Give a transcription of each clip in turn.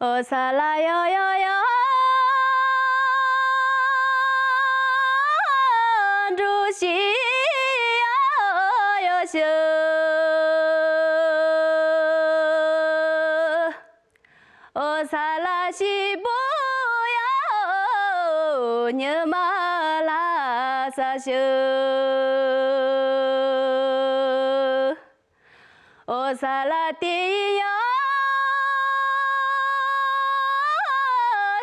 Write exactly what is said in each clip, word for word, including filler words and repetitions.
ཨོ་ས་ལ་ཡོ་ཡོ་ཡོ། འགྲོ་ཤི་ཡ་ཡོ་ཤི། ཨོ་ས་ལ་ཤི་བོ་ཡ། ཉི་མ་ལྷ་ས་ཤི། ཨོ་ས་ལ་དེ་ཡང་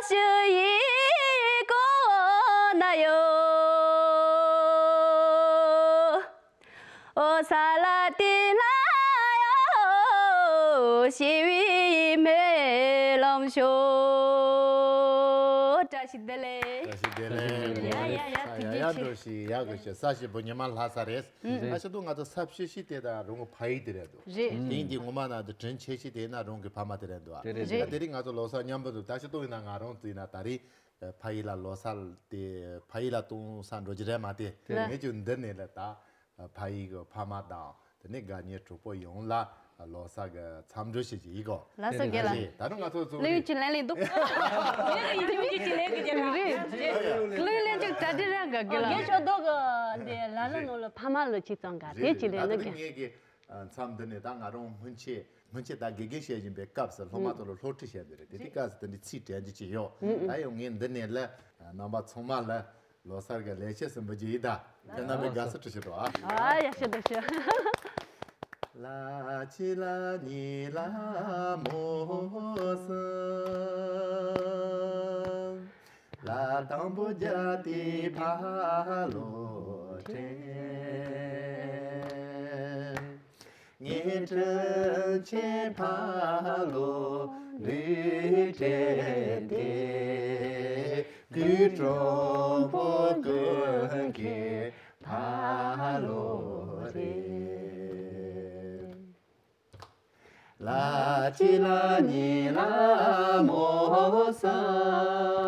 ཞུ་ཡི་གོ་ན་ཡོ། ཨོ་ས་ལ་དེ་ན་ཡོ་ཞི་བའི་མེ་ལམ་ཤོ། བཀྲ་ཤིས་བདེ་ལེགས། བཀྲ་ཤིས་བདེ་ལེགས། ཡ་ཡ་ཡ། ཐུགས་རྗེ་ཆེ། འགྲོ་ཞིག་ཡག་གི་ཞིག་ས་ཞིག་བུ་ཉི་མ་ལྷ་ས་རེད། ཨ་ཤ་དུ་ང་ཚོ་ས་ཕྱི་ཤི་དེ་དང་རུང་གི་ཕ་ཡི་དེ་རེད་འདུག་རེད། དེང་དེ་ངོ་མ་ན་དེ་དྲིན་ཆེ་ཤི་དེ་ན་རུང་གི་ཕ་མ་དེ་རེད་འདུག་དེ་རེད། ད་དེ་རིང་ང་ཚོ་ལོ་གསར་མཉམ་པོ་འདུག་ད་ཤ་དུ་ཡིན་ན་ང་རང་ཚོ་ཡིན་ན་ད་རེས་ཕ་ཡི་ལ་ལོ་གསར་དེ་ཕ་ཡི་ལ་གཏོང་ས་འགྲོ་རྒྱུ་རེད་མ་དེ་ངས་ཀྱང་འདི་ནས་ལ་ད་ཕ་ཡི་གི་ཕ་མ་དང་དེ་ནས་དགའ་ཉེ་གྲོགས་པོ་ཡོངས་ལ་ལོ་གསར་གི་འཚམས་འདྲི་ཞིག་ཡིན་གོ། ལགས་སོ་རྒན་ལགས། ད་རུང་ང་ཚོ་ཚོ་ལས་ཀྱི་ལས་ལས་འདུག་ལས་ཀྱི་ལས་ཀྱི་རྒན་ལགས། ལས་ལས་ཀྱི་གྲ་སྒྲིག་ར་ག་གི་ལ། རྒན་ཤོག་རྡོ་གི་འདི་ལ་ལ་ནོ་ལ་ཕ་མ་ལ་ཅི་ཙང་ག་དེ་ཅི་ལས་ནི་གི། ངས་ཀྱི་མཚམས་འདི་ནས་ད་ང་རང་སྔོན་ཆད་སྔོན་ཆད་ད་དགེ་རྒན་བཤད་བཞིན་པའི་སྐབས་སུ་སློབ་མ་ཚོ་ལ་སློབ་ཁྲིད་བཤད་འདི་རེད། དེ་དུས་སྐབས་སུ་དེ་འདྲའི་ཚིག་དྲན་རྒྱུ་ཅི་ཡོད། ད་ཡང་ངས་འདི་ནས་ལ་རྣམ་པ་ཚང་མ་ལ་ལོ་གསར་གི་ལེགས་བཤད་ཟིན་པོ་ཅིག་ཡིན་ད། ཁྱེད་རྣམ་པས་དགའ་བསུ་ཁྲིད་ཤོག་རོགས་ཨ། ཨ་ཡ་ཤ་ད་ཤ། ལ་ཕྱི་ལ་ཉི་ལ་མོ་སུ། ལ་དང་པོ་རྒྱ་དེ་ཕ་ལོ་དྲན། ངའི་དྲིན་ཆེན་ཕ་ལོ་ལུས་དྲན་ཏེ། གུས་གྲོགས་པོ་ཀུན་གྱི་ཕ་ལོ་རེད། ལ་གཅིག་ལ་གཉིས་ལ་མོ་སང་།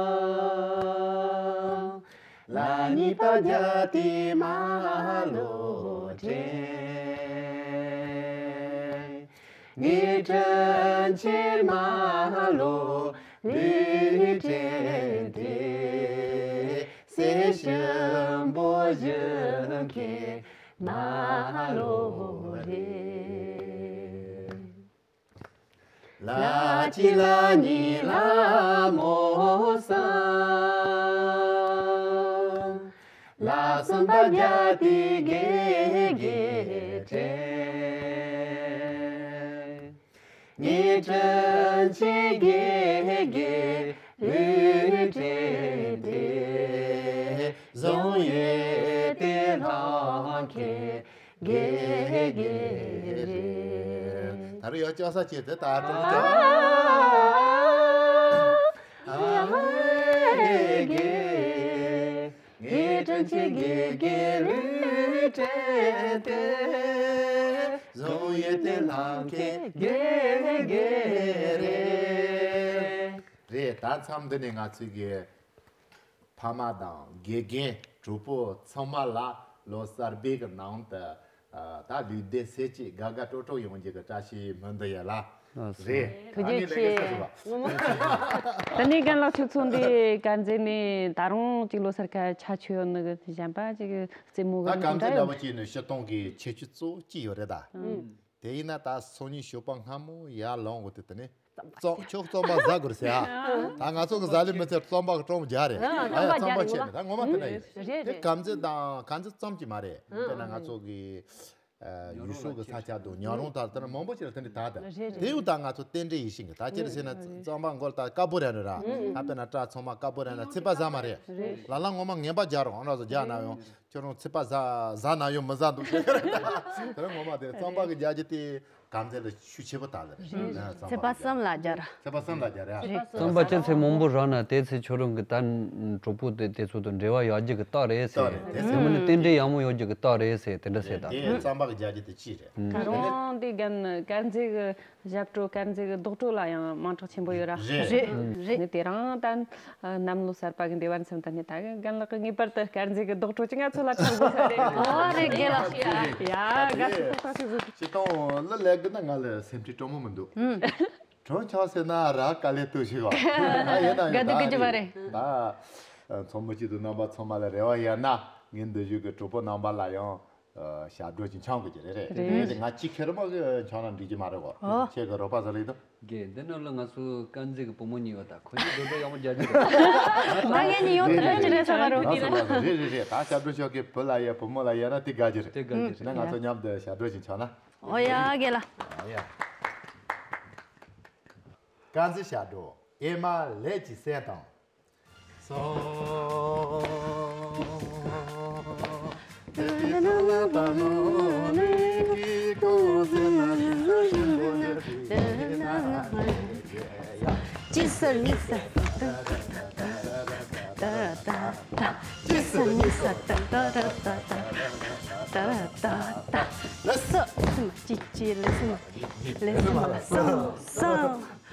ལ་གཉིས་པ་རྒྱ་དེ་མ་ལོ་དྲན། ངའི་དྲིན་ཆེན་མ་ལོ་ལུས་དྲན་ཏེ། སེམས་ཞིམ་པོ་བཞིན་གྱི་མ་ལོ་རེད། ལ་གཅིག་ལ་གཉིས་ལ་མོ་སང་། ལ་གསུམ་པ་རྒྱ་དེ་དགེ་དགེ་དྲན། ངའི་དྲིན་ཆེན་དགེ་དགེ་ལུས་དྲན་ཏེ། བཟང་ཡོད་དེ་ལྷང་ཁེ་དགེ་དགེ་རེད། ད་རུང་ཡང་ལྕགས་ས་བྱས་ཏེ་ད་ཀྲོང་ཀྲོང་། ཨ་ཧེ་དགེ། ངའི་དྲིན་ཆེན་དགེ་དགེ་ལུས་དྲན་ཏེ། བཟང་ཡོད་དེ་ལྷང་ཁེ་དགེ་དགེ་རེད། རེད། ད་མཚམས་འདི་ནས་ང་ཚོས་ཀྱི་ཕ་མ་དང་དགེ་རྒན་གྲོགས་པོ་ཚང་མ་ལ་ལོ་གསར་པའི་གི་ནང་དུ་ཨ་ད་ལུས་བདེ་སེམས་སྐྱིད་དགའ་དགའ་སྤྲོ་སྤྲོ་ཡོང་རྒྱུ་གི་བཀྲ་ཤིས་སྨོན་འདུན་ཡོད་ལ། ལགས་སོ། རེད། ཐུགས་རྗེ་ཆེ། ད་ནི་རྒན་ལགས་ཁྱོད་ཚོ་འདི་དཀར་མཛེས་ནས་ད་རུང་གཅིག་ལོ་གསར་ཁ་ཆ་ཆོད་ཡོད་ནི་གི་གཞན་པ་གཅིག་རྩེད་མོ་ད་གི་དཀར་མཛེས་འདྲ་འདྲ་ཡོད། བོ་གཅིག་ནི་སྤྱིར་བཏང་གི་ཁྱད་ཆོས་གཙོ་བོ་གཅིག་ཡོད་རེད་ད། ཨང་། དེ་ཡིན་ན་ད་སང་ཉིན་ཞོགས་པ་སྔ་མོ་ཡར་ལངས་འོ་དེ་དེ་ནི་རྩམ་ཁྱོད་རྩམ་པ་ཟ་དགོས་རེད་ཟེར་ཨ། ད་ང་ཚོ་གི་ཟ་ལེ་མི་ཚེ་རྩམ་པ་གི་གྲོང་རྒྱག་རེད། ཨ་ཨ་ཡ་རྩམ་པ་རྩམ་པ་ཆད་རྒྱག་ནས་ད་ངོ་མ་དེ་འདྲ་ཡིན། རེད་དེ་རེད། དཀར་མཛེས་དང་དཀར་མཛེས་ཙམ་གྱིས་མ་རེད། ཨ་དཔེར་ན་ང་ཚོ་གི་ཨ་ཡུལ་ཤུལ་གྱི་ས་ཆ་དང་ཉག་རོང་དང་དེ་ན་མང་པོ་ཅིག་ལ་དེ་འདྲ་ད་དང་། རེད་རེད། དེ་ཡུལ་དང་ང་ཚོ་རྟེན་འབྲེལ་ཡིད་བཞིན་གྱི་ད་ཅི་རེད་ཟེར་ན་རྩམ་པ་མགོ་ལ་ད་དཀར་པོ་རེད་ནི་ར། ཨ་དཔེར་ན་སྐྲ་ཚང་མ་དཀར་པོ་རེད་ན་ཚིག་པ་ཟ་མ་རེད། ལ་ལ་ངོ་མ་ངན་པ་རྒྱག་རོགས་ཨང་ར་བཟོ་རྒྱག་ན་ཡང་ཁྱོད་རང་ཚིག་པ་ཟ་ཟ་ན་ཡང་མི་ཟ་འདུག་ཟེར་གི་རེད། དེ་རིང་ངོ་མ་དེ་རྩམ་པ་གི་རྒྱ་རྒྱུ་དེ་དཀར་མཛེས་ལ་ཤུགས་ཆེ་པོ་དག་ལ་རེད། ཚེས་པ་གསུམ་ལ་སྦྱར། ཚེས་པ་གསུམ་ལ་སྦྱར་ཡ། རྩམ་པ་ཅི་ཚེ་མང་པོ་རག་ན་དེ་ཚེ་ཁྱོད་རང་གི་ད་གྲོགས་པོ་དེ་དེ་ཚོ་དང་འབྲེལ་བ་ཡག་རྒྱུ་གི་རྟགས་རེད་ཟེར། རྟགས་རེད་དེ་ཚེ་མིན་ན་རྟེན་འབྲེལ་ཡག་མོ་ཡོད་རྒྱུ་གི་རྟགས་རེད་ཟེར་དེ་འདྲ་ཟེར་ད། དེ་རྩམ་པ་གི་རྒྱ་རྒྱུ་དེ་ཅི་རེད། ད་རུང་དེ་རྒན་དཀར་མཛེས་གི་ཞབས་བྲོ་དཀར་མཛེས་གི་རྡོག་བྲོ་ལ་ཡང་མིང་གྲགས་ཆེན་པོ་ཡོད་ར། རེད་རེད། ནི་དེ་རིང་ད་གནམ་ལོ་གསར་པ་གི་འདས་པ་མཚམས་ད་ནི་ད་རྒན་ལགས་ཀྱིས་ངེས་པར་དུ་དཀར་མཛེས་གི་རྡོག་བྲོ་ཅིག་ང་ཚོ་ལ་འཁྲབ་དགོས་ས་རེད། ཨོ་རེད་རྒན་ལགས། ཡ་དགའ་བསུ་ཐོག་ཐག་ཞུ་དགོས། སྤྱིར་བཏང་ལ་ལས་གི་ན་ང་ལ་སེམས་ཁྲལ་སྤྲོ་མོ་མི་འདུག་གྲོགས་ཆགས་ཟེར་ན་ར་དཀའ་ལས་སྟོབས་ཤིག་ག་ཡིན་ན་དགའ་སྡུག་གི་རྒྱུ་མ་རེད། ད་མཚོ་མོ་སྐྱིད་དུ་རྣམ་པ་ཚང་མ་ལ་རེ་བ་ཡིན་ན་ངས་འདི་བཞུགས་ཀྱི་གྲོགས་པོ་རྣམ་པ་ལ་ཡང་ཞབས་བྲོ་ཅིག་འཆང་དགོས་ཀྱི་རེད། རེད་རེད། ང་གཅིག་ཁེར་མ་གི་འཆང་ན་འགྲིག་གི་མ་རེད་གོ་ཁྱེད་ཀྱི་རོགས་པ་ཟེར་ལེ་དུ། དགེ་འདི་ནང་ལ་ང་ཚོ་དཀར་མཛེས་ཀྱི་བུ་མོ་གཉིས་ཡོད། ད་ཁོ་གཉིས་སྡོད་སྡོད་ཡག་མོ་རྒྱག་རྒྱུ་རེད། ད་ངེད་གཉིས་ཡོད་དུ་ལོས་ཅི་རེད་ཟེར་བ་རོ། ལགས་སོ་ལགས་སོ། རེད་རེད་རེད། ད་ཞབས་བྲོ་ཤོག་གི་བུ་ལ་ཡ་བུ་མོ་ལ་ཡ་ན་དེ་དགའ་རྒྱུ་རེད། དེ་དགའ་རྒྱུ་རེད། ན་ང་ཚོ་མཉམ་དུ་ཞབས་བྲོ་ཞིག་འཆང་ན། ཨོ་ཡ་དགེ་ལ། ཨོ་ཡ། དཀར་མཛེས་ཞབས་བྲོ། ཨེ་མ་ལས་ཀྱི་སེམས་དང་། སོ། གཅིག་སོ་གཉིས་སོ། གཅིག་སོ་གཉིས་སོ། ལགས་སོ། གཅིག་གཅིག་ལགས་སོ། ལགས་སོ། སོ།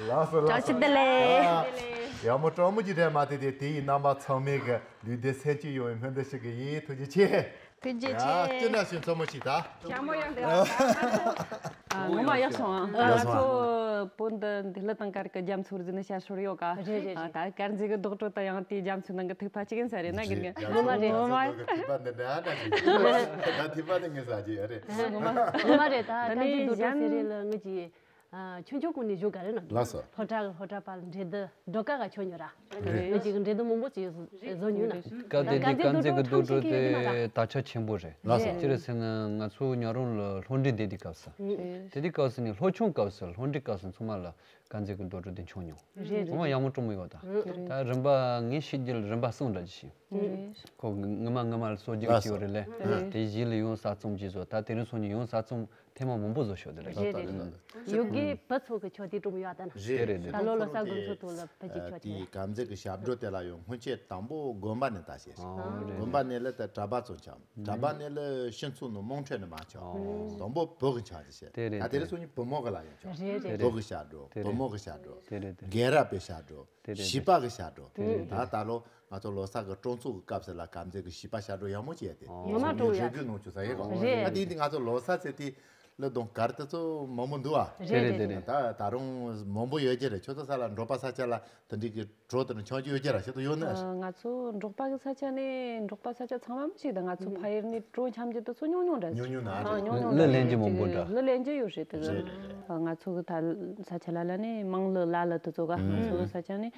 ལགས་སོ་ལགས་སོ། བཀྲ་ཤིས་བདེ་ལེགས། ཡག་མོ་སྤྲང་མོ་ཅིག་རེད་མ་དེ་དེ་དེ་ཡི་རྣམ་པ་ཚང་མས་གི་ལུས་བདེ་སེམས་སྐྱིད་ཡོང་བའི་སྨོན་འདུན་ཞུ་གི་ཡིན། ཐུགས་རྗེ་ཆེ། ཐུགས་རྗེ་ཆེ། ཡ་ཅི་འདྲ་ཞིག་མཚོ་མོ་ཞིག་ད། ཞྭ་མོ་ཡང་འདི་ཨ། ངོ་མ་ཡག་སོང་ཨ། ཡག་སོང་ཨ། ང་ཚོ་བོད་འདི་འདི་ལི་དང་དཀར་གི་རྒྱ་མཚོ་རྫི་ནི་ཞར་ཤོར་ཡོད་ཀ་རེད་རེད། ད་དཀར་མཛེས་གི་རྡོག་བྲོ་ད་ཡང་དེའི་རྒྱ་མཚོའི་ནང་གི་ཐིགས་པ་གཅིག་ཡིན་ས་རེད་ན་གི་ངོ་མ་རེད། ངོ་མ་ཐིགས་པ་འདི་འདྲ་འདྲ་ཞིག་ད་ཐིགས་པ་འདི་ངེས་ས་ཅི་ཡ་རེད། ངོ་མ་ངོ་མ་རེད། ད་དཀར་མཛེས་རྡོག་བྲོ་ཟེར་རེད་ལ་ངི་ཅི། ཆུང་ཆུང་གོང་ནས་བཞུགས་ག་རེ་ན། ལགས་སོ། སློབ་གྲྭ་གི་སློབ་གྲྭ་པ་ལ་འབྲེལ་སྡུད་སྒྲོལ་དཀར་ག་ཆོ་ཉོ་ར། རེད། ང་ཅིག་འབྲེལ་སྡུད་མང་པོ་ཅིག་བཟོ་ཉོ་ན། སྐབས་དེ་དུས་དཀར་མཛེས་ཀྱི་རྡོག་བྲོ་དེ་དར་ཆ་ཆེན་པོ་རེད། ལགས་སོ། ཅི་རེད་ཟེར་ན་ང་ཚོ་ཉག་རོང་ལ་སློབ་འབྲིང་བསྡད་དུས་སྐབས་སུ། དེ་དུས་སྐབས་སུ་ནི་སློབ་ཆུང་སྐབས་སུ་སློབ་འབྲིང་སྐབས་སུ་ཚང་མ་ལ་དཀར་མཛེས་ཀྱི་རྡོག་བྲོ་དེ་མཆོང་མྱོང་། རེད་རེད། ཚང་མ་ཡག་མོ་སྤྲང་མོ་ཡོད་ད། རེད། ད་རིམ་པ་ངས་ཤེས་རྒྱུ་ལ་རིམ་པ་གསུམ་འདྲ་ཅིག་ཤེས། རེད། ཁོ་ངི་མ་ངི་མ་ལ་གསོ་རྒྱུ་ཅིག་ཡོད་རེད་ལེ། རེད། དེ་བཞི་ལ་ཡང་གསར་རྩོམ་ཅིག་བཟོ། ད་དེ་རིང་སང་ཉིན་ཡང་གསར་རྩོམ་ཐེངས་མ་མང་པོ་བཟོ་ཤོག་དེ་རེད། རེད་རེད། ཡོ་གི་བུ་ཚོ་གི་ཆོ་དེ་གྲུབ་ཡོད་ད་ན། རེད་རེད། ད་ལོ་ལ་ས་གོང་ཚོ་ཐོག་ལ་བུ་ཅིག་ཆོ་དེ། དཀར་མཛེས་ཀྱི་ཞབས་བྲོ་དེ་ལ་ཡང་སྔོན་ཆད་དང་པོ་དགོན་པ་ནས་ད་བྱས། ཨོ་རེད། དགོན་པ་ནས་ལ་ད་གྲྭ་པ་ཚོ་འཆམ། གྲྭ་པ་ནས་ལ་ཤིང་ཚོ་ནས་རྨོངས་ཁྲོད་ནས་མ་འཆམ། དང་པོ་བུ་གི་འཆམ་ཅི་བྱས། དེ་རེད། ད་དེ་རེད། སོ་གཉིས་བུ་མོ་གི་ལ་ཡང་འཆམ། རེད་རེད། བུ་གི་ཞབས་བྲོ། དེ་རེད། བུ་མོ་གི་ཞབས་བྲོ། དེ་རེད་དེ། རྒན་རབས་པའི་ཞབས་བྲོ། དེ་རེད་བྱིས་པ་གི་ཞབས་བྲོ། དེ་རེད་དེ། ད་ད་ལོ་ང་ཚོ་ལོ་གསར་གི་སྤྲོ་ཚོགས་ཀྱི་སྐབས་སུ་ལ་དཀར་མཛེས་ཀྱི་བྱིས་པ་ཞབས་བྲོ་ཡག་མོ་བྱས་ཏེ། ངོ་མ་སྤྲོ་ཡག་རེ་གི་ནང་ཆུ་ས་ཡེ་གོ་རེད། ཨ་དེ་དེ་ང་ཚོ་ལོ་གསར་ཚེ་དེ་ལ་གདོང་དཀར་དེ་ཚོ་མང་མོ་འདུག་ཨ། རེད་རེད་དེ་རེད། ད་ད་རུང་མང་པོ་ཡོད་ཀྱི་རེད། ཁྱོད་ཚོ་ས་ལ་འབྲོག་པ་ས་ཆ་ལ་དེ་འདྲའི་གི་བྲོ་དེ་ནི་ཆང་རྒྱུ་ཡོད་ཀྱི་ར་ཤེས་དུ་ཡོད་ནི། ང་ཚོ་འབྲོག་པ་གི་ས་ཆ་ནས་འབྲོག་པ་ས་ཆ་ཚང་མ་མི་ཤེས་ད། ང་ཚོ་ཕ་ཡུལ་ནས་བྲོ་འཆམ་རྒྱུ་དེ་ཚོ་ཉུང་ཉུང་རེད། ཉུང་ཉུང་ན་རེད། ཨ་ཉུང་ཉུང་གླུ་ལེན་རྒྱུ་མང་པོ་འདྲ། གླུ་ལེན་རྒྱུ་ཡོད་རེད་དེ་གི། རེད་རེད་རེད། ང་ཚོ་གི་ད་ས་ཆ་ལ་ལ་ནས་མང་གླུ་ལ་གླུ་དེ་ཚོ་ག་ང་ཚོ་གི་ས་ཆ་ནས།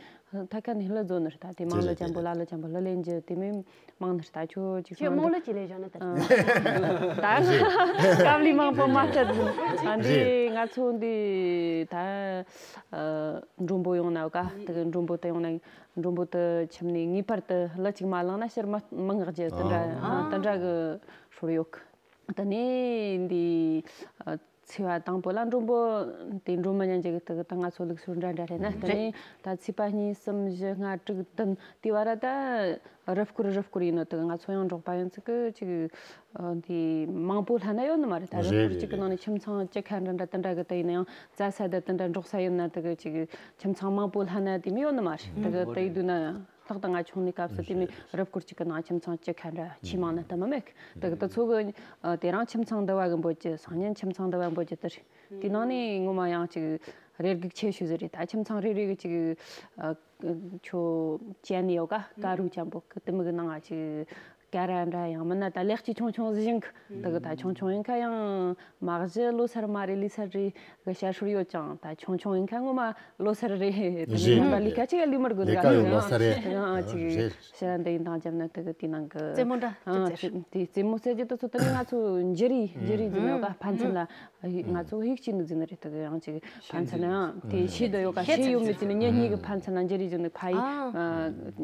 ཐ་ཁ་ནས་ལ་རྫོ་ནི་རེད་ད། དེ་མང་ལ་ཅན་པོ་ལ་ལ་ཅན་པོ་ལ་ལེན་རྒྱུ་དེ་མིན་མང་ནི་རེད་ད། ཁྱོད་ཅིག་ཁྱོད་སོང་མང་ལ་ཅི་ལས་བཞག་ནི་ད། ད་སྐབས་ལི་མང་པོ་མ་སྤྲད་ཨ་འདི་ང་ཚོ་འདི་ད་མགྲོན་པོ་ཡོང་ན་ག་དེ་གི་མགྲོན་པོ་དེ་ཡོང་ན་མགྲོན་པོ་དེ་ཁྱིམ་ནས་ངེས་པར་དུ་ལ་ཅིག་མ་བླངས་ན་ཕྱིར་མ་མི་མངགས་རྒྱུ་དེ་འདྲ་དེ་འདྲ་གི་སྲོལ་ཡོད་གི། ད་ནི་འདི་ཚེས་པ་དང་པོ་ལ་མགྲོན་པོ་དེ་མགྲོན་མི་ཉན་རྒྱུ་གི་དེ་གི་ད་ང་ཚོ་ལུགས་སྲོལ་འདྲ་འདྲ་རེད་ན། ད་ནི་ད་ཚེས་པ་གཉིས་གསུམ་བཞི་ལྔ་དྲུག་བདུན་དེ་བར་ད་རུ་སྐོར་རུ་སྐོར་ཡིན་ནོ། དེ་གི་ང་ཚོ་ཡང་འབྲོག་པ་ཡིན་ཚུལ་གི་ཅིག་འདི་མང་པོ་ལྷན་ན་ཡོད་ནི་མ་རེད། ད་རུ་སྐོར་གཅིག་གི་ནང་ནས་ཁྱིམ་ཚང་བཅུ་ཁ་འདྲ་འདྲ་དེ་འདྲ་གི་དེ་ཡིན་ན་ཡང་རྩྭ་ས་དེ་དེ་འདྲ་འབྲོག་ས་ཡིན་ན་དེ་གི་ཅིག་ཁྱིམ་ཚང་མང་པོ་ལྷན་ན་དེ་མི་ཡོད་ནི་མ་རེད། དེ་གི་དེ་ཡི་དུས་ན། ལྷག་ཏུ་ང་ཆུང་ནས་སྐབས་སུ་དེ་མིན་རབས་སྐོར་གཅིག་གི་ནང་ཁྱིམ་ཚང་བཅུ་ཁ་འདྲ་ཆེས་མང་ན་དུ་མ་མེད། དེ་གི་དེ་ཚོ་གི་དེ་རང་ཁྱིམ་ཚང་འདི་བ་གི་འབོད་ཀྱི་སང་ཉིན་ཁྱིམ་ཚང་འདི་བ་འབོད་ཀྱི་དེ་རེད། དེ་ནང་ནས་ངོ་མ་ཡང་ཅིག་རེ་སྒུག་ཆེ་ཤོས་ཟིག་རེད། ད་ཁྱིམ་ཚང་རེ་རེ་གི་ཅིག་ཁྱོ་ཅན་ནས་ཡོད་ག་ཀ་རུ་ཅན་པོ་གི་དེ་མི་གི་ནང་ང་ཅིག་ཀ་ར་འདྲ་ཡང་མིན་ན་ད་ལེགས་ཀྱི་ཆུང་ཆུང་ཟིག་ཞིག་དེ་གི་ད་ཆུང་ཆུང་ཡིན་ཁ་ཡང་། མ་གཞི་ལོ་སར་མ་རེད་ལི་སར་རེད་གི་ཞར་ཧྲུར་ཡོད་ཅང་ད་ཆུང་ཆུང་ཡིན་ཁ་ངོ་མ་ལོ་སར་རེད། དེ་རེད། ནི་ང་ལི་ཁ་ཅིག་ལི་མར་དགོས་ལི་ཁ་ཡོད་ལོ་སར་རེད། ང་ཅིག་རེད། ཤ་འདི་ཡིན་དང་འཇམ་ན་དེ་གི་དེ་ནང་གི་རྩེད་མོ་འདྲ་ཨ་ཅི་ཟེར། དེ་རྩེད་མོ་རྩེ་རྒྱུ་དེ་ཚོ་དེ་ནི་ང་ཚོ་འཇུ་རི་འཇུ་རི་ཟེར་ནོ་ག་ཕན་ཚུན་ལ་ང་ཚོ་ཧིག་ཅིག་ནི་ཟེར་ནི་རེད། དེ་གི་ཡང་ཅིག་ཕན་ཚུན་ལ་ཡང་དེ་ཤེས་འདོད་ཡོད་ག་ཤེས་ཡོད་མེད་ཅི་ནི་ཉེ་གཉིས་གི་ཕན་ཚུན་ལ་འཇུ་རི་ཟེར་ནི་ཕ་ཡི་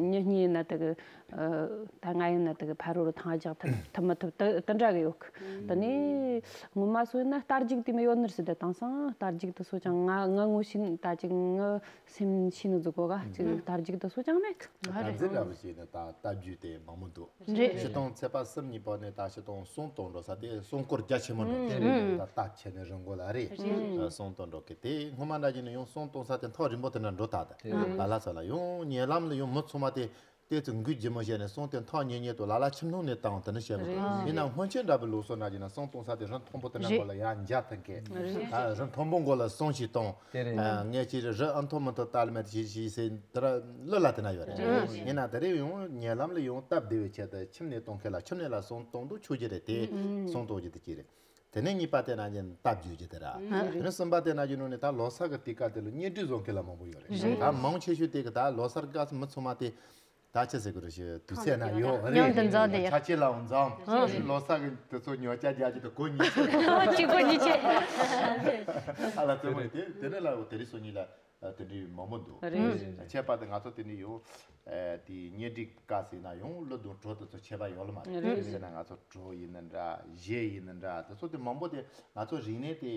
ཉེ་གཉིས་ཡིན་ན་དེ་གི་ད་ང་ཡིན་ན་དེ་གི་ཕ་རོལ་ཐང་རྒྱག་ཐུབ་ཐུབ་མི་ཐུབ་དེ་དེ་འདྲ་གི་ཡོད་གི། དེ་ནས་ངོ་མ་སོ་ཡིན་ན་རྟ་རྒྱུག་དེ་མི་ཡོད་ནི་རེད་ཟེར། དེ་དེང་སང་རྟ་རྒྱུག་དེ་སོ་ཅང་ང་ང་ངོ་ཤེས་ད་ཅིག་ང་སེམས་ཤེས་ནི་འཛུགས་གོ་ག་ཅིག་རྟ་རྒྱུག་དེ་སོ་ཅང་མེད་གི། ད་རྫི་ར་བ་ཞིག་ནི་ད་རྟ་རྒྱུག་དེ་མང་མོ་འདུག་རེད། ཕྱི་སྟོང་ཚེས་པ་གསུམ་གཉིས་པ་ནས་ད་ཕྱི་སྟོང་གསུམ་སྟོང་འགྲོ་ས་དེ་སྲུང་སྐོར་རྒྱ་ཆེན་མོ་འགྲོ་དེ་རེད། ད་རྟ་ཆེ་ནས་རི་མགོ་ལ་རེད། གསུམ་སྟོང་འགྲོ་གི་དེ་སྔོན་མ་འདྲ་ཅིག་ནས་ཡང་གསུམ་སྟོང་ས་དེ་མཐོ་རིང་པོ་དེ་འདྲ་འགྲོ་ད་དེ་ད་ལ་ས་ལ་ཡང་ཉེ་ལམ་ལ་ཡང་མི་ཚང་མ་དེ། ཏོག་ཙམ་འགུལ་ལྗིད་མོ་བྱས་ནས་གསུང་དེ་མཐོ་ཉེ་ཉེ་དུ་ལ་ལ་ཆུ་ནང་ནས་བཏང་དེ་ནི་བཤད་དགོས་འདུག། ཡིན་ནའང་སྔོན་ཆད་འདྲ་པོའི་ལུགས་སྲོལ་ནང་བཞིན་ན་གསུང་གཏོང་ས་དེ་རི་མཐོན་པོ་དེ་ན་མགོ་ལ་ཡར་འཇའ་ཐོན་མཁན། ད་རི་མཐོན་པོ་མགོ་ལ་གསུང་ཞིག་གཏོང་། དེ་རེད། ངས་ཅི་རེད། རི་ཨ་མཐོ་མི་མཐོ་ལྟ་ལ་མེད་དེ་ཞིག་ཞིག་ཟེར་དེ་ར་གླུ་ལ་དེ་ན་ཡོད་རེད། ཡིན་ན་དེ་རིང་ཡང་ཉེ་ལམ་ལ་ཡང་སྟབས་བདེ་བའི་ཆེད་དུ་ཁྱིམ་ནས་གཏོང་མཁན་ལ་ཁྱིམ་ནས་ལ་གསུང་གཏོང་འདུག་ཆོག་གི་རེད། དེ་གསུང་གཏོང་རྒྱུ་དེ་ཅི་རེད། དེ་ནས་གཉིས་པ་དེ་ན་ཉིན་སྟབས་བརྗོད་ཀྱི་དེ་ར། དེ་ནས་གསུམ་པ་དེ་ན་རྒྱུ་ནོ་ནི་ད་ལོ་གསར་གྱི་དུས་སྐབས་དེ་ལ་བརྙན་འཕྲིན་བཟོ་མཁན་ལ་མང་པོ་ཡོད་རེད། ད་མང་ཆེ་ཤོས་དེ་གི་ད་ལོ་གསར་སྐབས་སུ་མི་ཚང་མ་དེ་ད་ཆི་ཟེར་དགོས་རེད། ཞེས་དུས་ཚོད་ན་ཡོད་རེད། མཉམ་དུ་འཛོམས་དེ་ཡོད། ཆ་ཆེ་ལའང་འཛོམས། ལོ་གསར་གྱི་དུས་ཚོད་ཉོ་ཆ་རྒྱག་གི་དུ་གོ་གཉིས་ཆེ། གཅིག་གོ་གཉིས་ཆེ། ཨ་ལ་རྩེད་མོ་དེ་དེ་ནས་ལ་དེ་རིང་སང་ཉིན་ལ། དེ་འདྲའི་མང་པོ་འདུག། རེད། ཁྱད་པར་དུ་ང་ཚོ་དེ་འདྲའི་ཡོང་། དེ་བརྙན་འཕྲིན་སྐབས་ཟེར་ན་ཡང་གླུ་དང་བྲོ་དེ་ཚོ་ཁྱད་པར་ཡོད་ལ་མ་རེད། རེད། ཟེར་ན་ང་ཚོ་བྲོ་ཡིན་ན་འདྲ་གཞས་ཡིན་ན་འདྲ་དེ་ཚོ་དེ་མང་པོ་དེ་ང་ཚོ་རིག་གནས་དེ་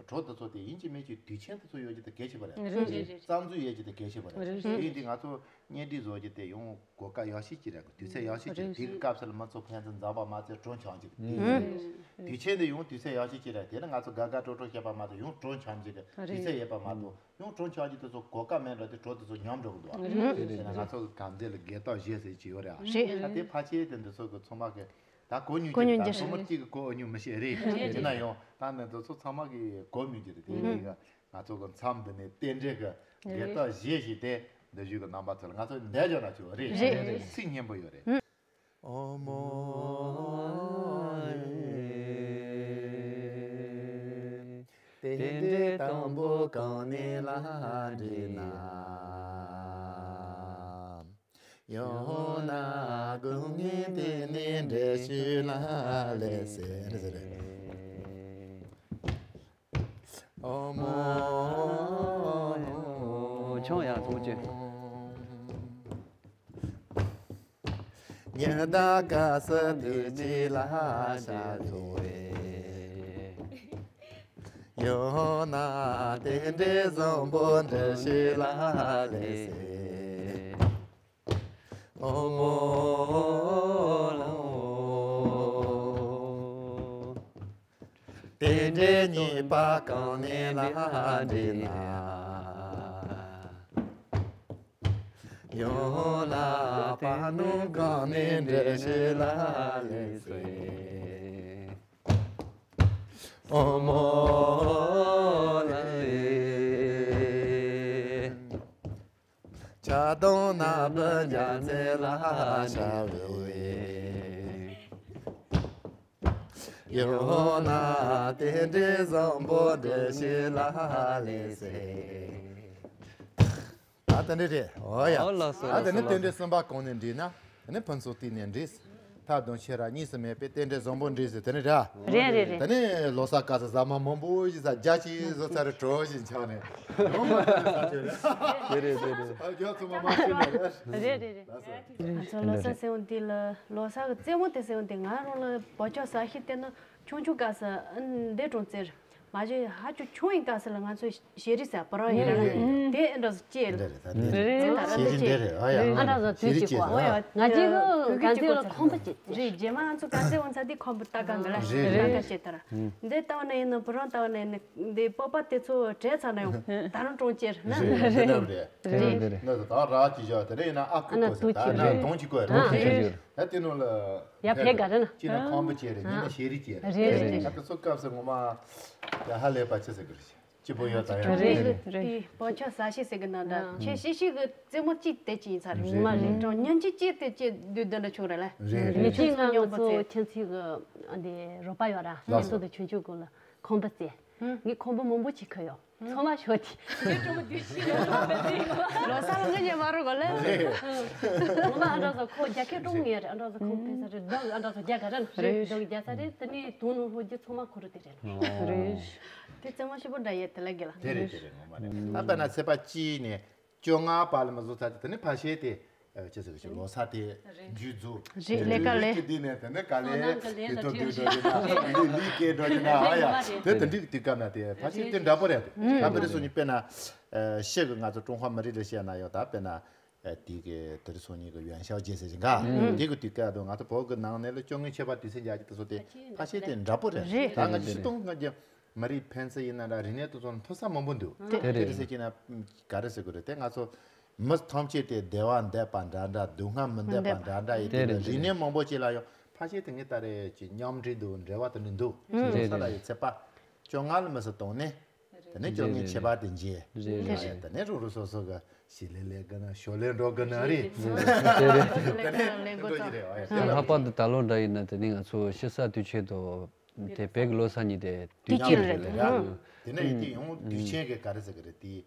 བྲོ་དེ་ཚོ་དེ་ཡིན་གཅིག་མིན་གཅིག་དུས་ཆེན་དེ་ཚོ་ཡོད་ཀྱི་དེ་གལ་ཆེ་བ་རེད། རེད་རེད་རེད། རྩ་འཛུགས་ཡོད་ཀྱི་དེ་གལ་ཆེ་བ་རེད། རེད་རེད། དེ་ཡིན་དུས་ང་ཚོ་བརྙན་འཕྲིན་བཟོ་ཀྱི་དེ་ཡང་གོ་སྐབས་ཡག་ཤོས་ཅིག་རེད། དུས་ཚོད་ཡག་ཤོས་ཅིག་རེད། དེ་གི་སྐབས་སུ་ལ་མི་ཚོ་ཕན་ཚུན་མཛའ་བ་མ་ཚད་བྲོ་འཆམ་ཅིག་དེ་ཡིན། དུས་ཆེན་དེ་ཡང་དུས་ཚོད་ཡག་ཤོས་ཅིག་རེད། དེ་ནི་ང་ཚོ་དགའ་དགའ་སྤྲོ་སྤྲོ་བྱེད་པ་མ་ཚད་ཡང་བྲོ་འཆམ་ཅིག་གི་དུས་ཚོད་ཡོད་པ་མ་གཏོགས། ཡང་བྲོ་འཆམ་གྱི་དེ་ཚོ་གོ་སྐབས་མེད་འགྲོ་དེ་བྲོ་དེ་ཚོ་ཉམས་འགྲོ་གི་འདུག་ཨ། རེད། དེ་ནས་ང་ཚོ་གི་གང་ཚེ་ལ་སྒེར་ཐོག་བཞེས་ཟེར་གྱི་ཡོད་རེད་ཨ། རེད། ད་དེ་ཕལ་ཆེར་དེ་འདི་ཚོ་གི་ཚང་མ་གི་ད་གོ་མྱོང་གི་རེད། ད་ཚོ་མོ་གཅིག་གི་གོ་མྱོང་མི་ཤེས་རེད། རེད། དེ་ན་ཡང་ད་ནི་འདི་ཚོ་ཚང་མ་གི་གོ་མྱོང་གི་རེད། དེ་ཡིན་གི་ང་ཚོ་གི་མཚམས་འདི་ནས་རྟེན་འབྲེལ་གི་སྒེར་ཐོག་བཞེས་ཤིག་དེ་འདི་བཞུགས་གི་རྣམ་པ་ཚོ་ལ་ང་ཚོ་འདས་འཇོག་ན་ཆོག་རེད། རེད། ཚིག་སྙན་པོ་ཡོད་རེད། ཨོ་མོ། རྟེན་འབྲེལ་དང་པོ་གང་ནས་ལ་འདྲེས་ན། ཡང་ན་སྐུ་ངལ་དེ་ནས་འབྲེལ་ཞུ་ལ་ལས་ཟེར་ཟེར། ཨོ་མོ། ཆང་ཡང་ཐུང་ཅིག། ཉི་ཟླ་སྐར་གསུམ་དུས་གཅིག་ལ་ཤར་འཚོ་བས། ཡང་ན་རྟེན་འབྲེལ་བཟང་པོ་འདི་ཞིག་ལ་ལས་ཟེར། ཨོ་མོ་ལོ། རྟེན་འབྲེལ་གཉིས་པ་གང་ནས་ལ་འདྲེས་ན། ཡང་ན་བར་སྣང་གང་ནས་འབྲེལ་ཞིག་ལ་ལས་ཟེར། ཨོ་མོ་ལེ། ཆགས་སྡང་ནག་པོའི་རྒྱ་མཚོ་ལ་ཤར་བའི། ཡང་ན་རྟེན་འབྲེལ་བཟང་པོ་འདི་ཞིག་ལ་ལས་ཟེར། ད་དེ་འདྲ་རེད། ཨོ་ཡ། ཨོ་ལགས་སོ། ད་དེ་ནི་ལགས་སོ། རྟེན་འབྲེལ་གསུམ་པ་གང་ནས་འདྲེས་ན། དེ་ནི་ཕུན་ཚོགས་གཏིང་ནས་འདྲེས། ཐབས་དང་ཤེས་རབ་གཉིས་སུ་མེད་པའི་རྟེན་འབྲེལ་བཟང་པོ་འདྲེས་ཟེར་དེ་ནི་རེད། རེད་རེད་རེད། དེ་ནི་ལོ་གསར་སྐབས་སུ་ཟ་མ་མང་པོ་ཞིག་ཟ། རྒྱ་ཆེ་བཟོ་ཚར་རེ་གྲོ་ཞིག་འཆང་ནས། ཡོང་མ་རེད་ཟ་ཆོས་རེད། དེ་རེད་དེ་རེད། ཨ་རྒྱ་ཚོ་མ་མ་ཤེས་ནས་རེད། རེད་རེད་རེད། ལགས་སོ། ང་ཚོ་ལོ་གསར་སེ་འོང་དུས་ལ་ལོ་གསར་གི་རྩེད་མོ་དེ་སེ་འོང་དུས་ང་རང་ལ་བོད་ཆོག་ས་ཤི་དེ་ནི་ཆུང་ཆུང་སྐབས་སུ་འདས་གྲོང་རྩེར། མ་གཞི་ཧ་ཅང་ཆུང་ཡིན་སྐབས་སུ་ལ་ང་ཚོས་ཤེས་རིག་ཟེར་བུ་རམ་ཡིན་ར། ཨུ། དེ་ཨེ་འདྲ་བོ་ཅི་ལ། འདི་རེད་ད་འདི་རེད། ཨ་འདྲ་བོ་དུས་ཅིག་གོ། ཨོ་ཡ། ང་གཅིག་གི་ག་ཚོད་ལ་ཁོམ་པ་ཅིག་རེད། རྗེས་མ་ང་ཚོ་ག་ཚོད་འོང་ཚར་དུས་ཁོམ་པ་ལྟ་ག་འདི་ལ་རེད། ལྟ་ག་བྱེད་དར། འདི་ལྟ་བ་ན་ཡིན་ན་བུ་རམ་ལྟ་བ་ན་ཡིན་ན་འདི་སྤོབས་པ་དེ་ཚོ་བྲལ་ཚར་ན་ཡང་ད་རུང་གྲོང་ཁྱེར་ན། རེད་རེད་རེད། རེད་རེད། ན་ད་ར་ཅི་བྱ་དེ་རེད། ཡིན་ན་ཨ་ཁུ་ཨ་ན་གོ་ཟེར་ད་ན་གདོང་གཅིག་གོ་རེད། ད་དེ་ནང་ལ་ཡ་ཕེ་ག་རེ་ན་ཅི་ན་ཁོམ་པ་ཅི་རེད། ཡིན་ན་ཤེས་རིག་ཅི་རེད། རེད་རེད། ད་དེ་ཚོ་སྐབས་སུ་ངོ་མ་ཡ་ཧ་ལས་པ་ཅི་ཟེར་གི་རེད། སྐྱིད་པོ་ཡོད་ད་ཡོད་རེད། རེད་རེད། དེ་བོད་ཆོག་ས་ཤི་ཟེར་གི་ན་འདྲ། ཨ། ཁྱེད་ཤི་ཤི་གི་རྩེད་མོ་གཅིག་དེ་གཅིག་ཡིན་ཚར་རེད། ངོ་མ་རེད། ཀྲང་ཉིན་གཅིག་གཅིག་དེ་གཅིག་བསྡུས་བསྡུས་འདྲ་བྱུང་རེད་ལ། རེད་རེད། ཉིན་གཅིག་ང་ཚོ་ཁྱེད་ཚོའི་གི་འདི་རོགས་པ་ཡོད་ར། ལགས་སོ། ཁྱེད་ཚོ་དེ་ཆུང་ཆུང་གོ་ལ་ཁོམ་པ་རྩེ། ངས་ཁོམ་པ་མང་པོ་ཅིག་ཁ་ཡོད། ཚང་མ་ཤོད་དེ། ལོ་གསར་ལ་ངས་ཉན་མ་རུང་གོ་ལ། རེད། ངོ་མ་ཨ་འདྲ་ཚོ་ཁོ་རྒྱ་སྐད་གཏོང་ངེས་རེད། ཨ་འདྲ་ཚོ་ཁོ་ཕེ་ས་རེད། རྡོ་ཨ་འདྲ་ཚོ་རྒྱ་ག་ར་རེད། རྡོ་རྒྱ་ས་རེད། དེ་ནས་དུང་ནང་ལྷོ་རྒྱུ་ཚང་མ་ཁོ་རུ་དེ་རེད། རེད། དེ་རྩེད་མོ་ཞིབ་པོ་འདྲ་ཡོད་དེ་ལ་དགེ་ལ། དེ་རེད་དེ་རེད། ངོ་མ་རེད། ད་དཔེར་ན་ཚེས་པ་གཅིག་ནས་བཅོ་ལྔ་བར་ལ་མ་བཟོ་ཚར་དེ་དེ་ནས་ཕ་ཤེས་དེ་ཅི་ཟེར་གི་ལོ་གསར་དེ་མཇུག་རྫོགས། རེད། ལས་ཀ་ལས། དེ་དུས་ནས་དེ་ནས་དཀའ་ལས་དེ་ཐོག་དུས་འགྲོ་གི་ན་ལི་ལི་སྐད་འགྲོ་གི་ན་ཨ་ཡ་དེ་དེ་འགྲིག་དུས་སྐབས་ན་དེ་ཕ་ཤེས་དེ་འདྲ་པོ་རེད། ད་དཔེ་རེ་སོ་ཉིད་དཔེར་ན་ཤེས་གི་ང་ཚོ་ཀྲུང་ཧྭ་མི་རིགས་ལ་བཤད་ན་ཡོད། ད་དཔེར་ན། དེ་གི་དེར་སོང་ཉིད་ཀྱི་ཡོན་ཤའོ་ཅེ་ཟེར་ཞིང་ག་དེ་གི་དུས་སྐབས་དུ་ང་ཚོ་བོད་ཀྱི་ནང་ནས་ལ་བཅོ་ལྔའི་ཆད་པ་དུས་ཚོད་རྒྱག་གི་དེ་ཚོ་དེ་ཕ་ཤེས་དེ་འདྲ་པོ་རེད། རེད། ད་ང་ཚོ་སྤྱི་སྟོང་ང་ཚོ་མི་རིགས་ཕན་ཚུན་ཡིན་ན་འདྲ་རིག་གནས་དེ་ཚོ་མཐོ་ས་མང་པོ་འདུག་དེ་རེད། དེ་ཟེར་གྱི་ན་ག་རེ་ཟེར་དགོས་རེད། དེ་ང་ཚོ་ མི་ཐམས་ཅད་དེ་བདེ་བ་འདོད་པ་འདྲ་འདྲ། སྡུག་བསྔལ་མི་འདོད་པ་འདྲ་འདྲ་ཡིན་དེ་ལ་རིག་གནས་མང་པོ་ཅིག་ལ་ཡང་ཕལ་ཆེར་དེ་ངས་ད་རེས་ཀྱི་མཉམ་འབྲེལ་དུ་འབྲེལ་བ་དེ་འདྲ་འདུག་ལོ་གསར་ལ་ཡི་ཚེས་པ་བཅོ་ལྔ་ལ་མི་སུ་བཏང་ནས། དེ་ནས་བཅོ་ལྔའི་ཆད་པ་དེ་འཇལ། རེད་རེད། དེ་ནས་རང་རང་སོ་སོ་གི་ཞིག་ལས་ལས་གི་ན་ཞོར་ལས་འགྲོ་གི་ན་རེད། དེ་ནས་འགྲོ་གི་རེད། ཨ་ཡ་དེ་ལ་ལྷག་པར་དུ་ད་ལོ་འདྲ་ཡིན་ན་དེ་ནི་ང་ཚོ་ཕྱི་ས་དུས་ཆེན་དུ་དེ་བོད་ཀྱི་ལོ་གསར་ཉིན་དེ་དུས་དཀྱིལ་དུས་དཀྱིལ་རེད། རེད་རེད། དེ་ནས་ཡིན་དེ་ཡང་དུས་ཆེན་གི་ག་རེ་ཟེར་གི་རེད། དེ་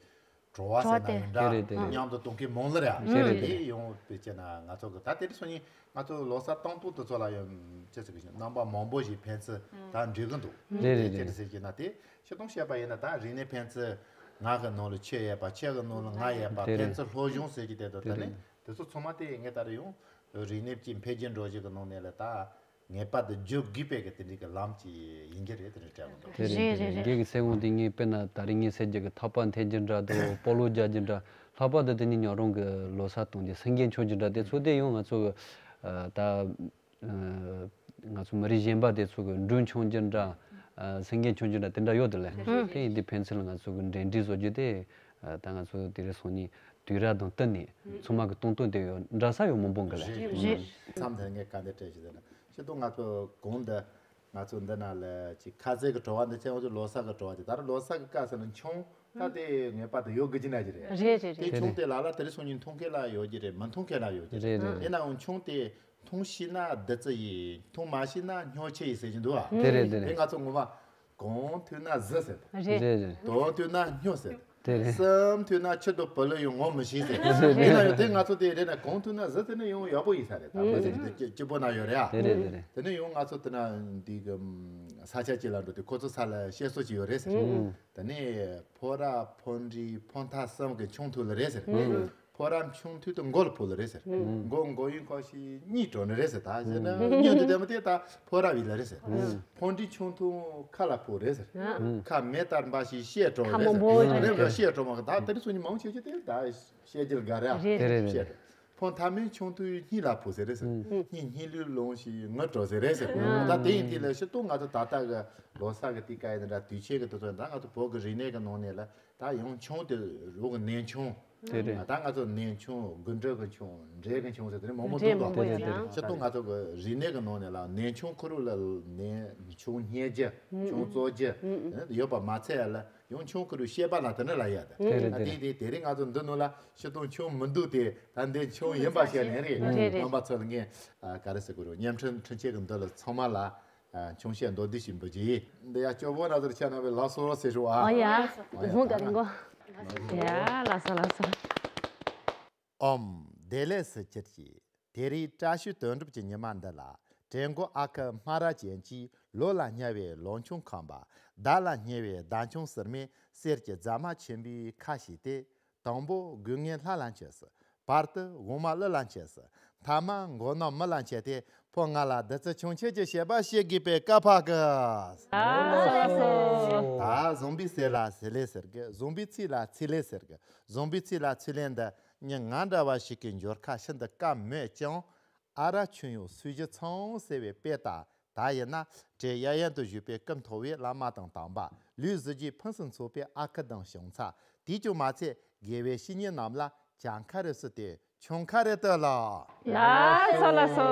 བྲོ་བ་ཟེར་ན་ཡང་འདྲ། དེ་རེད་དེ་རེད། མཉམ་དུ་གཏོང་མཁན་མང་ལ་རེད། དེ་རེད་དེ་དེ་རེད། ཡང་དཔེ་བྱས་ན་ང་ཚོ་གི་ད་དེ་རིང་སང་ཉིན་ང་ཚོ་ལོ་གསར་གཏོང་སྤོ་དེ་ཚོ་ལ་ཡང་ཅི་ཟེར་གི་ཞིག་རྣམ་པ་མང་པོ་ཞིག་ཕན་ཚུན་ད་འགྲིག་གི་འདུག་རེད་རེད་ཅི་རེད། རེད་ཟེར་གྱི་ན་དེ་སྤྱིར་བཏང་བཤད་པ་ཡིན་ན་ད་རིག་གནས་ཕན་ཚུན་ང་གི་ནང་ལ་ཁྱེད་ཡོད་པ། ཁྱེད་ཀྱི་ནང་ལ་ང་ཡོད་པ། དེ་རེད། ཕན་ཚུན་སློབ་སྦྱོང་ཟེར་གྱི་དེ་དང་དེ་དེ་ནི་རེད། དེ་ཚོ་ཚང་མ་དེ་ངས་ད་རེས་ཡང་རིག་གནས་ཀྱི་འཕེལ་རྒྱས་འགྲོ་གཞི་གི་ནང་ནས་ལ་ད་ངེས་པར་དུ་བརྗོད་དགོས་པའི་གི་དེ་འདྲའི་གི་ལམ་ཅིག་ཡིན་གྱི་རེད། དེ་འདྲའི་སྤྲད་གི་འདུག་དེ་རེད་དེ་རེད། རེད་རེད། ངེད་ཀྱི་སེམས་ཁོང་དེ་ངས་དཔེར་ན་ད་རེས་ངས་ཟེར་རྒྱུ་གི་ཐག་པ་འཐེན་རྒྱུ་འདྲ་དང་སྤོ་ལོ་རྒྱག་རྒྱུ་འདྲ། ལྷག་པར་དུ་དེ་ནི་ཉག་རོང་གི་ལོ་གསར་གཏོང་རྒྱུ་སེང་གེ་མཆོང་རྒྱུ་འདྲ་དེ་ཚོ་དེ་ཡང་ང་ཚོ་གི་ཨ་ད་ཨ་ང་ཚོ་མི་རིགས་གཞན་པ་དེ་ཚོ་གི་སྦྲུལ་མཆོང་རྒྱུ་འདྲ། ཨ་སེང་གེ་མཆོང་རྒྱུ་འདྲ་དེ་འདྲ་ཡོད་དེ་ལས། དེ་ཡིན་དུས་ཕན་ཚུན་ལ་ང་ཚོ་གི་འབྲེལ་འདྲིས་བཟོ་རྒྱུ་དེ་ཨ་ད་ང་ཚོ་དེ་རིང་སང་ཉིན་དུས་རབས་དང་བསྟུན་ནས་ཚང་མ་གི་གཏོང་སྟངས་དེ་ཡོད་འདྲ་ས་ཡོད་མང་པོ་འགི་ལས། རེད། མཚམས་དེ་ངས་ག་འདྲ་སྤྲད་ཞུ་ཟེར་ན་སྤྱིར་བཏང་ང་ཚོ་གོང་དུ་ང་ཚོ་འདི་ན་ལ་ཅིག་ཁ་ཟས་ཀྱི་བྲོ་བ་འདི་ཅན་འོ་ཅིག་ལོ་གསར་གྱི་བྲོ་བ་དེ་ད་རུང་ལོ་གསར་གྱི་སྐབས་སུ་ལ་མཆོང་ད་དེ་ངེས་པར་དུ་ཡོད་དགོས་ཀྱི་ན་ཅི་རེད། རེད་རེད་དེ་རེད། མཆོང་དེ་ལ་ལ་དེ་རིང་སང་ཉིན་འཐུང་མཁན་ལ་ཡོད་ཀྱི་རེད། མི་འཐུང་མཁན་ལ་ཡོད་ཀྱི་རེད། རེད་རེད། དེ་ན་འོང་མཆོང་དེ་འཐུང་ཤེས་ན་བདུད་རྩི་ཡིན། འཐུང་མ་ཤེས་ན་སྨྱོ་ཆེ་ཡིན་ཟེར་གྱི་འདུག་ཨ། དེ་རེད་དེ་དེ་རེད། ང་ཚོ་ངོ་མ་གོང་ཐོས་ན་གཟི་ཟེར། རེད། རེད་རེད། དོན་ཐོས་ན་སྨྱོ་ཟེར། དེ་རེད། གསུམ་ཐོས་ན་ཁྱི་དང་བུ་ལ་ཡང་ངོ་མི་ཤེས་ཟེར། དེ་ན་ཡང་དེ་ང་ཚོ་དེ་རེད་ན་གོང་ཐོས་ན་གཟི་དེ་ནི་ཡང་ཡག་པོ་ཡིན་ས་རེད། ད་བུ་ཟེར་གྱི་དེ་སྐྱིད་པོ་ན་ཡོད་རེད་ཨ། དེ་རེད་དེ་རེད། དེ་ནི་ཡང་ང་ཚོ་དེ་ན་འདི་གི་ས་ཆ་གཅིག་ལ་འགྲོ་དུས་ཁོ་ཚོ་ས་ལ་བཤད་སྲོལ་ཅིག་ཡོད་རེད་ཟེར། དེ་ནི་ཕོ་རབ་ཕོ་འདྲེ་ཕོ་མཐའ་གསུམ་གི་མཆོང་ཐོས་ལ་རེད་ཟེར། ཕོ་རབ་མཆོང་ཐོས་དུ་མགོ་ལ་ཕོག་ལ་རེད་ཟེར། མགོ་མགོ་ཡུན་ཁོ་ཤི་གཉིད་བྲོ་ནི་རེད་ཟེར། ད་ཟེར་ན་གཉིད་དུ་དེ་མ་དེ་ད་ཕོ་རབ་ཡིན་ལ་རེད་ཟེར། ཕོ་འདྲེ་མཆོང་ཐོས་ཁ་ལ་ཕོག་རེད་ཟེར། ཁ་མེ་ལྟར་འབར་ཞིང་བཤད་བྲོ་ཁ་རེད་མང་པོ་ཟེར། རེད་རེད་རེད། བཤད་བྲོ་མ་གི་ད་དེ་རིང་སང་ཉིན་མང་ཆེ་ཆེ་དེ་ད་བཤད་རྒྱུ་དགའ་རེད་ཨ། རེད། དེ་རེད་བཤད་རེད། ཕོ་མཐའ་མེད་མཆོང་ཐོས་སྙིང་ལ་ཕོག་ཟེར་རེད་ཟེར། སྙིང་སྙིང་ལུས་ལོང་ཞིང་ངུ་བྲོ་ཟེར་རེད་ཟེར། ད་དེ་ཡིན་དུས་ལ་ཤི་ཏོ་ང་ཚོ་ད་ལྟ་གི་ལོ་གསར་གི་དུས་སྐབས་ཡིན་འདྲ་དུས་ཆེན་གི་དུས་ཚོད་ད་ང་ཚོ་བོད་གི་རིག་གནས་གི་ནང་ནས་ལ་ད་ཡང་མཆོང་དེ་རུ་གི་ནས་མཆོང་། དེ་རེད། ད་ང་ཚོ་ནས་མཆོང་དགུན་འབྲུ་གི་མཆོང་འབྲས་གི་མཆོང་ཟེར་དེ་ནི་མང་མང་འདུག་འབྲས་མང་པོ་ཡོད་ཀྱང་། ཤི་ཏོ་ང་ཚོ་གི་རིག་གནས་གི་ནང་ནས་ལ་ནས་མཆོང་ཁུ་རུ་ལ་ནས་མཆོང་སྙེ་རྒྱུ་མཆོང་བཙོ་རྒྱུ་ཡོད་པ་མ་ཚད་ལ། ཡང་མཆོང་ཁུ་རུ་བཤད་པ་ལ་དེ་ནི་ལ་ཡ་དེ། དེ་རེད་དེ་རེད། དེ་དེ་རིང་ང་ཚོ་འདི་ནང་ལ་ཤི་ཏོ་མཆོང་མི་འདུག་དེ་ད་འདི་མཆོང་ཡིན་པ་བཤད་ནས་རེད། རེད་རེད། རྣམ་པ་ཚོ་ལ་ངས་ག་རེ་ཟེར་དགོས་རེད། བརྙན་འཕྲིན་འཕྲིན་ཆས་ཀྱི་མདུན་ལ་ཚང་མ་ལ་མཆོང་བཤད་མདོར་བསྡུས་ཤིག་འབུལ་གྱི་ཡིན། འདི་ཡ་སྐྱོ་བོ་ན་ཚོར་ཆ་ན་བའི་ལགས་སོ་ཟེར་ཞུ་ཨ། ཨ་ཡ། ཨ་ཡ་ཧུང་ག་རིང་གོ། ཡ་ལགས་སོ་ལགས་སོ། ཨོམ། བདེ་ལེགས་སུ་གྱུར་ཅིག་དེ་རིང་བཀྲ་ཤིས་དོན་གྲུབ་ཀྱི་ཉི་མ་འདི་ལ། དྲན་མགོ་ཨ་ཁུ་སྨ་ར་ཅན་གྱིས་ལོ་ལ་བསྙལ་བའི་ལོ་མཆོད་ཁང་པ། ཟླ་ལ་བསྙལ་བའི་ཟླ་མཆོད་ཟེར་མའི་གསེར་གྱི་རྫ་མ་ཆེན་པོའི་ཁ་ཕྱེས་ཏེ། དང་པོ་དགོས་ངེས་ལྷ་ལ་མཆོད་ཟེར། བར་དུ་དབུ་མ་ཀླུ་ལ་མཆོད་ཟེར། ཐ་མ་མགོ་ནག་མི་ལ་མཆོད་དེ། ཕོ་ང་ལ་བདུད་རྩི་ཆང་ཆེན་གྱི་བཤད་པ་བཤད་དགོས་པའི་བཀའ་ཕབ་གི། ཨ་ལགས་སོ། ད་བཟང་པོའི་ཟས་ལ་ཟས་ལེ་ཟེར་གི། བཟང་པོའི་ཚིག་ལ་ཚིག་ལེ་ཟེར་གི། བཟང་པོའི་ཚིག་ལ་ཚིག་ལེ་འདི་མྱི་ང་འདྲ་བ་ཞིག་གི་འབྱོར་ཁ་ཤིན་ཏུ་དཀའ་མོད་ཀྱང་། ཨ་ར་ཁྱོད་ཡང་སུས་ཞུ་ཚང་ཟེར་བའི་དཔེ་ལྟ། ད་ཡིན་ན་བྲེ་གཡའ་གཡོན་དུ་བཞུགས་པའི་སྐུ་མཐོ་བའི་བླ་མ་དང་དམ་པ། ལུས་གཟི་བརྗིད་ཕུན་སུམ་ཚོགས་པའི་ཨ་ཁུ་དང་བྱང་ཚ། དེས་ཀྱང་མ་ཚད་དགེ་བའི་བཤེས་གཉེན་རྣམས་ལ་ཇ་ཁ་རེ་བསྲུབས་ཏེ་ཆང་ཁ་རེ་བཏུལ་ལ། ལགས་སོ་ལགས་སོ།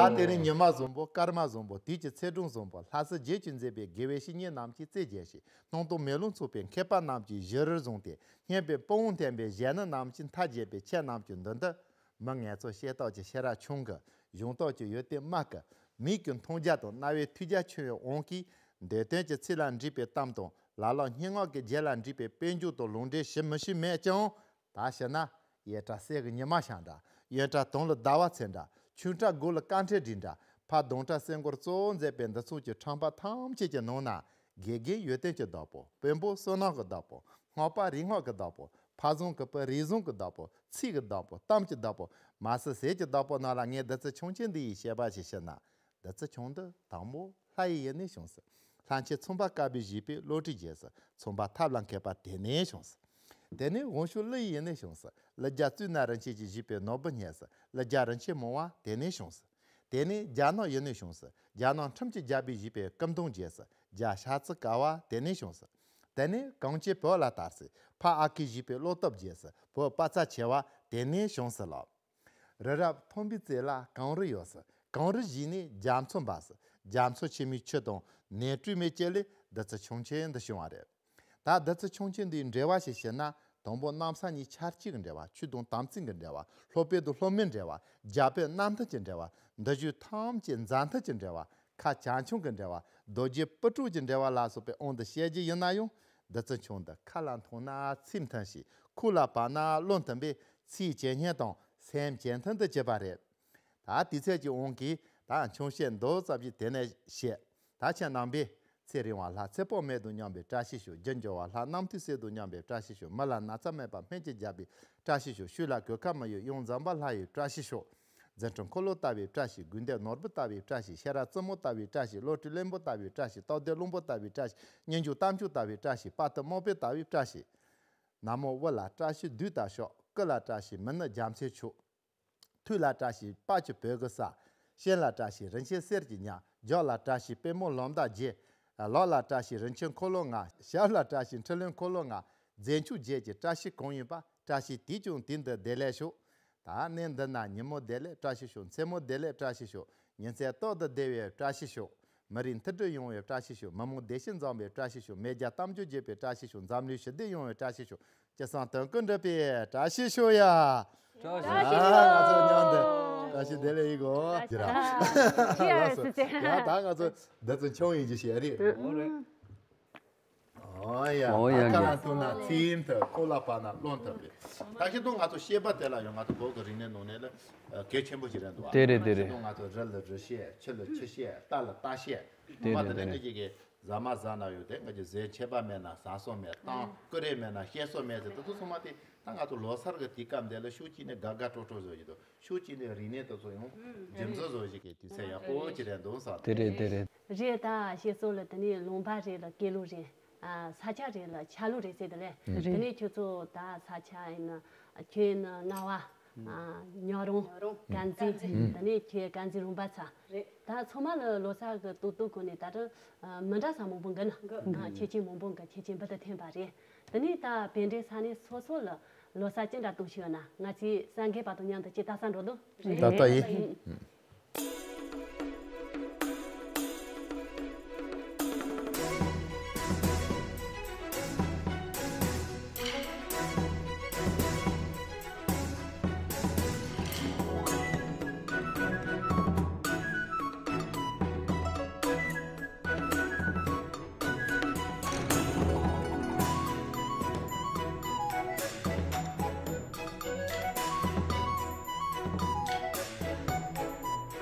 ཡ་དེ་རིང་ཉི་མ་བཟང་པོ་སྐར་མ་བཟང་པོ་དུས་ཀྱི་ཚེས་གྲངས་བཟང་པོ་ལྷ་སྲས་བརྒྱད་ཅུས་མཛད་པའི་དགེ་བའི་བཤེས་གཉེན་རྣམས་ཀྱི་རྩེ་རྒྱས་ཤིང་སྣང་སྟོང་མེ་ལོང་ཚོགས་པའི་མཁས་པ་རྣམས་ཀྱི་བཞུགས་གྲལ་བཟུང་སྟེ་སྙན་པའི་དཔལ་བོ་འཐེན་པའི་གཞས་སྣ་རྣམས་ཀྱིས་མཐའ་རྒྱས་པའི་ཁྱེད་རྣམས་ཀྱི་མདུན་དུ། མི་ངན་ཚོ་བཤད་སྟངས་ཀྱི་ཤེས་རབ་ཆུང་གི། གཞུང་རྟོགས་ཀྱི་ཡོན་ཏན་དམའ་གི། མིག་གི་མཐོང་རྒྱ་དང་རྣ་བའི་ཐོས་རྒྱ་ཆུང་བའི་དབང་གིས། འདོད་དོན་གྱི་ཚིག་ལ་འདྲིས་པའི་གཏམ་དང་། ལ་ལ་སྙན་ངག་གི་རྒྱན་ལ་འདྲིས་པའི་དཔེ་འཇོག་དང་ལུང་འདྲེན་ཞིབ་མི་ཞིབ་མེད་ཀྱང་། ད་བཤད་ན། གཡས་གྲལ་གསེར་གྱི་ཉི་མ་ཤར་འདྲ། གཡོན་གྲལ་དུང་ལ་ཟླ་བ་ཚེར་འདྲ། ཆུང་གྲལ་སྒོ་ལ་དཀར་འཕྲེང་བསྒྲིགས་འདྲ། ཕར་གདོང་གྲལ་གསེར་མགོར་གཙོ་བོ་མཛད་པའི་འདི་ཚོགས་ཀྱི་ཁྲམ་པ་ཐམས་ཅད་ཀྱི་ནང་ན། དགེ་རྒན་ཡོན་ཏན་གྱི་བདག་པོ། དཔོན་པོ་བསོད་ནམས་ཀྱི་བདག་པོ། སྔགས་པ་རིག་སྔགས་ཀྱི་བདག་པོ། ཕ་བཟང་གི་བུ་རིག་གཞུང་གི་བདག་པོ། ཚིག་གི་བདག་པོ། གཏམ་གྱི་བདག་པོ། མ་སྲིད་ཟས་ཀྱི་བདག་པོ་རྣམས་ལ་ངས་བདུད་རྩི་ཆང་ཆེན་འདི་ཡི་བཤད་པ་ཞིག་ཞུས་ན། བདུད་རྩི་ཆང་འདི་དང་པོ་ལྷ་ཡི་ཡུལ་ནས་བྱུང་ཟེར། ལྷ་ཆེན་ཚངས་པ་དཀར་པོས་བཞེས་པའི་བློ་གྲོས་རྒྱལ་ཟེར། ཚངས་པ་ཐབས་ལ་མཁས་པ་དེ་ནས་བྱུང་ཟེར། དེ་ནས་དབང་ཕྱུག་ཀླུ་ཡི་ཡུལ་ནས་བྱུང་ཟེར། ཀླུ་རྒྱལ་གཙུག་ན་རིན་ཆེན་གྱིས་བཞེས་པའི་ནོར་བུ་སྙེ་ཟེར། ཀླུ་རྒྱལ་རིན་ཆེན་མང་བ་དེ་ནས་བྱུང་ཟེར། དེ་ནས་རྒྱ་ནག་ཡུལ་ནས་བྱུང་ཟེར། རྒྱ་ནག་ཁྲིམས་ཀྱི་རྒྱལ་པོས་བཞེས་པའི་སྐུ་མདུང་རྒྱལ་ཟེར། རྒྱ་ཤ་ཚ་དཀར་བ་དེ་ནས་བྱུང་ཟེར། དེ་ནས་གངས་ཅན་བོད་ལ་དར་སྲིད། ཕ་ཨ་ཁུས་བཞེས་པའི་བློ་སྟོབས་རྒྱས་སྲིད། བོད་དཔའ་རྩལ་ཆེ་བ་དེ་ནས་བྱུང་སྲིད་ལོ། རི་རབ་མཐོན་པོའི་རྩེ་ལ་གངས་རི་ཡོད་སྲིད། གངས་རི་བཞི་ནས་རྒྱ་མཚོ་འབབ་སྲིད། རྒྱ་མཚོ་ཆེན་མོའི་ཆུ་དང་ནས་བཀྲུས་མའི་བཅུད་ལས་བདུད་རྩི་ཆུང་ཆེན་འདི་བྱུང་བ་རེད། ད་བདུད་རྩི་ཆུང་ཆེན་འདིའི་འབྲེལ་བ་ཞིག་བཤད་ན། དང་པོ་གནམ་ས་གཉིས་ཆར་ཆུ་གི་འབྲེལ་བ། ཆུ་དང་དམ་ཚིག་གི་འབྲེལ་བ། ལྷོ་པོ་དང་ལྷོ་མོའི་འབྲེལ་བ། རྒྱ་བོད་གནམ་སྟོན་གྱི་འབྲེལ་བ། འདི་བཞི་ཐམས་ཅད་མཛའ་མཐུན་གྱི་འབྲེལ་བ། ཁ་བྱང་ཆུབ་ཀྱི་འབྲེལ་བ། རྡོ་རྗེ་སྤུ་གྲོགས་ཀྱི་འབྲེལ་བ་ལ་སོགས་པའི་དབང་དུ་བཤད་རྒྱུ་ཡིན་ན་ཡང་། བདུད་རྩི་ཆུང་འདི་ཁ་ལ་འཐུང་ན་ཚིག་མཐུན་ཞིང་། ཁོག་ལ་བབས་ན་བློ་མཐུན་པས། ཚིག་ཇེ་སྙན་དང་སེམས་ཇེ་མཐུན་དུ་གྱུར་པ་རེད། ད་དུས་ཚོད་ཀྱི་དབང་གིས་ད་ཆུང་བཤད་མདོ་ཙམ་ཞིག་དེ་ནས་བཤད། ད་ཁྱེད་རྣམ་པས་ཚེ་རིང་བ་ལྷ་ཚེ་དཔག་མེད་དང་མཉམ་པའི་བཀྲ་ཤིས་ཤོག་རྒྱུ་འབྱོར་བ་ལྷ་རྣམ་ཐོས་སྲས་དང་མཉམ་པའི་བཀྲ་ཤིས་ཤོག་མི་ལ་ན་ཚ་མེད་པ་སྨན་གྱིས་བརྒྱན་པའི་བཀྲ་ཤིས་ཤོག་ཤུལ་ལ་གོད་ཁ་མི་ཡོང་གཡང་འཛོམས་པ་ལྷ་ཡི་བཀྲ་ཤིས་ཤོག་རྫུ་འཕྲུལ་འཁོར་ལོ་ལྟ་བུའི་བཀྲ་ཤིས། དགོས་འདོད་ནོར་བུ་ལྟ་བུའི་བཀྲ་ཤིས། ཤེས་རབ་རྩེ་མོ་ལྟ་བུའི་བཀྲ་ཤིས། བློ་གྲོས་བློན་པོ་ལྟ་བུའི་བཀྲ་ཤིས། སྟོབས་ལྡན་བློན་པོ་ལྟ་བུའི་བཀྲ་ཤིས། སྙན་བརྒྱུད་གཏམ་རྒྱུད་ལྟ་བུའི་བཀྲ་ཤིས། དཔའ་རྟུལ་དམག་དཔོན་ལྟ་བུའི་བཀྲ་ཤིས། ན་མོ་དབུ་ལ་བཀྲ་ཤིས་བདུད་དང་ཕྱོགས། སྐུ་ལ་བཀྲ་ཤིས་མི་ནུབ་རྒྱ་མཚོའི་ཆུ། ཐུགས་ལ་བཀྲ་ཤིས་དཔལ་གྱི་བོད་ཀྱི་ས། སྤྱན་ལ་བཀྲ་ཤིས་རིན་ཆེན་གསེར་གྱི་ཉ། རྒྱབ་ལ་བཀྲ་ཤིས་པད་མོ་ལོ་འདབ་བརྒྱད། ལག་ལ་བཀྲ་ཤིས་རིན་ཆེན་འཁོར་ལོ་ལྔ། ཞབས་ལ་བཀྲ་ཤིས་འཕྲིན་ལས་འཁོར་ལོ་ལྔ། རྫས་མཆོག་བརྒྱད་ཀྱི་བཀྲ་ཤིས་གང་ཡིན་པ། བཀྲ་ཤིས་དུས་ཀྱང་དུས་འདིར་བདེ་ལེགས་ཤོག་ད་གནས་འདི་ན་ཉིན་མོ་བདེ་ལེགས་བཀྲ་ཤིས་ཤོག་མཚན་མོ་བདེ་ལེགས་བཀྲ་ཤིས་ཤོག་ཉིན་མཚན་རྟག་ཏུ་བདེ་བའི་བཀྲ་ཤིས་ཤོག་མི་རིགས་མཐུན་སྒྲིལ་ཡོང་བའི་བཀྲ་ཤིས་ཤོག་མི་མང་བདེ་སྐྱིད་འཛོམས་པའི་བཀྲ་ཤིས་ཤོག་མེས་རྒྱལ་གཏམ་རྒྱུད་རྒྱས་པའི་བཀྲ་ཤིས་ཤོག་འཛམ་གླིང་ཞི་བདེ་ཡོང་བའི་བཀྲ་ཤིས་ཤོག་ཅི་བསམ་དོན་ཀུན་འགྲུབ་པའི་བཀྲ་ཤིས་ཤོག་ཡ། བཀྲ་ཤིས་ཤོག་ང་ཚོ་མཉམ་དུ་བཀྲ་ཤིས་བདེ་ལེགས་ཡིན་གོ་ཅི་ར། ཅི་ཡ་ཟེར་ཅི། ཡ་ད་ང་ཚོ་འདི་ཚོ་ཆུང་ཡིན་གྱི་ཞེས་རེད། ཨོ་ཡ། ཨོ་ཡ། ཨ་ཁ་ལ་ཐུག་ན་ཚིམ་ཐུབ། ཁོག་ལ་བབས་ན་རློན་ཐུབ་པས། ད་ཤི་ཏུ་ང་ཚོ་བཤད་པ་དེ་ལ་ཡང་ང་ཚོ་བོད་ཀྱི་རིག་གནས་ནང་ནས་ལ་གལ་ཆེན་པོ་ཞིག་རེད་འདུག་བ། དེ་རེད་དེ་རེད། ཤི་ཏུ་ང་ཚོ་རི་ལ་རི་བཤད། ཆུ་ལ་ཆུ་བཤད། རྟ་ལ་རྟ་བཤད། དེ་མ་རེད་དེ་དེ་ནས་རེད། ཀྱི་གི་ཟ་མ་ཟ་ན་ཡོད་དེ་ང་ཚོ་ཟས་ཆད་པ་མེད་ན་ཟ་སོ་མེད། གཏམ་ཀུ་རེ་མེད་ན་བཤད་སོ་མེད་ཟེར་དེ་ཚོ་ཚང་མ་དེ་ད་ང་ཚོ་ལོ་གསར་གྱི་དུས་སྐབས་འདི་ལ་ཤུགས་ཀྱིས་ནས་དགའ་དགའ་སྤྲོ་སྤྲོ་བཟོ་ཡི་འདུག་ཤུགས་ཀྱིས་ནས་རིག་གནས་དེ་ཚོ་ཡང་རྒྱུན་འཛིན་བཟོ་ཞིག་གི་དུས་ཚོད་ཡག་པོ་ཅིག་རེད་འདུག་བསམ། དེ་རེད་དེ་རེད། རེད་ད་ཞེས་སོགས་ལ་དེ་ནས་ལུང་པ་རེད་ལ་སྐྱེས་ལོ་རེད། ས་ཆ་རེད་ལ་ཆ་ལོ་རེད་ཟེར་དེ་ལས། རེད། དེ་ནས་ཁྱོད་ཚོ་ད་ས་ཆ་ཡིན་ན་ཁྱོད་ཡིན་ན་རྔ་བ། ཉག་རོང་། དཀར་མཛེས། དེ་ནས་ཁྱོད་དཀར་མཛེས་རོང་པ་ཚ། རེད། ད་ཚང་མ་ལ་ལོ་གསར་གི་ཏོག་ཏོག་གོ་ནས་ད་ལྟ་མི་འདྲ་ས་མང་པོ་འགི་ན། ཁྱེད་ཆེན་མང་པོ་འགི་ཁྱེད་ཆེན་བུ་དུ་འཐེན་པ་རེད། དེ་ནས་ད་བན་དེ་ས་གནས་སོ་སོ་ལ་ལོ་གསར་ཅི་འདྲ་གཏོང་ཤེས་ཡོད་ན་ང་ཚོའི་སངས་རྒྱས་པ་དང་མཉམ་དུ་ཅི་ལྟ་ས་འགྲོ་དུ། ད་ལྟ་ཡིན།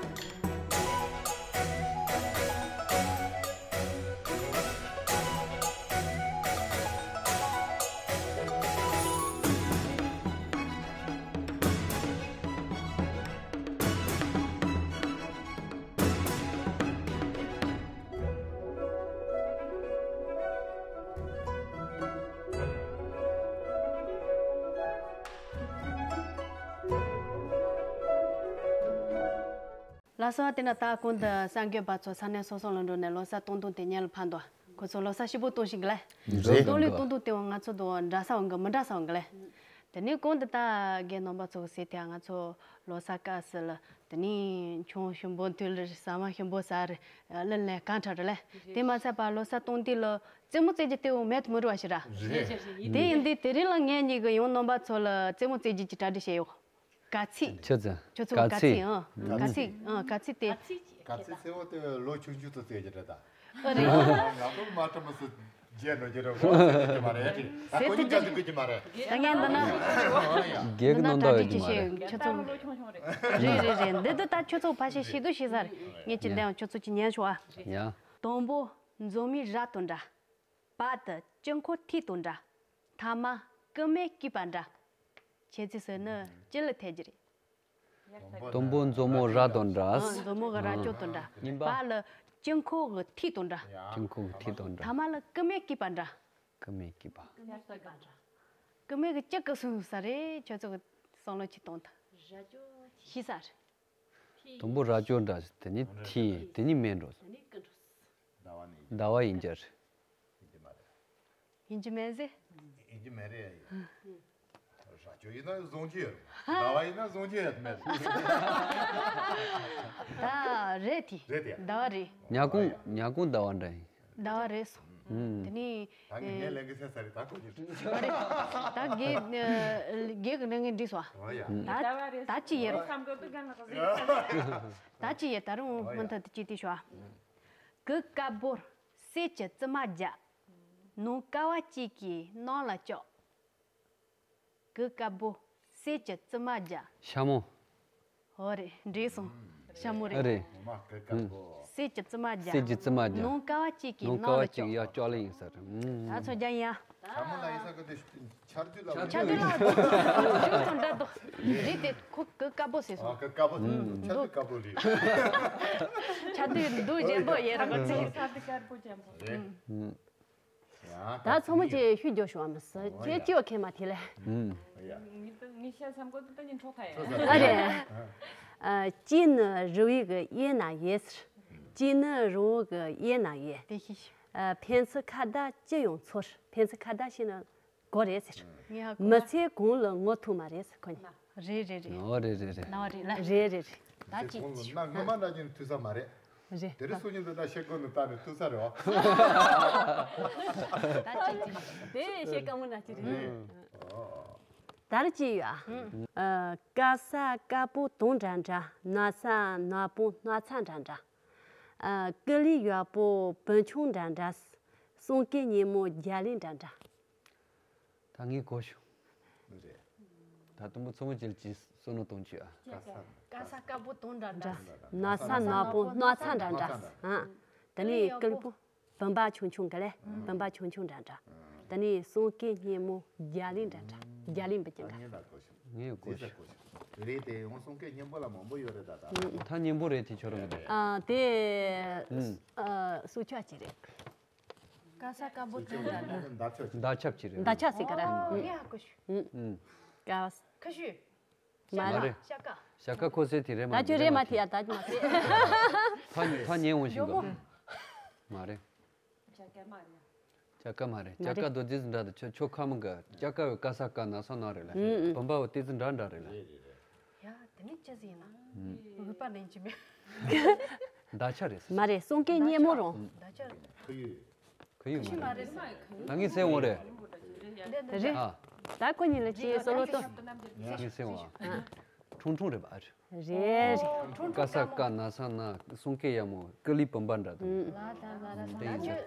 ལགས་སོ། དེ་ན་ད་གོང་དུ་སངས་རྒྱས་པ་ཚོ་ས་གནས་སོ་སོ་ལ་འགྲོ་ནས་ལོ་གསར་གཏོང་དོན་དེ་ཉན་ལ་ཕན་འདུག་ཁོ་ཚོ་ལོ་གསར་ཞིབ་པོ་གཏོང་ཞིག་གི་ལེ། རེད། གཏོང་ལུགས་གཏོང་དུས་དེ་བ་ང་ཚོ་དང་འདྲ་ས་བ་འགི་མི་འདྲ་ས་བ་འགི་ལེ། དེ་ནས་གོང་དུ་ད་རྒན་རྣམ་པ་ཚོ་གི་ཟེར་དེ་ང་ཚོ་ལོ་གསར་སྐབས་སུ་ལ་དེ་ནས་ཆང་ཞིམ་པོ་འཐུང་ལ་ཟ་མ་ཞིམ་པོ་ཟ་རེ་ལ་ལས་གང་དྲག་རེ་ལེ། དེ་མ་ཚད་པ་ལོ་གསར་གཏོང་དུས་ལ་རྩེད་མོ་རྩེ་རྒྱུ་དེ་བ་མེད་དུ་མི་རུང་བ་ཞིག་ར། རེད། དེ་ཡིན་དུས་དེ་རིང་ལ་ངེད་གཉིས་ཀྱི་ཡང་རྣམ་པ་ཚོ་ལ་རྩེད་མོ་རྩེ་རྒྱུ་གྱི་གྲ་སྒྲིག་བྱས་ཡོད། ག་ཚིག་ཁྱོད་ཚོ། ཁྱོད་ཚོ་ག་ག་ཚིག་ཚིག་ཨང་། ག་ཚིག་ཨང་། ག་ཚིག་དེ། ག་ཚིག་ཚེ་བོ་དེ་ལོ་ཆུང་ཆུང་དུ་བཙལ་གྱི་རེད་ད། ཨ་རེད། ང་ཚོ་མ་ཁྲ་མ་སུ་རྒྱལ་ནོ་རྒྱལ་རོགས་ཟེར་གྱི་མ་རེད། ད་ཁོ་གཉིས་ཀ་ཟེར་གྱི་མ་རེད། ད་ངས་འདི་ན། རྒྱལ་གི་ནང་ད་རྒྱལ་གྱི་མ་རེད། ཁྱོད་ཚོ། རེད་རེད་རེད། འདི་དུ་ད་ཁྱོད་ཚོ་ཕ་ཤེས་ཤེས་དུ་ཤེས་ས་རེད། ངས་ཅི་འདི་ཡང་ཁྱོད་ཚོ་ཅི་ཉན་ཤོག་ཨ། ཡ། དང་པོ་མཛོ་མོའི་རྭ་དང་འདྲ། བར་དུ་དཀྱིལ་འཁོར་ཐིག་དང་འདྲ། ཐ་མ་རྐུན་མས་བརྐུས་པ་འདྲ། ཁྱེད་ཚོས་ཟེར་ནི་ཅི་ལ་ཐེ་གི་རེད། དང་པོ་མཛོ་མོ་རྭ་དང་འདྲ། ཨ། མཛོ་མོ་གི་རྭ་ཅོ་དང་འདྲ། གཉིས་པ། བར་ལ་དཀྱིལ་འཁོར་གི་ཐིག་དང་འདྲ། དཀྱིལ་འཁོར་གི་ཐིག་དང་འདྲ། ཐ་མ་ལ་རྐུན་མས་བརྐུས་པ་འདྲ། རྐུན་མས་བརྐུས་པ། རྐུན་མས་གི་ཅི་གི་གསུངས་ས་རེད། ཁྱོད་ཚོ་གི་བསམ་བློ་ཅིག་གཏོང་ཐལ། ཤེས་ས་རེད། དང་པོ་རྭ་ཅོ་འདྲ། དེ་ནི་ཐིག་དེ་ནི་མེ་འགྲོ། ཟླ་བ་ཡིན་རྒྱུ་རེད། ཡིན་གྱི་མེད་ཟེར། ཡིན་གྱི་མེད་རེད་ཡ། རྭ་ཅོ་ཡིན་ན་བཟུང་གྱི་ཡོད། ཟླ་བ་ཡིན་ན་བཟུང་གྱི་ཡོད་མེད། ད་རེད་དེ། རེད་དེ། ཟླ་བ་རེད། ཉ་གུང་ཉ་གུང་ཟླ་བ་འདྲ་ཡིན། ཟླ་བ་རེད་སོང་། དེ་ནི། ད་ངས་ངས་ལས་འགན་སེལ་ས་རེད་ད་ཁོ་གྱི། ད་རེད། ད་རྒན་རྒན་གི་ལས་འགན་འགྲིག་སོང་། ཨ། ཡ། ད་ད་ཅི་ཡེ་རོ། ད་ཅི་ཡེ་ད་རུང་མུ་མཐུད་དུ་ཅི་དེ་ཤོག། གི་དཀར་པོར་གསེར་གྱི་བཙུན་མ་བརྒྱ། ནོར་དཀར་བ་གཅིག་གིས་ནང་ལ་བཅུག། གི་དཀར་པོ་གསེར་གྱི་བཙུན་མ་བརྒྱ། ཤ་མོ། ཧོ་རེད་འགྲིག་སོང་། ཤ་མོ་རེད། རེད། ངོ་མ་གི་དཀར་པོ། གསེར་གྱི་བཙུན་མ་བརྒྱ། གསེར་གྱི་བཙུན་མ་བརྒྱ། ནོར་དཀར་བ་གཅིག་གིས་ནང་ལ་བཅུག། ཡ་ཅོག་ལེ་ཡིན་ས་རེད། ད་ཚོ་རྒྱ་ཡིན་ཡ། ཤ་མོ་ལ་ཡིན་ས་གི་དེ་ཆར་དུས་ལ། ཆར་དུས་ལ་ཅུང་ཙམ་འདྲ་འདུག་རེད་དེ་ཁོ་གི་དཀར་པོ་ཟེར་སོང་། གི་དཀར་པོ་ཟེར། ཆར་དུས་དཀར་པོ་རེད། ཆར་དུས་འདུག་རྒྱན་པོ་ཡེ་ར་གི་ཚིག་ཆར་དུས་དཀར་པོ་རྒྱན་པོ་རེད། ད་ཚང་མ་ཅིག་ཤུགས་རྒྱོབ་ཤོག་ཨ་མ་སི་ཁྱེད་ཅིའོ་ཁེ་མ་ཐི་ལེ། ངི་ཤ་སམ་གོ་ཏི་ཏི་ཉིན་ཁྲོག་ཐ་ཡ། ཨ་རེ། ཨ། སྐྱེས་ནི་རི་བོའི་གི་གཡས་ན་ཡོད་ཟེར། སྐྱེས་ནི་རི་བོ་གི་གཡས་ན་ཡོད། དེ་ཤི་ཤི། ཨ། ཕན་ཚུན་ཁ་བརྡ་ཅི་ཡོང་ཚོར། ཕན་ཚུན་ཁ་བརྡ་ཤེས་ན་གོ་རེད་ཟེར། ངས་ཧ་གོ་མི་ཚེ་གང་ལ་ངོ་ཐུག་མ་རེད་ཟེར་ཁོ་གཉིས། རེད་རེད་རེད། ཨོ་རེད་རེད་རེད། ན་བ་རེད་ལ། རེད་རེད་རེད། ད་ཅིག་ཅིག་ན་སྔོན་མ་ན་ཅིག་ཐུག་ས་མ་རེད། རེད། དེ་རིང་སང་ཉིན་དུ་ད་ཤེས་དགོས་ནི་ད་ནི་ཐུག་ས་རེད་བ། ད་ཅིག་ཅིག་དེ་ཤེས་དཀའ་མོ་ན་ཅིག་རེད། ད་རེ་ཅི་ཡོད་ཨ། དཀར་ས་དཀར་པོ་དུང་འདྲ་འདྲ། ནག་ས་ནག་པོ་སྣག་ཚ་འདྲ་འདྲ། ཀི་ལི་ཡག་པོ་བུ་ཆུང་འདྲ་འདྲ། གསུང་སྐད་སྙན་མོ་རྒྱ་གླིང་འདྲ་འདྲ། ད་ངས་གོ་བྱུང་། རེད། ད་དུམ་བུ་ཚོ་མོ་ཅིལ་གྱིས་བསོད་ནོར་གཏོང་བྱོས་ཨ། དཀར་ས་དཀར་པོ་དུང་འདྲ་འདྲ། ནག་ས་ནག་པོ་སྣག་ཚ་འདྲ་འདྲ། ཨ། དེ་ནས་ཀི་ལི་པོ་བུམ་པ་ཆུང་ཆུང་ག་ལེ། བུམ་པ་ཆུང་ཆུང་འདྲ་འདྲ། དེ་ནས་གསུང་སྐད་སྙན་མོ་རྒྱ་གླིང་འདྲ་འདྲ། རྒྱ་གླིང་བུ་ཅན་འདྲ། ངས་གོ་བྱུང་། ངས་གོ་བྱུང་། རེད་དེ་ཡང་གསུང་སྐད་སྙན་པོ་ལ་མང་པོ་ཡོད་རེད་ད་ད། ད་སྙན་པོ་རེད་དེ་ཁྱོད་རང་གི་དེ། ཨ་དེ། ཨ་སུ་ཆ་ཅི་རེད། ཀ་ས་ཀ་བོ་ཏི་ལ་ལ། མདའ་ཆབ་ཅིག་རེད། མདའ་ཆབ་ཟེར་ག་ར། ཨོ་ཡ་ཀུ་ཤུ། ཀ་ཁ་ཤུ། མ་རེད། ཤ་ཀ་ཤ་ཀ་ཁོ་སེ་དེ་རེད་མ་ད་ཁྱོད་རེད་མ་དེ་ཡ་ད་མ་དེ། ཐ་ཐ་ཉན་འོང་ཞིག་གོ། མ་རེད། ཤ་ཀ་མ་རེད། ཤ་ཀ་མ་རེད། ཤ་ཀ་རྡོ་རྗེ་འདྲ་དང་ཆོ་ཆོ་ཁ་མི་འགའ། ཤ་ཀ་བའི་ཀ་ས་ཀ་ན་ས་ན་རེད་ལ། བུམ་པ་བའི་ཏི་ཙི་འདྲ་འདྲ་རེད་ལ། ཡ་དེ་ནི་ཅི་ཟིག་ཡིན་ན། འོད་པ་ལེན་གྱི་མེད། མདའ་ཆ་རེད། མ་རེད་གསུང་སྐད་སྙན་མོ་རུང་། མདའ་ཆ་རེད། ཁུ་ཡུ། ཁུ་ཡུ་མ་རེད། ད་ངས་ཟེར་འོང་རེད། རེད། ཨ། ད་ཁོ་གཉིས་ལ་ཅི་སོ་ལོ་ཏོ། ངས་ཟེར་འོང་ཨ། ཁྲུང་ཁྲུང་རེད་པ་ཨ་རེད། རེད་རེད། ཀ་ས་ཀ་ན་ས་ན་གསུང་སྐད་ཡག་མོ་ཀི་ལི་བུམ་པ་འདྲ་དང་། ལ་ད་ལ་ལ་ད་ཁྱོད།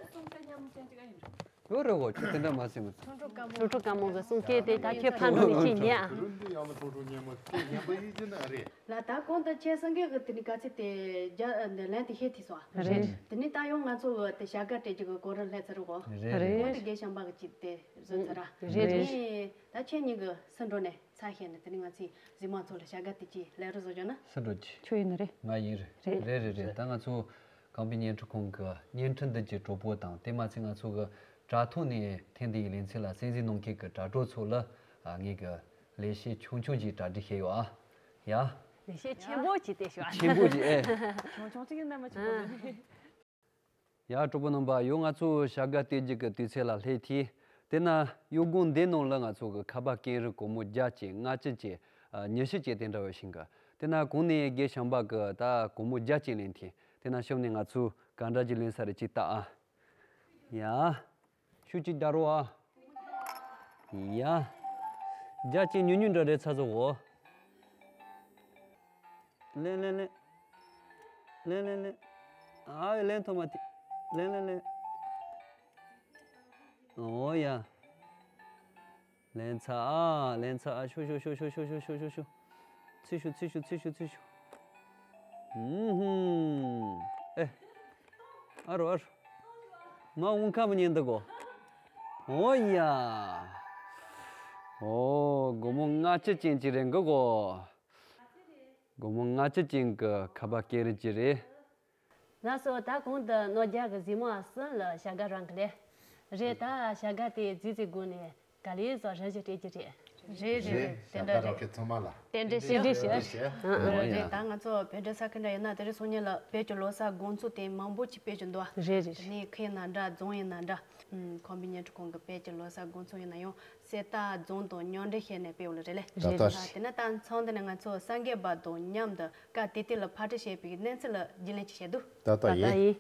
ཡོད་རེད་འོ་ཁྱོད་དེ་འདྲ་མ་ཟེར་མི་ཚོ། ཁྲུང་ཁྲུང་དཀར་མོ་གི་གསུང་སྐད་དེ་ད་ཁྱོད་ཕ་ནོ་ནི་ཅི་ཉན་ཨ། ཁུ་རུ་འདི་ཡག་མོ་ཁྲུང་ཁྲུང་སྙན་མོ་སྐད་སྙན་པོ་ཡིན་གྱི་ན་རེད། ལ་ད་གོང་དུ་ཁྱེད་སེང་གེ་གི་དེ་ནི་ག་ཚད་དེ་རྒྱ་ལན་དེ་ཤེས་ཐིག་སོང་ཨ། རེད། དེ་ནི་ད་ཡང་ང་ཚོ་གི་དེ་བྱ་དགའ་སྤྲད་རྒྱུ་གི་གོ་རིམ་སླེབས་ཚར་རོ། རེད། གོང་དུ་རྒན་བྱམས་པ་གི་ཅིག་དེ་བཟོས་ཚར་ར། རེད་རེད། ད་ཁྱེད་གཉིས་གི་སུ་འགྲོ་ནས་ཚ་ཤེས་ནས་དེ་ནི་ང་ཚོའི་གཟིགས་མོ་ཚོ་ལ་བྱ་དགའ་དེ་ཅིག་ལས་རོགས་བཟོ་རྒྱུ་ན། སུ་འགྲོ་ཅི། ཁྱོད་ཡིན་ནི་རེད། ང་ཡིན་རེད། རེད་རེད་རེད། ད་ང་ཚོ་གངས་པའི་བརྙན་འཕྲིན་ཁང་གི་བརྙན་འཕྲིན་འདི་གི་གྲོགས་པོ་དང་དེ་མ་ཚད་ང་ཚོ་གི་དྲ་ཐོག་ནས་ཐེངས་འདི་ཡི་ལེ་ཚན་ལ་གསན་གཟིགས་གནང་མཁན་གི་དྲ་གྲོགས་ཚོ་ལ་ངས་གི་ལེགས་བཤད་ཆུང་ཆུང་ཅིག་གྲ་སྒྲིག་བྱས་ཡོད་ཨ། ཡ། ལེགས་བཤད་ཆེན་པོ་ཅིག་བལྟས་ཤོག་ཨ། ཆེན་པོ་ཅིག་ཨེ། ཆུང་ཆུང་ཅིག་ཡིན་ན་མ་ཆུང་པོ་མིན། ཡ་གྲོགས་པོ་རྣམ་པ་ཡོ་ང་ཚོ་བྱ་དགའ་སྟེར་རྒྱུ་གི་དུས་ཚོད་ལ་སླེབས་ཐལ། དེ་ན་གཡོ་སྒོ་འདི་ནང་ལ་ང་ཚོ་གི་ཁ་པར་སྐད་རིགས་སྒོར་མོ་བརྒྱ་ཅན་ལྔ་བཅུ་ཅན་ཉི་ཤུ་ཅན་དེ་འདྲ་བ་ཞིག་གི། དེ་ན་གོང་ནས་རྒན་བྱམས་པ་གི་ད་སྒོར་མོ་བརྒྱ་ཅན་ལེན་ཐལ། དེ་ན་གཤམ་ནས་ང་ཚོ་ག་འདྲ་ཅིག་ལེན་ས་རེད་ཅིག་ལྟ་ཨ། ཡ། ཤུགས་ཅིག་རྒྱག་རོགས་ཨ། ཡ། རྒྱ་ཅན་ཉུང་ཉུང་འདྲ་རེད་ཚ་ཚ་འོ། ལེན་ལེན་ལེན། ལེན་ལེན་ལེན། ཨ་ལེན་ཐོ་མ་ཏི། ལེན་ལེན་ལེན། འོ་ཡ། ལེན་ཚ་ཨ། ལེན་ཚ་ཨ། ཤོ་ཤོ་ཤོ། ཚི་ཤོ་ཚི་ཤོ་ཚི་ཤོ་ཚི་ཤོ། ཨུམ་ཧུམ། ཨེ། ཨ་རོ་ཨ་རོ། མ་འོང་ཁ་མི་ཉན་འདུག་གོ། འོ་ཡ། འོ་སྒོར་མོ་ལྔ་བཅུ་ཅན་ཅིག་རེད་འགི་གོ། སྒོར་མོ་ལྔ་བཅུ་ཅན་གི་ཁ་པར་སྐད་རིགས་ཅིག་རེད། ལགས་སོ། ད་གོང་དུ་ནོར་རྒྱ་གི་གཟིགས་མོ་བ་གསུམ་ལ་བྱ་དགའ་རག་གི་ལེ། རེད་ད་བྱ་དགའ་དེ་རྫིས་རྫིས་སྒོ་ནས་ག་ལེ་བཟོ་ར་བཞི་སྤྲད་རྒྱུ་རེད། རེད་རེད་རེད། དེ་འདྲ་རེད། རོགས་ཀྱི་ཚང་མ་ལ་དེ་འདྲ་བྱས། དེ་འདྲ་བྱས། རེད་རེད། ད་ང་ཚོ་བོད་འབྲེལ་ས་ཁུལ་འདྲ་ཡིན་ན་དེ་རིང་སང་ཉིན་ལ་བོད་ཀྱི་ལོ་གསར་དགོང་ཚོགས་དེ་མང་པོ་ཅིག་སྤེལ་གྱི་འདུག་རེད་རེད། དེ་ནས་ཁུལ་ཡིན་ན་འདྲ་རྫོང་ཡིན་ན་འདྲ། ཁམས་པའི་བརྙན་འཕྲིན་ཁང་གི་བོད་ཀྱི་ལོ་གསར་དགོང་ཚོགས་ཡིན་ན་ཡང་གསེར་རྟ་རྫོང་དང་མཉམ་འབྲེལ་བྱས་ནས་སྤེལ་ཡོད་ལ་རེད་ལེ། ད་ལྟ་ད་དེ་ན་ད་མཚམས་འདི་ནས་ང་ཚོ་གསར་འགོད་པ་དང་མཉམ་དུ་སྐབས་དེ་དུས་ལ་ཕབ་སྒྲིག་བྱས་པའི་གནས་ཚུལ་ལ་རྒྱུས་ལོན་ཅིག་བྱས་འདུག་ད་ལྟ་ད་ལྟ་ཡིན། ཡིན།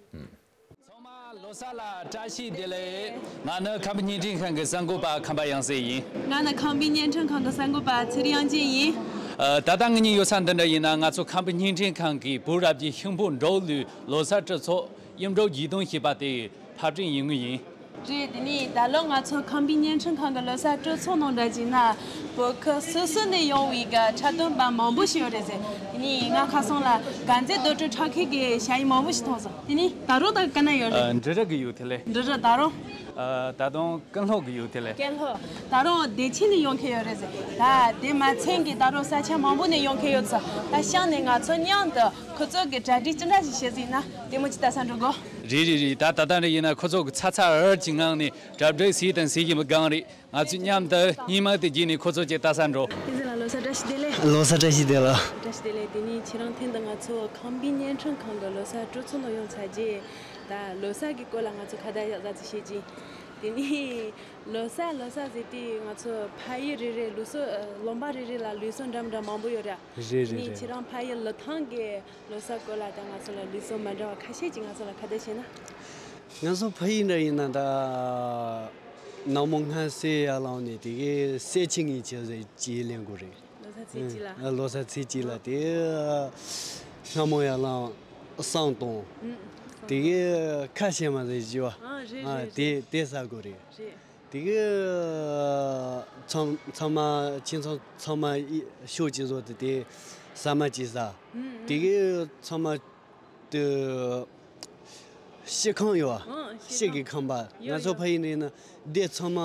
ཚང་མ་ལོ་གསར་ལ་བཀྲ་ཤིས་བདེ་ལེགས། ང་ནི་ཁམས་པའི་བརྙན་འཕྲིན་ཁང་གི་གསར་འགོད་པ་ཁམས་པ་ཡང་སྲིད་ཡིན། ང་ནི་ཁམས་པའི་བརྙན་འཕྲིན་ཁང་གི་གསར་འགོད་པ་ཚེ་རིང་དབྱངས་ཅན་ཡིན། ཨ། ད་ལྟ་ང་གཉིས་ཡོད་ས་འདི་འདྲ་ཡིན་ན་ང་ཚོ་ཁམས་པའི་བརྙན་འཕྲིན་ཁང་གིས་བོད་རབ་རྒྱས་ཤིང་ཕོ་འབྲོག་གླུའི་ལོ་གསར་སྤྲོ་ཚོགས་གཡུ་འབྲུག་བརྒྱད་སྟོང་ཞེས་པ་དེ་ཕབ་སྒྲིག་ཡིན་ངོས་ཡིན། རེད། དེ་ནས་ད་ལོ་ང་ཚོ་ཁམས་པའི་བརྙན་འཕྲིན་ཁང་གི་ལོ་གསར་སྤྲོ་ཚོགས་ནང་འདྲ་བྱས་ན་བོད་ཁུལ་སོ་སོ་ནས་ཡོང་བའི་གི་འཁྲབ་སྟོན་པ་མང་པོ་ཞིག་ཡོད་རེད་ཟེར། དེ་ནས་ང་ཁ་སང་ལ་དཀར་མཛེས་རྡོ་གྲུབ་འཁྲབ་མཁན་གྱི་ཞ་ཡི་མང་པོ་ཞིག་མཐོང་སོང་། དེ་ནས་ད་རུང་ད་ག་ན་ཡོད་རེད། ཨ། འབྲི་རུ་གི་ཡོད་དེ་ལས། འབྲི་རུ། ད་རུང་། ཨ། ད་དུང་ཀུན་སློང་གི་ཡོད་དེ་ལས། ཀུན་སློང་། ད་རུང་བདེ་ཆེན་ནས་ཡོང་མཁན་ཡོད་རེད་ཟེར། ད་དེ་མ་ཚད་ཀྱི་ད་རུང་ས་ཆ་མང་པོ་ནས་ཡོང་མཁན་ཡོད་ཚོ། ད་གཤམ་ནས་ང་ཚོ་མཉམ་དུ་ཁོ་ཚོ་གི་གྲ་སྒྲིག་ཅི་འདྲ་ཞིག་བྱེད་ཟིན་ན་དེ་མོ་ཅིག་ལྟ་ས་འགྲོ་དགོས། རེད་རེད་རེད། ད་ད་ལྟ་འདྲ་ཡིན་ན་ཁོ་ཚོ་གི་ཚ་ཚ་འུར་འུར་གྱི་ངང་ནས་གྲ་སྒྲིག་བྱས་དང་བྱེད་བཞིན་པའི་སྒང་རེད། ང་ཚོས་མཉམ་དུ་སྙིང་དམར་དེ་བརྒྱུད་ནས་ཁོ་ཚོ་གཅིག་ལྟ་ས་འགྲོ། བསྟན་འཛིན་ལགས་ལོ་གསར་བཀྲ་ཤིས་བདེ་ལེགས། ལོ་གསར་བཀྲ་ཤིས་བདེ་ལེགས། བཀྲ་ཤིས་བདེ་ལེགས། དེ་ནས་ཁྱེད་རང་ཐེངས་འདི་ང་ཚོ་ཁམས་པའི་བརྙན་འཕྲིན་ཁང་གི་ལོ་གསར་སྤྲོ་ཚོགས་ནང་ཡོང་ཚར་རྗེས། ད་ལོ་གསར་གྱི་སྐོར་ལ་ང་ཚོ་ཁ་བརྡ་ཡག་ཙམ་ཅིག་བྱེད་ཀྱིན། དེ་ནས་ལོ་གསར་ལོ་གསར་ཟེར་དུས་ང་ཚོ་ཕ་ཡུལ་རེ་རེ་ལུགས་སྲོལ། ལུང་པ་རེ་རེ་ལ་ལུགས་སྲོལ་འདྲ་མི་འདྲ་མང་པོ་ཡོད་ར། རེད་རེད་རེད། དེ་ནས་ཁྱེད་རང་ཕ་ཡུལ་ལི་ཐང་གི་ལོ་གསར་སྐོར་ལ་ད་ང་ཚོ་ལ་ལུགས་སྲོལ་མ་འདྲ་བ་ཁ་ཤས་ཅིག་ང་ཚོ་ལ་ཁ་བརྡ་བྱས་ན། ང་ཚོ་ཕ་ཡུལ་འདྲ་ཡིན་ན་ད་ནངས་མོ་སྔ་སེ་ཡར་ལངས་ནས་དེ་གའི་གསེར་ཕྱེ་ངས་ཅི་ཟེར་ཅི་ལེན་དགོས་རེད། ལོ་གསར་ཚེས་གཅིག་ལ། ཨ། ལོ་གསར་ཚེས་གཅིག་ལ་དེ་སྔ་མོ་ཡར་ལངས་བསང་གཏོང་། ཨུ། དེ་གའི་ཁ་ཕྱེ་མ་ཟེར་བཞི་བ། ཨ། རེད། ཨ། རེད། དེ་རེད། དེ་ཟ་དགོས་རེད། རེད། དེ་གའི་ཚང་ཚང་མ་ཁྱིམ་ཚང་ཚང་མ་ཤོག་ཅིག་བཟོ་སྟེ་དེ་ཟ་མ་ཅིག་ཟ། ཨུ། ཨུ། དེ་གའི་ཚང་མ། དུ། ཤི་ཁང་ཡོད་པ། ཨང་། ཤི་ཤི་གི་ཁང་པ། ཡོད། ང་ཚོ་ཡོད། ཕ་ཡུལ་ནས་ན་སྡེ་ཚང་མ།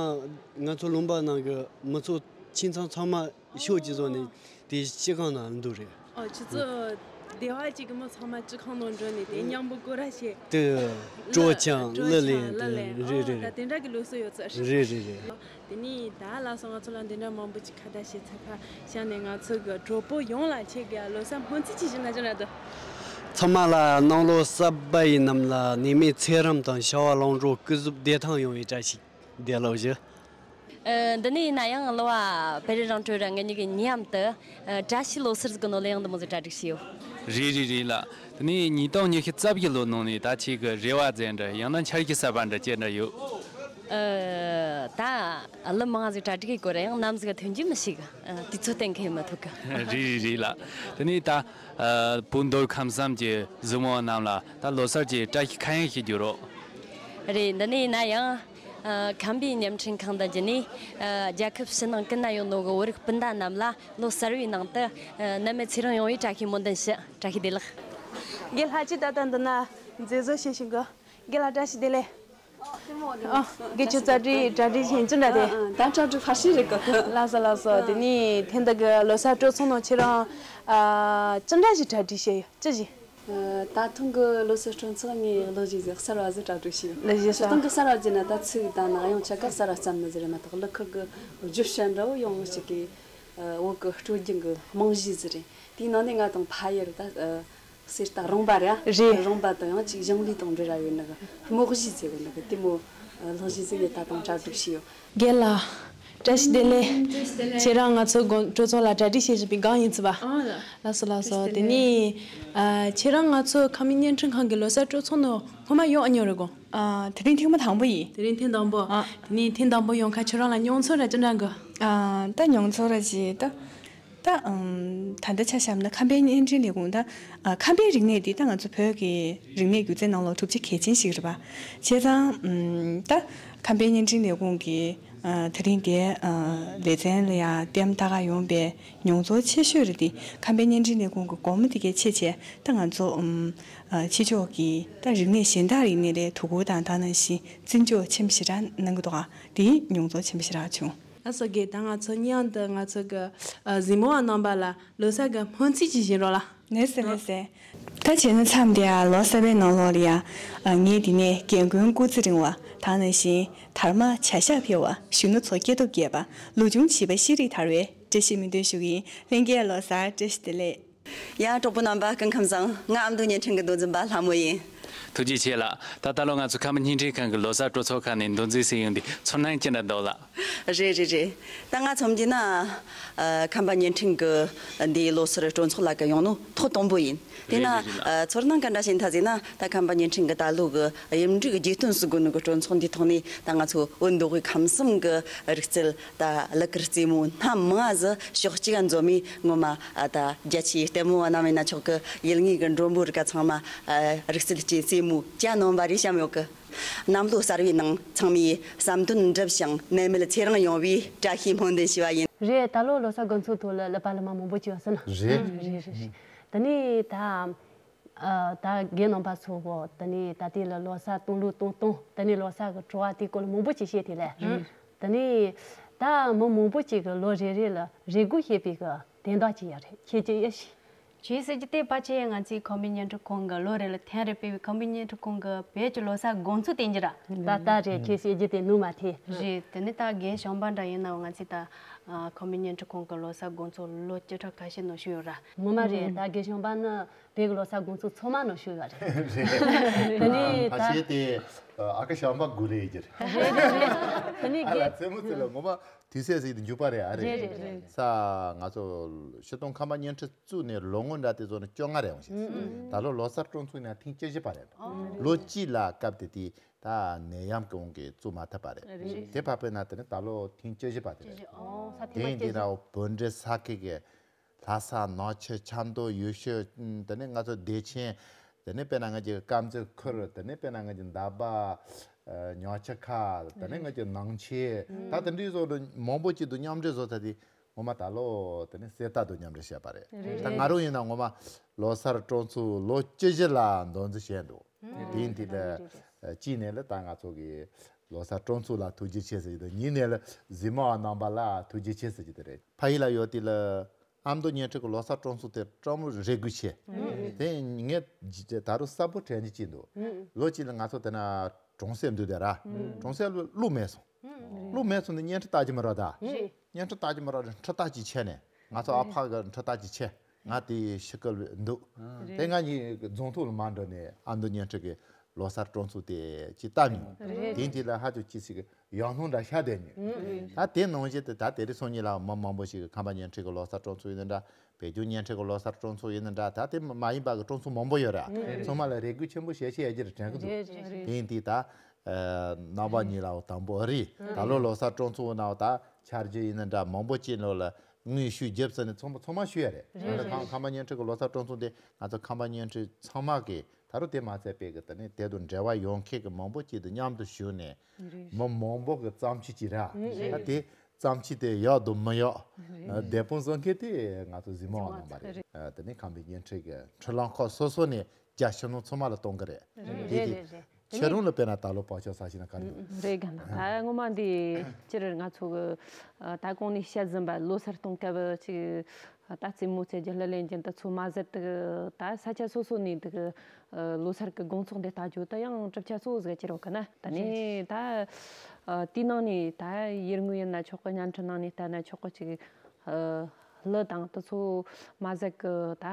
ང་ཚོ་ལུང་པ་ནང་གི་མི་ཚོ་ཁྱིམ་ཚང་ཚང་མ་ཤོག་ཅིག་བཟོ་ནས་དེ་ཤི་ཁང་ནང་འདུག་རེད། ཨོ། ཁྱེད་ཚོ་སྡེ་བ་གཅིག་གི་མི་ཚང་མ་ཤི་ཁང་ནང་འགྲོ་ནས་དེ་མཉམ་པོ་སྐོར་ར་བྱེད། དུ། གྲོ་ཆང་། གླུ་ལེན། གླུ་ཆང་། གླུ་ལེན། རེད། ཨོ། རེད། ད་རེད། དེ་འདྲ་གི་ལུགས་སྲོལ་ཡོད་ཚོད་རེད། རེད་རེད་རེད། དེ་ནས་ད་ལ་སོགས་ང་ཚོ་ལ་འདི་འདྲ་མང་པོ་ཅིག་ཁ་བརྡ་བྱས་ཚར་ཁ་ཤས་ནས་ང་ཚོ་གི་གྲོགས་པོ་ཡོངས་ལ་ཁྱེད་ཀྱི་ལོ་གསར་སྨོན་ཚིག་ཅིག་ཞུ་ན་ཅི་འདྲ་འདུག་ཚང་མ་ལ་གནམ་ལོ་གསར་པ་ཡི་ནམ་ལ་ནད་མེད་ཚེ་རིང་དང་བྱ་བ་ལམ་འགྲོ་སྐུ་གཟུགས་བདེ་ཐང་ཡོང་བའི་བཀྲ་ཤིས་བདེ་ལེགས་ཞུ། ཨ། འདི་ནས་ཡིན་ན་ཡང་གླུ་བ་བེ་རི་རང་གྲོལ་ར་ང་གཉིས་ཀྱིས་མཉམ་དུ། ཨ། བཀྲ་ཤིས་ལོ་གསར་ཟེར་གི་ནོ་ལེ་ཡང་འདི་མོ་ཟིག་གྲ་སྒྲིག་བྱས་ཡོད། རེད་རེད་རེད་ལགས། དེ་ནས་ཉིས་སྟོང་ཉི་ཤུ་རྩ་བཞི་ལོ་ནང་ནས་ད་ཁྱེད་ཀྱི་རེ་བ་ཟེར་འདྲ་ཡང་ན་འཆར་གཞི་གསར་པ་འདྲ་ཅི་འདྲ་ཡོད། ཨ། ད་གླུ་མང་ཟིག་གྲ་སྒྲིག་གི་སྐོར་ཡང་ནམ་ཟིག་ཐོན་གྱི་མི་ཤེས་གི། ཨ། དུས་ཚོད་གཏན་འཁེལ་མི་ཐུབ་གི། རེད་རེད་རེད་ལགས། དེ་ནས་ད། ཨ། བོད་མདོ་ཁམས་གསུམ་གྱི་གཟིགས་མོ་བ་རྣམས་ལ་ད་ལོ་གསར་གྱི་བཀྲ་ཤིས་ཁ་གཡང་ཞིག་བསྒྱུར་རོགས། རེད། འདི་ནས་ཡིན་ན་ཡང་། ཨ། ཁམས་པའི་བརྙན་འཕྲིན་ཁང་དང་བརྒྱུད་ནས། ཨ། རྒྱལ་ཁབ་ཕྱི་ནང་ཀུན་ན་ཡོད་ནོ་གི་བོད་རིགས་སྤུན་ཟླ་རྣམས་ལ་ལོ་གསར་བའི་ནང་དུ། ཨ། ནད་མེད་ཚེ་རིང་ཡོང་བའི་བཀྲ་ཤིས་སྨོན་འདུན་ཞུ། བཀྲ་ཤིས་བདེ་ལེགས། རྒན་ལགས་ཅིག་ད་ལྟ་འདི་ན་མཛེས་བཟོ་བྱེད་བཞིན་གི། རྒན་ལགས་བཀྲ་ཤིས་བདེ་ལེགས། ཨ། རྒན་ཁྱོད་གྲ་སྒྲིག་གྲ་སྒྲིག་བྱེད་ཅི་འདྲ་དེ། ཨ། ཨ། ད་གྲ་སྒྲིག་ཕར་ཞིག་རེད་གི། ལགས་སོ་ལགས་སོ། ཨ། དེ་ནས་ཐེངས་འདི་གི་ལོ་གསར་སྤྲོ་ཚོགས་ནང་ཁྱེད་རང་། ཨ། ཅི་འདྲ་ཞིག་གྲ་སྒྲིག་བྱས་ཡོད། ཅི་ཞིག་ཨ། ད་ཐེངས་གི་ལོ་གསར་སྤྲོ་ཚོགས་ངས་གླུ་གཞས་ཟིག་གསར་བ་ཟིག་གྲ་སྒྲིག་བྱས་ཡོད། གླུ་གཞས་སྤྱིར་བཏང་གི་གསར་བ་བརྗོད་ན་ད་ཚིག་དང་ན་ཡང་ཆ་ག་གསར་བ་ཙམ་མི་ཟིག་རེད་མ་གཏོགས་གླུ་ཁུག་གི་བརྗོད་བྱ་འདྲ་བོ་ཡང་གཅིག་གི། ཨ། བོད་གི་སྤྲོ་སྐྱིད་གི་རྨང་གཞི་ཟིག་རེད། དེའི་ནང་ནས་ང་དང་ཕ་ཡུལ་ད། ཨ། གསེར་རྟ་རོང་པ་རེད། རེད། རོང་པ་དང་ཡང་གཅིག་ཞིང་ལས་དང་འབྲེལ་བ་ཡོད་ནི་གི་རྨང་གཞི་ཟེར་གི་ནི་གི་དེ་མོ་གླུ་གཞས་ཟིག་ངས་ད་དུང་གྲ་སྒྲིག་བྱས་ཡོད། རྒན་ལགས། བཀྲ་ཤིས་བདེ་ལེགས། ཁྱེད་རང་ང་ཚོ་དགོང་སྤྲོ་ཚོགས་ལ་གྲ་སྒྲིག་བྱེད་བཞིན་པའི་སྒང་ཡིན་ཚུལ་བ། ཨ་ལ། ལགས་སོ་ལགས་སོ། བཀྲ་ཤིས་བདེ་ལེགས། དེ་ནས། ཨ། ཁྱེད་རང་ང་ཚོ་ཁམས་པའི་བརྙན་འཕྲིན་ཁང་གི་ལོ་གསར་སྤྲོ་ཚོགས་ནང་སྔོན་མ་ཡོང་ཨ་མྱོང་རེད་གོ། ཨ། དེ་རིང་ཐེངས་མ་དང་པོ་ཡིན། དེ་རིང་ཐེངས་དང་པོ། ཨ། དེ་ནས་ཐེངས་དང་པོ་ཡོང་ཁ་ཁྱེད་རང་ལ་མྱོང་ཚོར་ར་ཅི་འདྲ་གི། ཨ། ད་མྱོང་ཚོར་ར་ཅི་ད། ད། ཨམ། ད་ལྟ་ཆ་བཞག་ན་ཁམས་པའི་བརྙན་འཕྲིན་ལས་ཁུངས་ད། ཨ། ཁམས་པའི་རིག་གནས་འདི་ད་ང་ཚོ་བོད་ཀྱི་རིག་གནས་སྒྱུ་རྩལ་ནང་ལོགས་གྲུབ་ཆ་གལ་ཆེན་ཞིག་རེད་པ། བྱས་ཙང་། ཨམ། ད་ཁམས་པའི་བརྙན་འཕྲིན་ལས་ཁུངས་ཀྱི། ཨ། དེ་རིང་འདིའི། ཨ། ལེ་ཚན་ལ་ཡ་ལྟད་མོ་ལྟ་ག་ཡོང་པའི་མྱོང་ཚོར་ཆེ་ཤོས་རེད་དེ། ཁམས་པའི་བརྙན་འཕྲིན་ལས་ཁུངས་ཀྱི་སྒོ་མོ་དེ་གའི་ཕྱེ་བྱས་ད་ང་ཚོ། ཨམ། ཨ། ཕྱི་ཕྱོགས་ཀྱི་ད་རིག་གནས་གཞན་དག་རིག་གནས་ལས་དོ་ཁུར་དང་ད་ནང་བཞིན་བརྩི་འཇོག་ཆེན་པོ་ཞེ་དྲག་གནང་གི་འདུག་ག། དེའི་མྱོང་ཚོར་ཆེན་པོ་ཞེ་དྲག་བྱུང་། ལགས་སོ། རྒན། ད་ང་ཚོ་མཉམ་དུ་ང་ཚོ་གི། ཨ། གཟིགས་མོ་བ་རྣམ་པ་ལ་ལོ་གསར་གི་སྨོན་ཚིག་ཅིག་བྱིན་རོགས་ལ། ལགས་སེ། ལགས་སེ། ད་བྱས་ན་མཚམས་འདིར་ལོ་གསར་པའི་ནང་ལོགས་ལ་ཡང་ངས་འདི་ནས་རྒན་རྒོན་སྐུ་ཚེ་རིང་བ་དང་ནང་བཞིན་དར་མ་བྱ་ཤ་འཕེལ་བ་གཞོན་ནུ་ཚོ་སྐྱེ་སྟོབས་རྒྱས་པ་ལོ་ཆུང་བྱིས་པ་ཤེས་རིག་དར་བའི་བཀྲ་ཤིས་སྨོན་འདུན་ཞུ་གི་ཡིན། ལྷན་རྒྱས་ལོ་གསར་བཀྲ་ཤིས་བདེ་ལེགས། ཡ། གྲོགས་པོ་རྣམ་པ་སྐུ་ཁམས་བཟང་། ང་ཨ་མདོ་བརྙན་འཕྲིན་གྱི་མདོ་འཛིན་པ་ལྷ་མོ་ཡིན། ཐུགས་རྗེ་ཆེ་ལགས། ད་ད་ལོ་ང་ཚོ་ཁམས་པ་བརྙན་འཕྲིན་ཁང་གི་ལོ་གསར་སྤྲོ་ཚོགས་ཁང་ནས་མདོ་འཛིན་ཟེར་ཡོང་དུས་ཚོར་སྣང་ཅི་འདྲ་འདུག་ལགས། རེད་རེད་རེད། ད་ང་ཚོ་མ་གཞི་ན་ཨ་ཁམས་པ་བརྙན་འཕྲིན་གྱི་འདིའི་ལོ་གསར་སྤྲོ་ཚོགས་ལ་གི་ཡོང་ནོ་ཐོག་དང་པོ་ཡིན། དེ་ན་རེད་རེད་ལགས། ཨ་ཚོར་སྣང་ག་འདྲ་ཞིག་ཡིན་ད་ཟེར་ན། ད་ཁམས་པ་བརྙན་འཕྲིན་གྱི་ད་ལོ་གི་ཡིག་འབྲུ་གི་རྒྱས་སྟོན་ཟེར་དགོས་ནོ་གི་སྤྲོ་ཚོགས་འདིའི་ཐོག་ནས་ད་ང་ཚོ་བོད་མདོ་དབུས་ཁམས་གསུམ་གྱི་རིག་རྩལ་ད་གླུ་གར་རྩེད་མོ་སྣ་མང་ཟིག་ཕྱོགས་གཅིག་ག་འཛོམས་མི་ངོ་མ་ཨ་ད་རྒྱ་ཆེའི་ལྟད་མོ་བ་རྣམས་ཡིན་ན་ཆོག་གི། ཡུལ་དངོས་ཀྱི་མགྲོན་པོ་རིགས་ཚང་མ་ཨ་རིག་རྩལ་གྱི་རྩེད་མོ་གྱ་ནོམ་པ་རེ་བཤམས་ཡོད་གི། གནམ་ལོ་གསར་བའི་ནང་ཚང་མས་བསམ་དོན་འགྲུབ་ཞིང་ནད་མེད་ཚེ་རིང་ཡོང་བའི་བཀྲ་ཤིས་སྨོན་འདུན་ཞུ་བ་ཡིན། རེད། ད་ལོ་ལོ་གསར་དགོང་ཚོགས་ཐོག་ལ་ཀླད་པ་ཀླད་མ་མང་པོ་བྱས་པ་སོང་ན། རེད། རེད་རེད་རེད། ད་ནི་ད་ཨ་ད་རྒན་རྣམ་པ་ཚོ་བོ་ད་ནི་ད་ལྟའི་ལ་ལོ་གསར་གཏོང་ལུགས་གཏོང་སྟངས། ད་ནི་ལོ་གསར་གྱི་བྲོ་བ་དེའི་སྐོར་ལ་མང་པོ་ཅིག་བཤད་དེ་ལས། རེད། ད་ནི་ད་མི་མང་པོ་ཅིག་གི་ལོ་རེ་རེ་ལ་རེ་སྒུག་བྱེད་པའི་གི་དོན་དག་ཅིག་ཡོད་རེད། ཁྱེད་ཀྱིས་ཡ་ཤི། ཁྱེད་ཟེར་རྒྱུ་དེ་ཕལ་ཆེར་ང་ཚོའི་ཁམས་པའི་བརྙན་འཕྲིན་ཁང་གི་ལོ་རེ་ལ་ཐེངས་རེ་སྤེལ་བའི་ཁམས་པའི་བརྙན་འཕྲིན་ཁང་གི་བོད་ཀྱི་ལོ་གསར་དགོང་ཚོགས་དེ་ཡིན་ར། ད་ལྟ་རེད། ཁྱེད་ཟེར་རྒྱུ་དེ་ནུ་མ་ཐེ། རེད། དེ་ནི་ད་རྒན་བྱམས་པ་འདྲ་ཡིན་ནའང་ང་ཚོས་ད་ཨ་ཁམས་པའི་བརྙན་འཕྲིན་ཁང་གི་ལོ་གསར་དགོང་ཚོགས་ལོ་བཅུ་ཕྲག་ཁ་ཤས་ནང་ཞུགས་ཡོད་ར། ངོ་མ་རེད། ད་རྒན་བྱམས་པ་ནི་བོད་ཀྱི་ལོ་གསར་དགོང་ཚོགས་ཚང་མ་ནང་ཞུགས་ཡོད་རེད། རེད། དེ་ནི་ད་ཕལ་ཆེར་དེ་ཨ་ཁུ་བྱམས་པ་དགུ་ལས་ཡོད་ཀྱི་རེད། རེད་རེད་རེད། དེ་ནི་ཨ་ལ་རྒན་རྩེད་མོ་རྩེ་ལ་ངོ་མ་དུས་ཚོད་ཟིག་ཏུ་འཇུག་པ་རེད། ཨ་རེད། རེད་རེད་རེད། ས་ང་ཚོ་སྤྱིར་བཏང་ཁམས་པ་བརྙན་འཕྲིན་བཙུགས་ནས་ལོ་ངོ་འདྲ་དེ་ཚོ་ནི་བཅོ་ལྔ་རེད་འོང་ཞིང་། ཨུ་ཨུ། ད་ལོ་ལོ་གསར་སྤྲོ་ཚོགས་ནས་ཐེངས་བཅུ་བཞི་པ་རེད། ཨོ། ལོ་གཅིག་ལ་སྐབས་དེ་དེ་ད་ནད་ཡམས་ཀྱི་དབང་གིས་བཙུགས་མ་ཐུབ་པ་རེད། རེད། དེ་བར་པའི་ནང་དེ་ནི་ད་ལོ་ཐེངས་བཅུ་བཞི་པ་དེ་རེད། བཅུ་བཞི། ཨོ། ས་ཐེངས་དེ་མ་ཡིན་དེ་བཅུ་བཞི། ན་བོད་འབྲེལ་ས་ཁུལ་གྱི་ལྷ་ས་ནག་ཆུ་ཆབ་མདོ་ཡུལ་ཤུལ་དེ་ནི་ང་ཚོ་བདེ་ཆེན། དེ་ནས་དཔེར་ན་ང་ཚོའི་དཀར་མཛེས་ཁུལ། དེ་ནས་དཔེར་ན་ང་ཚོའི་འདབ་པ་ཉག་ཆུ་ཁ། དེ་ནས་ང་ཚོའི་ནང་ཆེན། ད་དེ་འདྲའི་བཟོ་འདྲ་མང་པོ་ཅིག་ཏུ་མཉམ་འབྲེལ་བཟོ་ཚར་དེ་ངོ་མ་ད་ལོ་དེ་ནས་གསལ་ཐག་ཏུ་མཉམ་འབྲེལ་བྱས་པ་རེད། རེད། ད་ང་རང་ཡིན་ན་ངོ་མ་ལོ་གསར་སྤྲོ་ཚོགས་ལོ་བཅུ་བཞི་ལ་མདོ་འཛིན་བྱས་འདུག། ཨུ། དེ་ཡིན་དུས་ལ་རེད་རེད། གཅིག་ནས་ལ་ད་ང་ཚོ་གི་ལོ་གསར་སྤྲོ་ཚོགས་ལ་ཐུགས་རྗེ་ཆེ་ཟེར་གྱི་འདུག། གཉིས་ནས་ལ་གཟིགས་མོ་བ་རྣམ་པ་ལ་ཐུགས་རྗེ་ཆེ་ཟེར་གྱི་འདུག་རེད། ཕ་ཡུལ་ལ་ཡོད་དུས་ལ། ཨ་མདོ་བརྙན་འཕྲིན་གྱི་ལོ་གསར་སྤྲོ་ཚོགས་དེ་སྤྲོ་མོ་རེ་སྒུག་ཆེ། ཨུ། དེ་ངས་ད་རུང་གསལ་པོ་དྲན་གྱི་ཅིག་འདུག། ཨུ། ལོ་གཅིག་ལ་ང་ཚོ་དེ་ན་གྲོང་གསེབ་འདུག་དེ་ར། ཨུ། གྲོང་གསེབ་ལ་གློག་མེད་སོང་། ཨུ། གློག་མེད་སོང་དུས་བརྙན་འཕྲིན་ལྟ་རྒྱུ་མི་རག་ད། རེད། བརྙན་འཕྲིན་ལྟ་རྒྱུ་མི་རག་རེད། འཕྲུལ་རྟ་ཅིག་ཁྱེར་ནས་ང་ཚོ་ཨ་ཕ་གི་འཕྲུལ་རྟ་ཅིག་ཁྱེར། ང་དེ་ཤི་ཀི་འདུག། རེད། དེ་ང་གཉིས་རྫོང་ཐོག་ལ་མར་འགྲོ་ནས་ཨ་མདོ་བརྙན་འཕྲིན་གྱི་ལོ་གསར་སྤྲོ་ཚོགས་དེ་ཅིག་བལྟ་མྱོང་། རེད། དེ་དེ་ལ་ཧ་ཅང་ཅི་ཞིག་ཡང་སྣང་འདྲ་ཤར་བསྡད་མྱོང་། ཨུ། ད་དེ་ནང་བཞིན་དུ་ད་དེ་རིང་སང་ཉིན་ལ་མི་མང་པོ་ཞིག་གིས་ཁམས་པ་བརྙན་འཕྲིན་གྱི་ལོ་གསར་སྤྲོ་ཚོགས་ཡིན་ན་འདྲ། བོད་ལྗོངས་བརྙན་འཕྲིན་གྱི་ལོ་གསར་སྤྲོ་ཚོགས་ཡིན་ན་འདྲ། ད་དེ་མ་ཡིན་པ་གི་སྤྲོ་ཚོགས་མང་པོ་ཡོད་ར། ཨུ། ཚང་མ་ལ་རེ་སྒུག་ཆེན་པོ་བྱས་བྱས་ཡོད་ཀྱི་རེད་དྲན་གྱི་འདུག། རེད་རེད་རེད། དེ་ཡིན་དུས་ད་ཨ་རྣམ་པ་གཉིས་ལ་འོ་དང་པོ་ཨ་རེད། ཨུ། ད་ལོ་ལོ་གསར་སྤྲོ་ཚོགས་ནང་ད་འཆར་གཞི་ཡིན་ན་འདྲ་མང་པོ་ཅིག་ལོ་ལ་དངོས་ཞུ་རྒྱབ་ཟེར་ནས་ཚང་མ་ཚང་མ་ཞུ་ཡ་རེད། རེད་རེད། ཁམས་ཁམས་པ་བརྙན་འཕྲིན་གྱི་ལོ་གསར་སྤྲོ་ཚོགས་དེ་ང་ཚོ་ཁམས་པ་བརྙན་འཕྲིན་ཚང་མ་གིས་ད་རུང་དེ་མ་ཚད་པའི་གི་དེ་ནས་དེ་དང་འབྲེལ་བ་ཡོད་མཁན་གྱི་མང་པོ་ཅིག་དང་མཉམ་དུ་ཞུགས་ནས། རེད། མི་མང་པོ་གི་བརྩམས་ཆོས་ཅིག་ར། རེད། ད་དེ་བརྩམས་ཆོས་དེ་ཡག་དང་མི་ཡག་རེད། བདེན་དཔང་བཟོ་མཁན་དེ་ང་ཚོ་གཟིགས་མོ་བ་རྣམ་པ་རེད། རེད། ཨ་དེ་ནས་ཁམས་པའི་བརྙན་འཕྲིན་གྱི་འཕྲུལ་ལམ་ཁག་སོ་སོ་ནས་རྒྱ་ཕྱི་ནང་ཚང་མ་ལ་གཏོང་གི་རེད། རེད། དེ་དེ་རེད་རེད། ཁྱེད་རང་ལ་དཔེར་ན་ད་ལོ་བག་ཆགས་ཟ་ཞིག་ན་ག་རེ་འདུག། རེད་ག་ན། ད་ངོ་མ་འདི་སྤྱིར་ང་ཚོ་གི་ཨ་ད་གོང་ནས་བཤད་ཟིན་པ་ལོ་སར་གཏོང་སྐབས་ཅིག་ད་རྩེད་མོ་རྩེ་རྒྱུ་གླུ་ལེན་རྒྱུ་འདི་ཚོ་མ་ཟད་དུ་ད་ས་ཆ་སོ་སོ་ནས་འདི་གི་ལོ་སར་གི་དགོང་ཚོགས་འདི་ལྟ་རྒྱུ་ད་ཡང་གྲུབ་ཆ་གཙོ་བོ་ཟིག་གྱུར་ཡོད་གི་ན། ད་ནི་ད་དེའི་ནང་ནས་ད་ཡུལ་དངོས་ཡིན་ན་ཆོག་གི། བརྙན་འཕྲིན་ནང་ནས་ལྟ་ན་ཆོག་གི། ཅིག་གླུ་དང་དེ་ཚོ་མ་ཟད་གི་ད་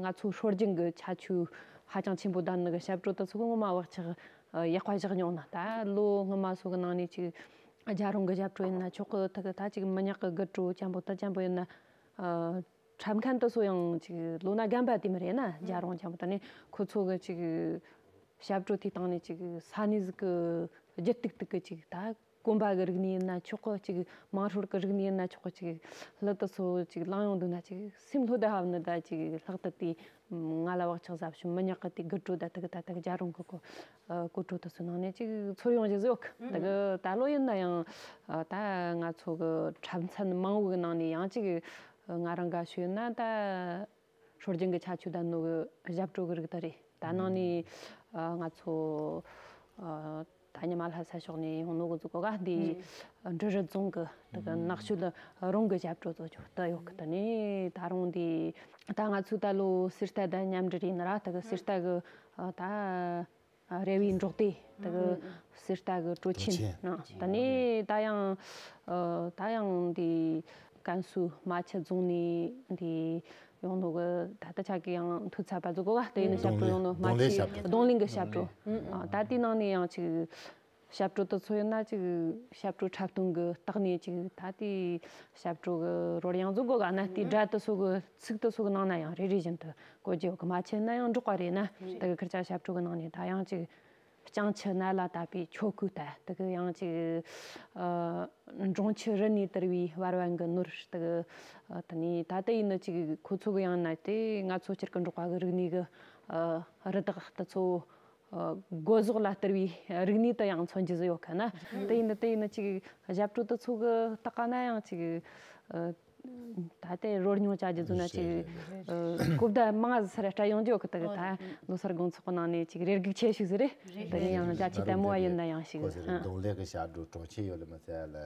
ང་ཚོ་སྲོལ་རྒྱུན་གི་ཁྱད་ཆོས་ཧ་ཅང་ཆེན་པོ་ལྡན་ནི་གི་ཞབས་བྲོ་དེ་ཚོ་གི་ངོ་མ་བག་ཆགས་ཡག་པ་བཞག་མྱོང་ན། ད་ལོ་སྔོན་མ་སོགས་གི་ནང་ནས་ཅིག་རྒྱལ་རོང་གི་ཞབས་བྲོ་ཡིན་ན་ཆོག་གི། ད་གི་ད་ཅིག་མི་ཉག་གི་དགུ་བྲོ་ཅན་པོ་དེ་ཅན་པོ་ཡིན་ན། ཨ་འཁྲབ་མཁན་དེ་ཚོ་ཡང་ཅིག་ལོ་ན་རྒན་པ་དེ་མོ་རེད་ན། རྒྱལ་རོང་ཅན་པོ་ད་ནི་ཁོ་ཚོ་གི་ཅིག་ཞབས་བྲོ་དེའི་སྟེང་ནས་ཅིག་ས་གནས་ཟིག་གི་རྒྱུད་ཏིག་ཏིག་གི་ཅིག་ད་གོམ་པ་གི་རིག་གནས་ཡིན་ན་ཆོག་གི། ཅིག་དམངས་ཧྲོལ་གི་རིག་གནས་ཡིན་ན་ཆོག་གི། ཅིག་གླུ་དེ་ཚོ་ཅིག་བླངས་ཡོང་དུས་ན་ཅིག་སེམས་ལྷོད་དུ་ཧ་བ་ནི། ད་ཅིག་ལྷག་ཏུ་དེ་ང་ལ་བག་ཆགས་ཟབ་ཤོས་མི་ཉག་གི་དེ་དགུ་བྲོ་ད་དེ་གི་ད་དེ་གི་རྒྱལ་རོང་གི་གོ་ཨ་གོ་བྲོ་དེ་ཚོའི་ནང་ནས་ཅིག་ཚོར་ཡོང་རྒྱུ་ཟིག་ཡོད་གི། དེ་གི་ད་ལོ་ཡིན་ན་ཡང་ཨ་ད་ང་ཚོ་གི་འཁྲབ་མཁན་མང་བོ་གི་ནང་ནས་ཡང་ཅིག་ང་རང་དགའ་ཤོས་ཡིན་ན་ད་སྲོལ་རྒྱུན་གི་ཁྱད་ཆོས་ལྡན་ནོ་གི་ཞབས་བྲོ་གི་རིགས་དེ་རེད། ད་ནང་ནས་ཨ་ང་ཚོ་ཨ་ ད་ཉི་མ་ལྷ་ས་ཕྱོགས་ནས་ཡོང་ནོ་གི་ཟིག་གོ་ག་འདི་འབྲི་རུ་རྫོང་གི་དེ་གི་ནགས་ཤོད་རོང་གི་ཞབས་བྲོ་ཚོ་ཆོག་ཏུ་ཡོད་གི། དེ་ནས་ད་རུང་འདི་ད་ང་ཚོའི་ད་ལོ་སེར་རྟ་དང་མཉམ་འབྲེལ་ཡིན་ན་ར། དེ་གི་སེར་རྟ་གི་ད་རེ་བའི་འབྲོག་སྡེ་དེ་གི་སེར་རྟ་གི་སྤྲོ་ཆེན་ནང་། དེ་ནས་ད་ཡང་ད་ཡང་འདི་ཀན་སུའུ་རྨ་ཆུ་རྫོང་ནས་འདི་ཡོང་ནོ་གི། ད་ལྟ་ཆ་གི་ཡང་མཐུ་ཚ་བ་ཟིག་གོ་ག་དེ་ཡིན་ན་ཞབས་བྲོ་ཡོང་ནོ། རྡུང་ལེན་རྨ་ཆུ་ཞབས་བྲོ། རྡུང་ལེན་གི་ཞབས་བྲོ། ཨ། ད་དེའི་ནང་ནས་ཡང་ཅིག་ཞབས་བྲོ་དེ་ཚོ་ཡིན་ན་ཅིག་ཞབས་བྲོ་འཁྲབ་སྟོན་གི་སྟེང་ནས་ཅིག་ད་དེའི་ཞབས་བྲོ་གི་རོལ་དབྱངས་ཟིག་གོ་ག་ན། དེའི་སྒྲ་དེ་ཚོ་གི་ཚིག་དེ་ཚོ་གི་ནང་ན་ཡང་རེ་རེ་བཞིན་དུ་གོ་རྒྱུ་ཡོད་གི། རྨ་ཆུ་ན་ཡང་འབྲོག་པ་རེད་ན། དེ་གི་ཁུར་ཆ་ཞབས་བྲོ་གི་ནང་ནས་ད་ཡང་ཅིག་ལྕང་ཆུ་ན་ལ་བཏབ་པའི་ཆོ་གུ་ལྟ། དེ་གི་ཡང་ཅིག་ཨ་འབྲོང་ཆུ་རི་ནས་དུར་བའི་བར་བ་གི་ནོར། དེ་གི་ཨ་དེ་ནས་ད་ལྟ་ཡིན་ན་ཅིག་ཁོ་ཚོ་གི་ཡང་ན་དེ་ང་ཚོ་སྤྱིར་གི་འབྲོག་པ་གི་རིག་གནས་གི་ཨ་རི་དྭགས་དེ་ཚོ་ཨ་སྒོ་ཟོག་ལ་བསྟར་བའི་རིག་གནས་དེ་ཡང་མཚོན་རྒྱུ་ཟིག་ཡོད་གི་ན། དེ་ཡིན་ན་དེ་ཡིན་ན་ཅིག་ཞབས་བྲོ་དེ་ཚོ་གི་ལྟག་ན་ཡང་ཅིག་ཨ་ད་ལྟའི་རོལ་མྱོང་བྱ་རྒྱུ་ཚོ་ན་ཅིག་ཨ་གོ་བརྡ་མང་ང་ཟིག་སྤྲད་ཡོང་རྒྱུ་ཡོད་གི། དེ་གི་ད་ལོ་གསར་དགོང་ཚོགས་ནང་ནས་ཅིག་རེ་སྒུག་ཆེ་ཤོས་ཟིག་རེད། དེ་གི་ཡང་རྒྱ་ཆེ་ལྟད་མོ་བ་ཡིན་ན་ཡང་ཞིག་ཁོ་ཟེར་རེད། རྡུང་ལེན་གི་ཞབས་བྲོ་གྲོང་ཁྱེར་ཡོད་ལ་མ་ཚད་ལ་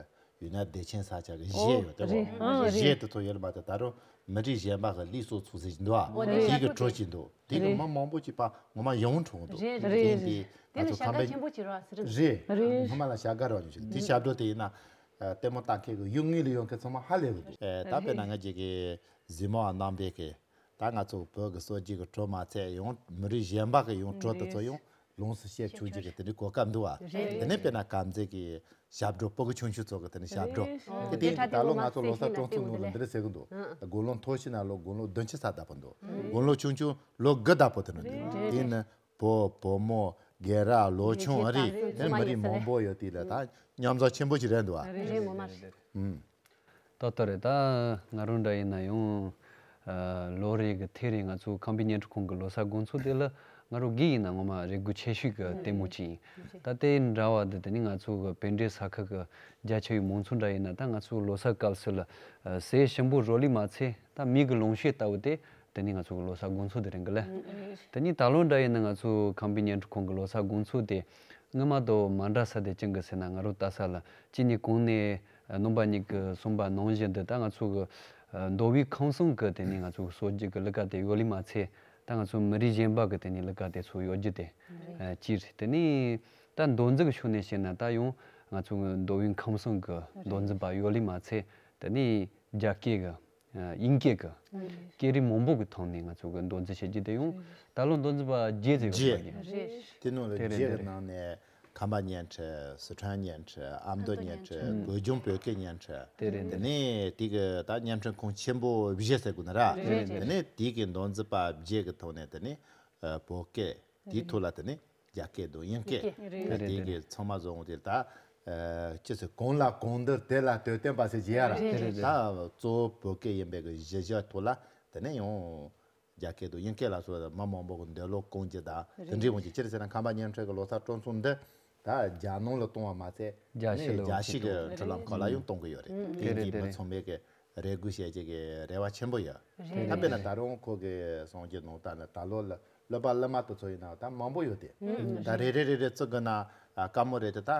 ཡུལ་ན་བདེ་ཆེན་ས་ཆ་གི་གཞས་ཡོད་དེ་བ། རེད། ཨང་། རེད། གཞས་དེ་ཚོ་ཡོད་ལ་མ་ཚད་ད་རུང་མི་རིགས་གཞན་པ་གི་ལུས་སྲོག་ཚུགས་ཟིན་འདུག་བ། འོ་རེད། དེ་གི་བྲོ་གཅིག་འདུག་དེ་གི་རེད། མི་མང་པོ་གཅིག་པ་ངོ་མ་ཡོང་འཁྲུངས་འདུག་རེད། རེད། དེ་ཡིན་དེ་ང་ཚོ་ཁམས་པའི་ཆེན་པོ་གཅིག་རེད། རེད། རེད། སྔོན་མ་ལ་བྱ་དགའ་རག་མྱོང་ཞིག་དེ་ཞབས་བྲོ་དེ་ཡིན་ན། ལྟད་མོ་ལྟ་མཁན་གྱི་ཡུལ་དངོས་ལ་ཡོང་མཁན་ཚང་མ་ཧ་ལས་གི་འདུག་ཨེ། ད་དཔེར་ན་ང་ཅིག་གི་གཟིགས་མོ་བ་རྣམ་པས་གི་ད་ང་ཚོ་བོད་ཀྱི་སྲོལ་རྒྱུན་གྱི་བྲོ་མ་ཚད་ཡང་མི་རིགས་གཞན་པ་གི་ཡང་བྲོ་དེ་ཚོ་ཡང་ལོངས་སུ་སྤྱོད་ཆོག་རྒྱུ་གི་དེ་འདྲའི་གོ་སྐབས་འདུག་བ། རེད། དེ་ནས་དཔེར་ན་དཀར་མཛེས་ཀྱི་ཞབས་བྲོ་སྤུ་གུ་ཆུང་ཆུང་ཚོ་གི་དེ་ནས་ཞབས་བྲོ་རེད། དེ་དེ་ད་ལོ་ང་ཚོ་ལོ་གསར་སྤྲོ་ཚོགས་ནང་ལ་འདི་འདྲ་ཟེར་གི་འདུག་དགུང་ལོ་མཐོ་ཤོས་ན་ལོ་དགུང་ལོ་བདུན་ཅུ་ཙམ་བསྡད་པ་འདུག་དགུང་ལོ་ཆུང་ཆུང་ལོ་དགུ་བསྡད་པོ་དེ་འདྲ་འདུག་དེ་ནི་བུ་བུ་མོ་རྒན་རབས་ལོ་ཆུང་ཨ་རི་དེ་མི་རིགས་མང་པོ་ཡོད་དེ་ལ་ད་མཉམ་འཛོམས་ཆེན་པོ་ཞིག་རེད་འདུག་བ། རེད། ངོ་མ་རེད། ཨུམ། ཏག་ཏག་རེད། ད་ང་རང་འདྲ་ཡིན་ན་ཡང་ཨ་ལོ་རེ་གི་ཐད་རེ་ང་ཚོ་ཁམས་པའི་བརྙན་འཕྲིན་ཁང་གི་ལོ་གསར་དགོང་ཚོགས་དེ་ལ་ང་རང་སྒེར་ཡིན་ན་ངོ་མ་རེ་སྒུག་ཆེ་ཤོས་ཀྱི་ལྟད་མོ་གཅིག་ཡིན། ད་དེ་འདྲ་བ་འདི་དེ་ནི་ང་ཚོ་གི་བན་དེ་ས་ཁུལ་གི་རྒྱ་ཆེ་བའི་མང་ཚོགས་འདྲ་ཡིན་ན་ད་ང་ཚོ་ལོ་གསར་སྐབས་སུ་ལ་ཨ་ཟས་ཞིམ་པོ་རོལ་ལི་མ་ཚད། ད་མི་གི་ལོངས་སྤྱོད་ལྟ་བུ་དེ་དེ་ནི་ང་ཚོ་གི་ལོ་གསར་དགོང་ཚོགས་དེ་རེད་གི་ལ། དེ་ནི་ད་ལོ་འདྲ་ཡིན་ན་ང་ཚོ་ཁམས་པའི་བརྙན་འཕྲིན་ཁང་གི་ལོ་གསར་དགོང་ཚོགས་དེ་སྔོན་མ་དང་མ་འདྲ་ས་དེ་ཅི་གི་ཟེར་ན་ང་རང་ལྟ་ས་ལ་གཅིག་ནས་གོང་ནས་རྣམ་པ་གཉིས་ཀྱིས་གསུངས་པ་ནང་བཞིན་དུ་ད་ང་ཚོ་གི་མདོ་དབུས་ཁམས་གསུམ་གི་དེ་ནི་ང་ཚོ་གི་སྲོལ་རྒྱུན་གི་གླུ་གར་དེ་ཡོད་ལི་མ་ཚད། ད་ང་ཚོ་མི་རིགས་གཞན་པ་གི་དེ་ནི་གླུ་གར་དེ་ཚོ་ཡོད་རྒྱུ་དེ་གཅིག་རེད། དེ་ནི་ད་མདོ་འཛིན་གི་ཕྱོགས་ནས་བཤད་ན་ད་ཡང་ང་ཚོ་གི་མདོ་དབུས་ཁམས་གསུམ་གི་མདོ་འཛིན་པ་ཡོད་ལི་མ་ཚད། དེ་ནི་རྒྱ་སྐད་གི་དབྱིན་སྐད་ཀྱི་སྐད་རིགས་མང་པོ་གི་ཐོག་ནས་ང་ཚོ་གི་མདོ་འཛིན་བྱེད་རྒྱུ་དེ་ཡང་ད་ལོ་མདོ་འཛིན་པ་བརྒྱད་ཙམ་ཡོད་པ་ཡིན། རེད། དེ་ནང་ལ་དེ་རེད། རྒྱའི་དེ་རེད། ནང་ནས་ཁམས་པ་བརྙན་འཕྲིན། སི་ཁྲོན་བརྙན་འཕྲིན། ཨ་མདོ་བརྙན་འཕྲིན། བོད་ལྗོངས་བོད་སྐད་བརྙན་འཕྲིན། དེ་རེད། དེ་ནས་དེ་གི་ད་བརྙན་འཕྲིན་ཁང་ཆེན་པོ་བཞི་ཟེར་དགོས་ན་ར། རེད། དེ་ནས་དེ་གི་མདོ་འཛིན་པ་བརྒྱད་ཀྱི་ཐོག་ནས་དེ་ནས་བོད་སྐད། དེའི་ཐོག་ལ་དེ་ནས་རྒྱ་སྐད་དང་དབྱིན་སྐད། དབྱིན་སྐད། རེད། དེ་གི་ཚང་མ་བཟོ་འོང་དེ་ད། ཨ་ཅི་ཟེར་གང་ལ་གང་འདུལ་དེ་ལ་དོན་བསྟན་པ་ཟེར་གྱི་ཡ་ར། རེད། རེད། ད་གཙོ་བོ་བོད་སྐད་ཡིན་པའི་གི་གཞི་བཞག་ཐོག་ལ་དེ་ནས་ཡང་རྒྱ་སྐད་དང་དབྱིན་སྐད་ལ་སོགས་མི་མང་པོ་གི་འདོད་བློ་སྐོང་རྒྱུ་དང་དེ་འདྲའི་འོང་རྒྱུ། ཅི་རེད་ཟེར་ན་ཁམས་པ་བརྙན་འཕྲིན་གི་ལོ་གསར་སྤྲོ་ཚོགས་འདི་ད་རྒྱ་ནང་ལ་གཏོང་བ་མ་ཚད་རྒྱ་ནས་ཕྱི་ལ་རྒྱ་ཕྱི་གི་འཕྲུལ་ལམ་ཁག་ལ་ཡང་གཏོང་གི་ཡོད་རེད། དེ་རེད། གི་དེ་མི་རེད། ཚང་མས་གི་རེ་སྒུག་བྱེད་ཀྱི་གི་རེ་བ་ཆེན་པོ་ཡོད། རེད། ད་དཔེར་ན་ད་རུང་ཁོ་གི་གསུང་རྒྱུ་ནང་ལྟར་ན་ད་ལོ་ལ་སློབ་པ་སློབ་མ་དེ་ཚོ་ཡིན་ན་ད་མང་པོ་ཡོད་དེ། ད་རེ་རེ་རེ་རེ་བཙུགས་གི་ན་ཨ་དཀའ་མོ་རེད་དེ། ད་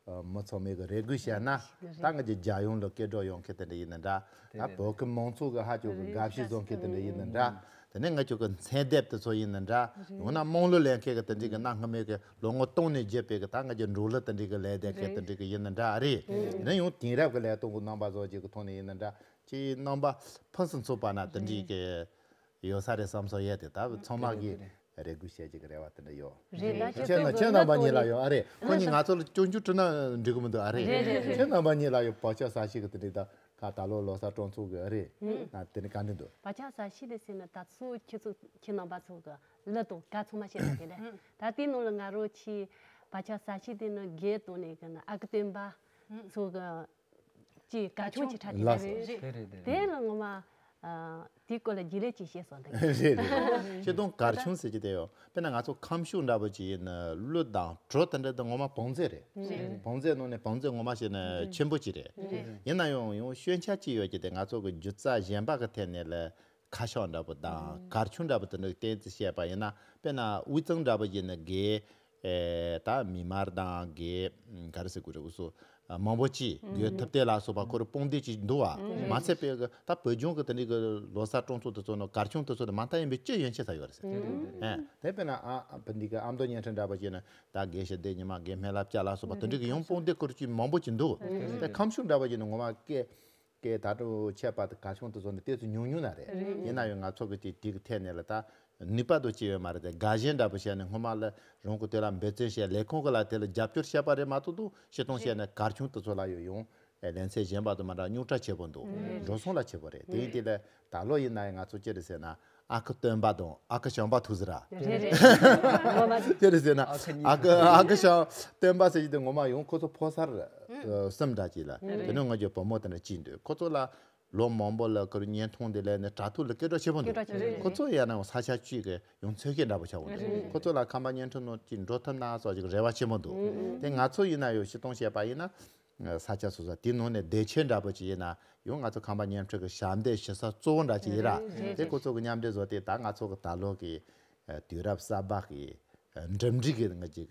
མི་ཚང་མས་གི་རེ་སྒུག་བྱས་ན་ད་ང་ཚོ་རྒྱལ་ཡོངས་ལ་སྐད་སྒྲོག་ཡོང་མཁན་དེ་འདྲ་ཡིན་ན་འདྲ། ད་བོད་ཀྱི་མང་ཚོགས་ཀྱི་ཧ་ཅང་གི་དགའ་བསུ་བཟོ་མཁན་དེ་འདྲ་ཡིན་ན་འདྲ། དེ་ནས་ང་ཚོ་གི་མཚན་ལྡེབ་དེ་ཚོ་ཡིན་ན་འདྲ། ཡང་ན་དམངས་གླུ་ལེན་མཁན་གི་དེ་འདྲའི་གི་གནའ་སྔ་མོའི་གི་ལོ་ངོ་སྟོང་ནས་བརྒྱུད་པའི་གི་ད་ང་ཚོ་འབྲོག་གླུ་དེ་འདྲའི་གི་ལེན་བསྡད་མཁན་དེ་འདྲའི་གི་ཡིན་ན་འདྲ་ཨ་རེད། དེ་ནས་ཡང་དེང་རབས་ཀྱི་ལས་སྟངས་གི་རྣམ་པ་བཟོ་རྒྱུ་གི་ཐོག་ནས་ཡིན་ན་འདྲ། ཅིག་རྣམ་པ་ཕུན་སུམ་ཚོགས་པ་ན་དེ་འདྲའི་གི་ཡོད་ས་རེད་བསམ་སོང་ཡས་དེ། ད་ཚང་མ་གིས་རེ་སྒུག་བྱེད་ཀྱི་རེ་བ་དེ་འདྲ་ཡོད། རེད། ད་ཁྱེད་ཁྱེད་རྣམ་ཁྱེད་རྣམ་པ་གཉིས་ལ་ཡོད་ཨ་རེད། ཁོ་གཉིས་ང་ཚོ་ལ་སྐྱོན་བརྗོད་བྲིས་ན་འགྲིག་གི་མི་འདུག་ཨ་རེད། རེད་རེད་རེད། ཁྱེད་རྣམ་པ་གཉིས་ལ་ཡོད་བག་ཆགས་ཟ་ཤེས་ཀྱི་དེ་འདྲའི་ད་ཁ་ད་ལོ་ལོ་གསར་སྤྲོ་ཚོགས་ཀྱི་ཨ་རེད། ཨ་དེ་ནི་ག་འདྲ་འདུག་བག་ཆགས་ཟ་ཤེས་དེ་ཟེར་ན་ད་སུ་ཁྱེད་ཚོ་ཁྱེད་རྣམ་པ་ཚོ་གི་གླུ་དང་གར་ཚང་མ་ཤེས་ན་དེ་འདྲ། ད་དེའི་ནང་ལ་ང་རང་ཆེས་བག་ཆགས་ཟ་ཤེས་དེ་ནི་རྒན་དང་ནས་གི་ན་ཨ་ཁུ་སྟོན་པ་ཚོ་གི་ཅེས་གར་ཆུང་ཅིག་འཁྲབ་ཀྱི་ལགས་རེད། རེད་རེད་རེད། དེ་ལ་ངོ་མ་ཨ་དེའི་སྐོར་ལ་རྒྱུས་ལོན་ཅིག་བཤད་སོང་དང་། རེད་རེད། སྤྱིར་བཏང་གར་ཆུང་ཟེར་གྱི་དེ་ཡོད། དཔེར་ན་ང་ཚོ་ཁམས་ཕྱོགས་འདྲ་པོ་ཅིག་ཡིན་ན་གླུ་དང་བྲོ་དེ་འདྲ་དེ་ངོ་མ་བང་མཛོད་རེད། རེད། བང་མཛོད་ནང་ནས་བང་མཛོད་ངོ་མ་བཤད་ན་ཆེན་པོ་ཅིག་རེད། རེད། ཡིན་ན་ཡང་ཡང་སྐྱོན་ཆ་ཅིག་ཡོད་ཀྱི་དེ། ང་ཚོ་གི་སྒྱུ་རྩལ་གཞན་པ་གི་ཐད་ནས་ལ་ཁ་ཤགས་འདྲ་པོ་དང་གར་ཆུང་འདྲ་པོ་དེ་འདྲ་གཏན་ཚིགས་བཤད་པ་ཡིན་ན། དཔེར་ན་དབུས་གཙང་འདྲ་པོ་ཡིན་ན་དགེ། ཨེ་ད་མི་མང་དང་དགེ་ག་རེ་ཟེར་དགོས་རེད། འུ་ཚོ་མང་པོ་ཅིག་དགེ་ཐུབ་བསྟན་ལ་སོགས་པ་ཁོ་རང་དཔུང་སྡེ་ཅིག་འདུག་བ། མ་ཚད་པའི་གི་ད་བོད་ལྗོངས་གི་དེ་འདྲའི་གི་ལོ་གསར་སྤྲོ་ཚོགས་དེ་ཚོ་ནང་གར་ཆུང་དེ་ཚོ་ནི་མ་མཐའ་ཡས་པའི་སྤྱི་ཡོན་ཆེ་ས་ཡོད་རེད་ཟེར། ཨེ་དེ་དཔེར་ན་ཨ་ཨ་བུ་འདི་གི་ཨ་མདོ་བརྙན་འཕྲིན་འདྲ་པོ་ཅིག་ནི་ད་དགེ་ཞི་བདེ་ཉི་མ་དགེ་སྨན་བླ་བརྒྱ་ལ་སོགས་པ་དེ་འདྲའི་གི་ཡང་དཔུང་སྡེ་ཁུར་ཅིག་མང་པོ་ཅིག་འདུག་དེ་ཁམས་གསུམ་འདྲ་པོ་ཅིག་ནི་ངོ་མ་སྐད་སྐད་ད་དུང་ཆད་པ་དང་གར་ཆུང་དེ་ཚོ་ནི་ཏོག་ཙམ་ཉུང་ཉུང་ན་རེད། ཡིན་ན་ཡང་ང་ཚོ་གི་དེ་དེ་གི་ཐད་ནས་ལ་ད་ནུས་པ་དང་ཅི་ཡོད་མ་རེད་དེ། དགའ་ཞེན་འདྲ་པོ་བྱས་ནས་སྔོན་མ་ལ་རང་གི་དེ་ལ་འབད་བརྩོན་བྱས་ལས་ཁུངས་གི་ལ་དེ་ལ་རྒྱབ་སྐྱོར་བྱས་པ་རེད་མ་གཏོགས་དུ་སྤྱི་སྟངས་བྱས་ནས་གར་ཆུང་དེ་ཚོ་ལ་ཡོད་ཡོང་ལེ་ཚན་གཞན་པ་དང་མ་འདྲ་རྙོག་དྲ་ཆེ་པོ་འདུག་འགྲོ་སོང་ལ་ཆེ་པོ་རེད། དེ་ཡིན་དེ་ལ་ད་ལོ་ཡིན་ན་ཡང་ང་ཚོ་ཅི་རེད་ཟེར་ན་ཨ་ཁུ་སྟོན་པ་དང་ཨ་ཁུ་བྱམས་པ་ཐུག་ཟེར་ར། རེད་རེད། ངོ་མ་ཅི་རེད་ཟེར་ན་ཨ་ཁུ་ཨ་ཁུ་བྱམས་སྟོན་པ་ཟེར་གྱི་དེ་ངོ་མ་ཡང་ཁོ་ཚོ་ཕོ་གསར་གསུམ་འདྲ་ཅིག་ལ་དེ་ནས་ང་ཚོའི་བུ་མོ་དེ་འདྲ་ཅིག་འདུག་ཁོ་ཚོ་ལ། ལོ་མང་པོ་ལ་ཁོ་རང་བརྙན་ཐུང་འདི་ལས་ནི་དྲ་ཐོག་ལ་སྐད་གྲགས་ཆེ་པོ་འདུག་སྐད་གྲགས་ཆེ་པོ་རེད། ཁོ་ཚོ་ཡང་ན་ས་ཆ་གཅིག་གི་ཡང་ཚོད་བཤད་འདྲ་པོ་ཆགས་པོ་འདུག་རེད། ཁོ་ཚོ་ལ་ཁམས་པ་བརྙན་འཕྲིན་ནང་གཅིག་འགྲོ་ཐུབ་ན་སོགས་ཀྱི་རེ་བ་ཆེན་པོ་འདུག་དེ་ང་ཚོ་ཡིན་ན་ཡང་སྤྱི་སྟངས་བཤད་པ་ཡིན་ན་ས་ཆ་སོ་སོ་དེ་ནང་ནས་བདེ་ཆེན་འདྲ་པོ་ཅིག་ཡིན་ན་ཡང་ང་ཚོ་ཁམས་པ་བརྙན་འཕྲིན་གྱི་ཞབས་འདེགས་ཞུ་ས་གཙོ་བོ་འདྲ་ཅིག་ཡིན་ར། རེད་རེད། དེ་ཁོ་ཚོ་གི་མཉམ་འབྲེལ་བཟོ་དེ་ད་ང་ཚོ་གི་ད་ལོ་གི་དུས་རབས་གསར་པ་གི་འགྲིམ་འགྲུལ་གྱི་ང་ཅིག་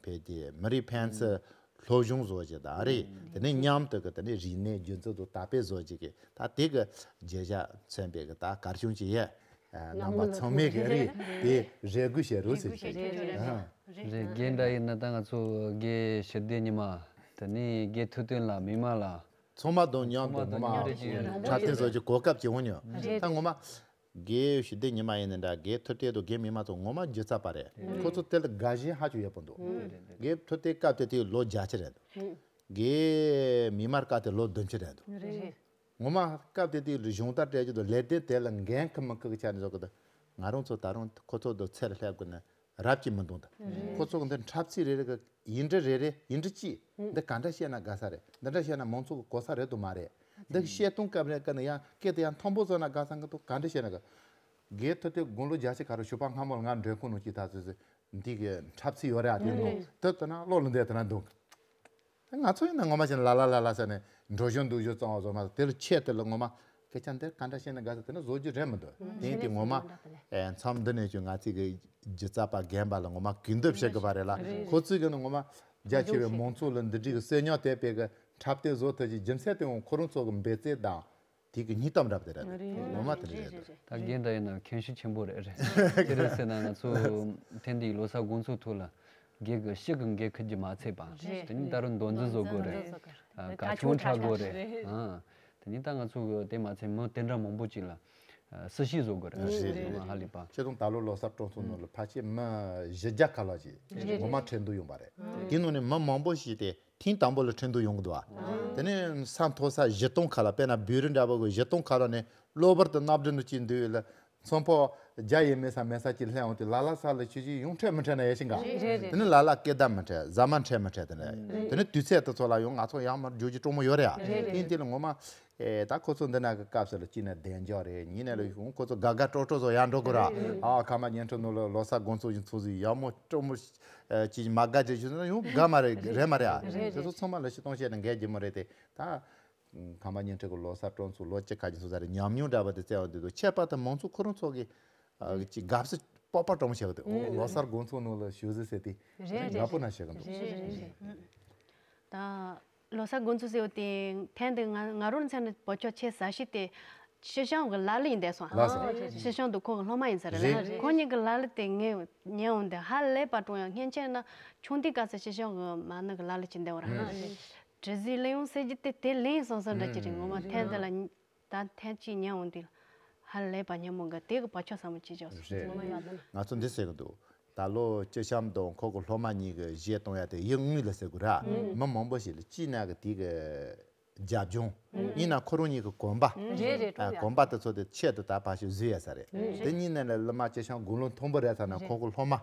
ཕལ་ཆེར་མི་རིགས་ཕན་ཚུན་སློབ་སྦྱོང་བཟོ་བྱེད་དང་རེད། དེ་ནས་མཉམ་དུ་གི་དེ་ནས་རིག་གནས་སྒྱུ་རྩལ་དང་དར་སྤེལ་བཟོ་བྱེད་ཀྱི་ད་དེ་གི་བརྗོད་བྱ་མཚོན་པའི་གི་ད་གར་ཆུང་ཅིག་ཡས་རྣམ་པ་ཚང་མས་གི་རེད་དེ་རེ་སྒུག་བྱེད་རོགས་ཟེར་གི་རེད། རེད་རྒན་འདྲ་ཡིན་ན་ད་ང་ཚོ་དགེ་ཞི་བདེ་ཉི་མ་དེ་ནས་དགེ་ཐུབ་བསྟན་ལ་མི་མང་ལ་ཚང་མ་དང་མཉམ་དུ་ཚང་མ་ངོ་མ་དང་མཉམ་དུ་འཁྲབ་སྟོན་བཟོ་རྒྱུ་གོ་སྐབས་ཅིག་འོང་མྱོང་། ད་ངོ་མ། དགེ་ཞི་བདེ་ཉི་མ་ཡིན་ནི་འདྲ་དགེ་ཐུབ་བསྟན་དང་དགེ་མི་མང་ཚོ་ངོ་མ་སྒྱུ་རྩལ་པ་རེད། ཁོ་ཚོ་དེ་ལ་དགའ་ཞེན་ཧ་ཅང་ཡོད་པོ་འདུག་དགེ་ཐུབ་བསྟན་སྐབས་དེ་དུས་ལོ་བརྒྱད་ཅུ་རེད་འདུག་དགེ་མི་མང་སྐབས་དེ་ལོ་བདུན་ཅུ་རེད་འདུག་ངོ་མ་སྐབས་དེ་དུས་ལ་གཞུང་དར་སྤྲད་རྒྱུ་དང་ལས་དོན་དེ་ལ་འགན་ཁུར་མི་ཁུར་གི་ཆ་ནས་བཟོ་གི་འདུག་ང་རང་ཚོ་ད་རུང་ཁོ་ཚོ་དང་ཚེ་ལ་སླེབས་དགོས་ན། རབ་ཀྱིས་མི་འདུག་ད། ཁོ་ཚོ་གི་འདི་འཁྲབ་ཚིག་རེ་རེ་གི་ཡིག་འབྲུ་རེ་རེ་ཡིག་འབྲུ་གཅིག་འདི་ག་འདྲ་བཤད་ན་དགའ་ས་རེད། འདི་འདྲ་བཤད་ན་མང་ཚོགས་ཀྱི་གོ་ས་རེད་དུ་མ་རེད། འདི་བཤད་སྟངས་སྐབས་རེ་སྐབས་ནས་ཡང་སྐད་དེ་ཡང་མཐོན་པོ་བཟོ་ན་དགའ་ས་འདུག་ག་འདྲ་བཤད་ན་དགའ། དགེ་ཐུབ་བསྟན་དགུང་ལོ་བརྒྱད་ཅུ་ཁ་རུ་ཞོགས་པ་སྔ་མོར་ང་མགྲོན་ཁང་ནང་སྐྱེས་ཐག་ཚོད་ཚོད་འདི་གི་འཁྲབ་ཚིག་ཡོད་རེད་ཨ། དེ་ནོ་དེ་ལྟ་ན་བློ་ལ་འདས་དེ་ན་འདུག་ང་ཚོ་ཡིན་ན་ངོ་མ་བྱས་ན་ལ་ལ་ལ་ལ་ཟེར་ནས་འགྲོ་བཞིན་འདུག་བཞིན་གཙང་བ་བཟོ་མ་དེ་ལ་ཆེད་དེ་ལ་ངོ་མ་སྐད་ཆ་འདིར་ག་འདྲ་བཤད་ན་དགའ་ས་དེ་ནི་བཟོ་རྒྱུ་རེད་མི་འདུག་དེ་ཡིན་དེ་ངོ་མ་ཨེ་མཚམས་འདི་ནས་ཀྱང་ང་ཚོས་གི་སྒྱུ་རྩལ་པ་རྒན་པ་ལ་ངོ་མ་གུས་འདུད་བྱེད་དགོས་པ་རེད་ལ། ཁོ་ཚོས་གི་ནི་ངོ་མ་རྒྱ་ཆེ་བའི་མང་ཚོགས་ལ་འདི་འདྲའི་གི་གསོན་ཉམས་དེ་སྤེལ་གི་འཁྲབ་སྟོན་བཟོ་ཐུབ་ཀྱི་རྒྱུ་མཚན་དེ་འོང་ཁོ་རང་ཚོ་གི་འབད་བརྩོན་དང་དེ་གི་སྙིང་གཏམ་རབ་དེ་རེད། ངོ་མ་དེ་འདྲ་རེད་འདུག་ད་རྒན་འདྲ་ཡིན་ན་མཁྱེན་གཞི་ཆེན་པོ་རེད་རེད། ཅི་རེད་ཟེར་ན་ང་ཚོ་ཐེངས་འདིའི་ལོ་གསར་དགོང་ཚོགས་ཐོག་ལ། སྒེར་གྱི་ཕྱི་གི་འགན་འཁུར་རྒྱུ་མ་ཚད་པ། རེད། དེ་ནི་ད་རུང་མདོ་འཛིན་བཟོ་དགོས་རེད། མདོ་འཛིན་བཟོ་དགོས་རེད། ཨ་གར་ཆུང་འཁྲབ་དགོས་རེད། རེད། ཨ་དེ་ནི་ད་ང་ཚོ་གི་དེ་མ་ཚད་མི་དེ་འདྲ་མང་པོ་ཅིག་ལ་ཨ་སྲི་ཞུ་བཟོ་དགོས་རེད། རེད། ངོ་མ་ཧ་ལས་པ། ཁྱེད་ཚོ་ད་ལོ་ལོ་གསར་སྤྲོ་ཚོགས་ནང་ལ་ཕལ་ཆེར་མི་བཞི་བརྒྱ་ཁ་ལ་ཅིག་རེད། ངོ་མ་ཁྲིད་འདུག་ཡོང་པ་རེད། རེད། དེ་ནང་ནས་མི་མང་པོ་ཞིག་དེ་ཐེངས་དང་པོ་ལ་ཁྲིད་འདུག་ཡོང་གི་འདུག་ཨ། དེ་ནས་ས་མཐོ་ས་བཞི་སྟོང་ཁ་ལ་དཔེར་ན་བོད་རིགས་འདྲ་པོ་གི་བཞི་སྟོང་ཁ་ལ་ནས་གློ་བུར་དུ་གནམ་གྲུ་ནང་ཅིག་འདུག་ཡོད་ལ། ཚོང་པོ་རྒྱ་ཡིན་མེད་ས་མེད་ས་ཅིག་ལྷན་འོང་དུས་ལ་ལ་ས་ལ་ཆུ་ཆུ་ཡོང་འཕྲད་མི་འཕྲད་ན་ཡ་ཤི་འགའ། རེད་རེད། དེ་ནི་ལ་ལ་སྐད་བརྡ་མི་འཕྲད་ཟ་མ་འཕྲད་མི་འཕྲད་དེ་ནི། དེ་ནི་དུས་ཚོད་དེ་ཚོ་ལ་ཡང་ང་ཚོ་ཡང་མར་རྒྱུག་རྒྱུ་སྤྲོ་མོ་ཡོད་རེད་ཡ། རེད་རེད། དེ་ཡིན་དུས་ལ་ངོ་མ། ཨེ་ད་ཁོ་ཚོ་འདི་ན་གི་སྐབས་སུ་ལ་གཅིག་ནས་བདེ་འཇགས་རེད། གཉིས་ནས་ལ་ཡོང་ཁོ་ཚོ་དགའ་དགའ་སྤྲོ་སྤྲོ་བཟོ་ཡར་འགྲོ་དགོས་ར། ཨ་ཁ་མ་ཉན་ཁྲི་ནོ་ལ་ལོ་གསར་དགོང་ཚོགས་ཡིན་ཚོགས་ཟིག་ཡག་མོ་སྤྲོ་མོ་ཅིག་མ་དགའ་ཅིག་ཞུ་ན་ཡང་དགའ་མ་རེད་རེད་མ་རེད་ཨ། རེད་རེད། དེ་ཚོ་ཚང་མ་ལ་ཤི་སྟོང་བཤད་ནས་འགལ་རྒྱུ་མ་རེད་དེ་ད། ཁམས་པ་ཉིན་ཁྲི་གི་ལོ་གསར་སྤྲོ་ཚོགས་ལོ་གཅིག་ཁ་ཅིག་སོང་ས་རེད། ཉམས་མྱོང་འདྲ་བ་དེ་བཙལ་བ་འདི་ཚོ་ཁྱད་པར་དུ་མང་ཚོགས་ཁོ་རང་ཚོ་གི་ཨ་ཅིག་དགའ་བསུ་སྤོབས་པ་སྤྲོ་མོ་བྱེད་གི་འདུག་ཨོ་ལོ་གསར་དགོང་ཚོགས་ནང་ལ་ཞུ་ཟི་ཟེར་དེ་རེད་རེད་དགའ་པོ་ན་བྱེད་གི་འདུག་རེད་རེད་རེད། ད་ལོ་གསར་དགོང་ཚོགས་ཟེར་བ་དེ་ཐེངས་འདི་ང་ང་རང་མཚན་ནི་བོད་ཆོག་ཆེ་ས་ཞིག་དེ་ཤི་ཤང་གི་ལ་ལ་ཡིན་བསྡད་སོང་། ལགས་སོ། ཤི་ཤང་དུ་ཁོང་གི་སློབ་མ་ཡིན་ས་རེད་རེད། ལ་ཁོང་གཉིས་ཀྱི་ལ་ལ་དེ་ངས་ཉན་འོང་དེ་ཧ་ལས་པ་སྤྲོ་ཡང་སྔན་ཆད་ན་ཆུང་དུས་སྐབས་སུ་ཤི་ཤང་གི་མ་ཎི་གི་ལ་ལ་ཅིག་བསྡད་པ་རེད། དྲི་ཟའི་གླེང་ཡོང་ཟེར་གྱི་དེ་དེ་གླེང་སོང་སོང་འདྲ་ཅིག་རེད། ངོ་མ་ཐེངས་འདི་ལ་ད་ཐེངས་གཅིག་ཉན་འོང་དུས་ཧ་ལས་པ་སྙན་མོ་འགའ་དེ་གི་བ་ཆོག་ཟབ་མོ་ཅིག་བྱུང་སོང་། རེད། ང་ཚོ་འདི་ཟེར་གི་འདུག་ད་ལོ་སྐྱིད་ཤམ་དང་ཁོ་གི་སློབ་མ་གཉིས་ཀྱི་གཞས་གཏོང་ཡ་དེ་ཡིག་དངོས་ལ་ཟེར་དགོས་ར། མི་མང་པོ་ཞིག་ལ་ཅིག་ན་གི་དེ་གི་རྒྱབ་ལྗོངས་ཡིན་ན་ཁོ་རང་གཉིས་ཀྱི་གོམ་པ་རེད་རེད། ཨ་གོམ་པ་དེ་ཚོ་དེ་ཆེད་དུ་ད་ཕ་ཞིག་བཟོས་ཡ་ས་རེད། དེ་གཉིས་ནས་ལ་ལི་མ་སྐྱིད་ཤམ་དགུང་ལོ་མཐོན་པོ་རེད་ཚ་ན་ཁོ་གི་སློབ་མ།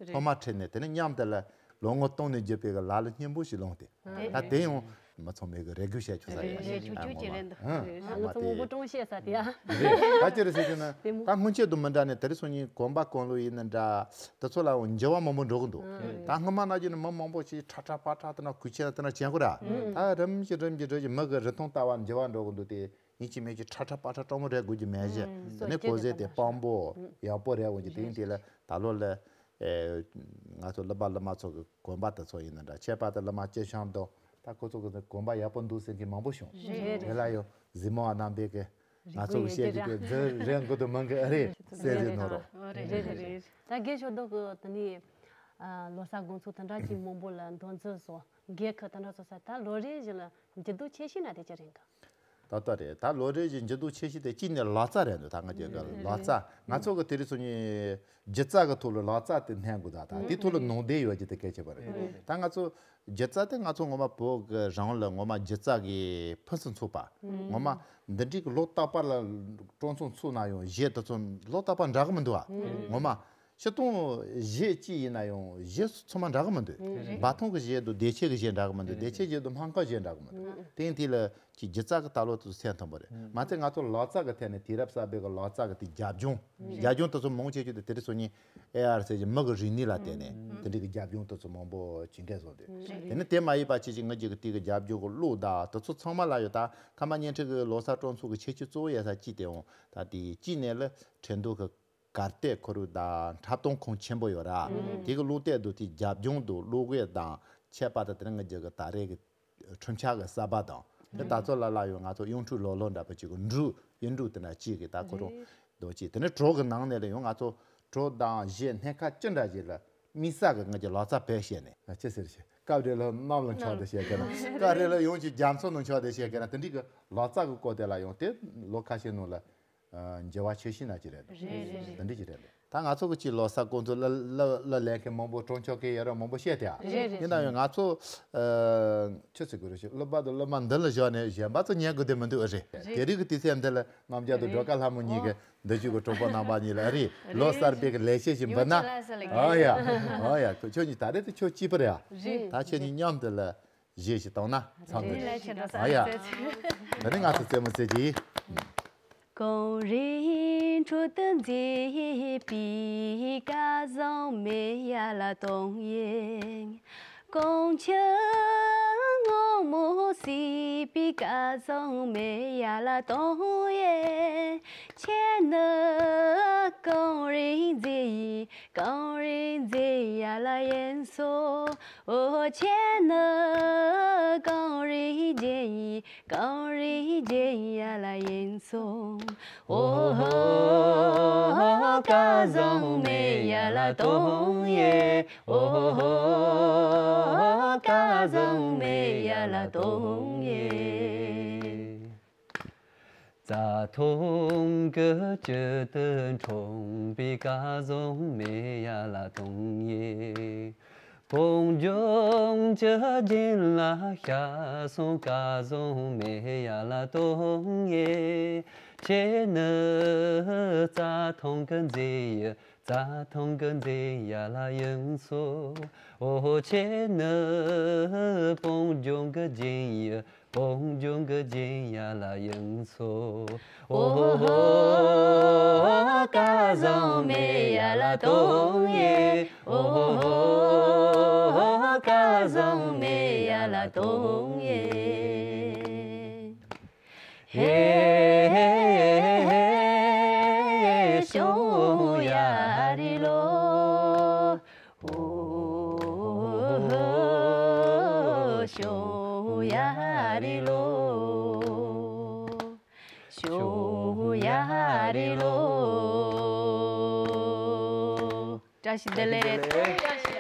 སློབ་མ་ཁྲིད་ནས་དེ་ནས་མཉམ་དུ་ལ་ལོ་ངོ་སྟོང་ནས་བརྒྱུད་པའི་གི་ལ་ལ་སྙན་པོ་ཞིག་ལོངས་ཏེ། ད་དེ་ཡང་མི་ཚང་མས་གི་རེ་སྒུག་བྱས་ཆོག་ས་རེད། རེད་ཆུ་ཆུ་ཅི་རེད་འདུག་ཨང་ང་ཚོ་མི་བུ་ཀྲོང་བཤད་ས་དེ་ཡ། རེད་ད་ཅི་རེད་ཟེར་གྱི་ན་ད་སྔོན་ཆད་དུ་མི་འདྲ་ནས་དེ་རིང་སང་ཉིན་གོམ་པ་གང་ལོ་ཡིན་ན་འདྲ་དེ་ཚོ་ལའང་འགྱུར་བ་མང་པོ་འགྲོ་གི་འདུག་ད་སྔོན་མ་ན་གྱི་ནི་མི་མང་པོ་ཞིག་ཁྲ་ཁྲ་པ་ཁྲ་དེ་ན་གུས་ཆེན་དེ་ན་བྱེད་དགོས་ར། ད་རིམ་གྱིས་རིམ་གྱིས་འགྲོ་གྱི་མི་གི་རིན་ཐང་ལྟ་བ་འགྱུར་བ་འགྲོ་གི་འདུག་དེ་ཡིན་གཅིག་མིན་གཅིག་ཁྲ་ཁྲ་པ་ཁྲ་སྤྲང་པོ་རེད་དགོས་ཀྱི་མེད་ཞེས་དེ་ནས་གོ་ཟེ་དེ་སྤང་པོ་ཡག་པོ་རེད་འོང་གི་དེ་ཡིན་དེ་ལ་ད་ལོ་ལ། ཨེ། ང་ཚོ་སློབ་པ་སློབ་མ་ཚོ་གི་གོམ་པ་དེ་ཚོ་ཡིན་ན་འདྲ། ཁྱད་པར་དུ་སློབ་མ་སྐྱེས་ཤིང་དང་། ད་ཁོ་ཚོ་གི་གོམ་པ་ཡག་པོ་འདུག་ཟེར་མཁན་མང་པོ་བྱུང་། རེད། དེ་ལ་ཡང་གཟིགས་མོ་བ་རྣམ་པས་གི་ང་ཚོ་གི་བཤད་རྒྱུ་དེ་འཛིན་རན་དགོས་དུ་མང་གི་ཨ་རེད་ཟེར་ཟེར་ནོ་རོ། རེད་རེད་རེད། ད་རྒན་ཞོ་རྡོ་གི་དེ་ནས་ལོ་གསར་དགོང་ཚོགས་དེ་འདྲ་ཅིག་མང་པོ་ལ་འདོན་རྩིས་སོགས་རྒན་ཁག་དེ་འདྲ་ཚོ་ས་ད་ལོ་རེ་བཞིན་ལ་འགྱུར་ལྡོག་ཆེ་ཤོས་ན་དེ་ཅི་རེད་ག་ད་ལྟ་རེད། ད་ལོ་རེ་བཞིན་འགྱུར་ལྡོག་ཆེ་ཤོས་དེ་གཅིག་ནས་ལག་རྩལ་རེད་འདུག་ད་ང་རྒྱལ་གི་ལག་རྩལ། ང་ཚོ་གི་དེ་རིང་སང་ཉིན་སྒྱུ་རྩལ་གི་ཐོག་ལ་ལག་རྩལ་དེ་སྣོན་དགོས། ད་ད་དེ་ཐོག་ལ་ནང་བསྡད་ཡོད་རྒྱུ་དེ་གལ་ཆེ་བ་རེད། ད་ང་ཚོ་སྒྱུ་རྩལ་དེ་ང་ཚོ་ངོ་མ་བོད་གི་རང་ལ་ངོ་མ་སྒྱུ་རྩལ་གི་ཕུན་སུམ་ཚོགས་པ། ངོ་མ་འདི་འདྲའི་གི་ལོ་རྟག་པར་ལ་སྤྲོ་ཚོགས་ཚོགས་ན་ཡང་གཞས་དེ་ཚོ་ལོ་རྟག་པར་འདྲ་གི་མི་འདུག་ཨ། ངོ་མ་སྤྱིར་བཏང་གཞས་གཅིག་ཡིན་ན་ཡང་གཞས་ཚང་མ་འདྲ་གི་མི་འདུག་རེད། འབའ་ཐང་གི་གཞས་དང་བདེ་ཆེན་གྱི་གཞས་འདྲ་གི་མི་འདུག་བདེ་ཆེན་གཞས་དང་སྨན་ཁང་གཞས་འདྲ་གི་མི་འདུག་དེ་ཡིན་དུས་ལ་ཅིག་སྒྱུ་རྩལ་གྱི་ལྟ་ལོག་དེ་ཚོ་སེམས་མཐོན་པོ་རེད། མ་ཚད་ང་ཚོ་ལག་རྩལ་གྱི་ཐད་ནས་དུས་རབས་གསར་པའི་གི་ལག་རྩལ་གྱི་དེ་རྒྱབ་ལྗོངས། རྒྱབ་ལྗོངས་དེ་ཚོ་མང་ཆེ་ཤོས་དེ་དེ་རིང་སང་ཉིན་ཨེ་ཨར་ཟེར་གྱི་མི་གི་རིག་གནས་ལ་བརྟེན་ནས་དེ་འདྲའི་གི་རྒྱབ་ལྗོངས་དེ་ཚོ་མང་པོ་ཇི་འདྲས་བཟོ་འདུག་དེ་ནི་དེ་མ་ཡིན་པ་ཅིག་ཅིག་ང་རྒྱལ་གི་དེ་གི་རྒྱབ་ལྗོངས་གི་གླུ་དང་དེ་ཚོ་ཚང་མ་ལ་ཡོད། ད་ཁ་མ་ཉིན་ཁྲི་གི་ལོ་གསར་སྤྲོ་ཚོགས་གི་ཁྱད་ཆོས་གཙོ་བོ་ཡོད་ས་གཅིག་དེ་འོང་ད་དེ་གཅིག་ནས་ལ་ཁྲིན་ཏུའུ་གི་གར་སྟེགས་ཁོར་ཡུག་དང་འཁྲབ་སྟོན་ཁང་ཆེན་པོ་ཡོད་ར། དེ་གི་གླུ་སྟེགས་དུ་དེ་རྒྱབ་ལྗོངས་དུ་གླུ་གོས་དང་ཁྱད་པར་དུ་དེ་རིང་ང་རྒྱལ་གི་ད་རེས་གི་ཁྲོམ་ཆག་གི་གསར་པ་དང་། དེ་ད་ཚོ་ལ་ལ་ཡོད་ང་ཚོ་གཡུ་འབྲུག་ལོ་ལོ་འདྲ་པོ་ཅིག་གི་འབྲུག་གཡུ་འབྲུག་དེ་འདྲ་ཅིག་གི་ད་ཁོ་རང་རྡོ་ཅིག་དེ་ནས་གྲོགས་གི་ནང་ནས་ལ་ཡོད་ང་ཚོ་གྲོགས་དང་གཞས་སྣེ་ཁ་ཅི་འདྲ་ཅིག་ལ་དམིགས་བསལ་གི་ང་རྒྱལ་ལག་རྩལ་བེད་སྤྱད་ནས་ཅི་ཟེར་ཞེས་སྐབས་རེ་ལ་གནམ་ལ་མཆོང་དེ་བཤད་གི་ན། སྐབས་རེ་ལ་ཡོང་ཅིག་རྒྱ་མཚོ་ནང་མཆོང་དེ་བཤད་གི་ན། དེ་འདྲའི་གི་ལག་རྩལ་གི་སྐོར་དེ་ལ་ཡོང་དེ་ལོ་ཁ་ཤས་ནང་ལ་འགྱུར་བ་ཆེ་ཤོས་ན་ཅི་རེད་འདུག་རེད་རེད་རེད། དེ་འདྲ་ཅི་རེད་འདུག་ད་ང་ཚོ་གི་ཅིག་ལོ་གསར་སྐོར་ཚོ་ལ་ལ་ལ་ལེན་མཁན་མང་པོ་གྲོང་ཆོག་གི་ཡ་རབས་མང་པོ་བཤད་དེ་ཨ། རེད་རེད། ཡིན་ན་ཡང་ང་ཚོ་ཆུ་ཚོད་དགུ་རེ་ཞིག་སློབ་པ་དང་སློབ་མ་འདི་ལ་བཞག་ནས་གཞན་པ་ཚོ་ཉན་དགོས་དེ་མི་འདུག་ཨ། རེད། དེ་རིགས་ཀྱི་དུས་ཚོད་འདི་ལ་རྣམ་རྒྱལ་དང་སྒྲོལ་དཀར་ལྷ་མོ་གཉིས་ཀྱི་འདི་བཞུགས་ཀྱི་གྲོགས་པོ་རྣམ་པ་གཉིས་ལ་ཨ་རེད་ལོ་གསར་པའི་གི་ལེགས་བཤད་ཞིག་འབུལ་ན། ཨ་ཡ་ཨ་ཡ་ཁྱོད་གཉིས་ད་རེས་དེ་ཁྱོད་གཅིག་པ་རེད་ཨ། རེད། ད་ཁྱོད་གཉིས་མཉམ་དུ་ལ། གཞས་ཤིག་བཏང་ན་འཚམས་འདུག་ཨ་ཡ། ད་ནི་ང་ཚོ་རྩེད་མོ་རྩེ་གི་ཡིན། བཀྲ་ཤིས་བདེ་ལེགས།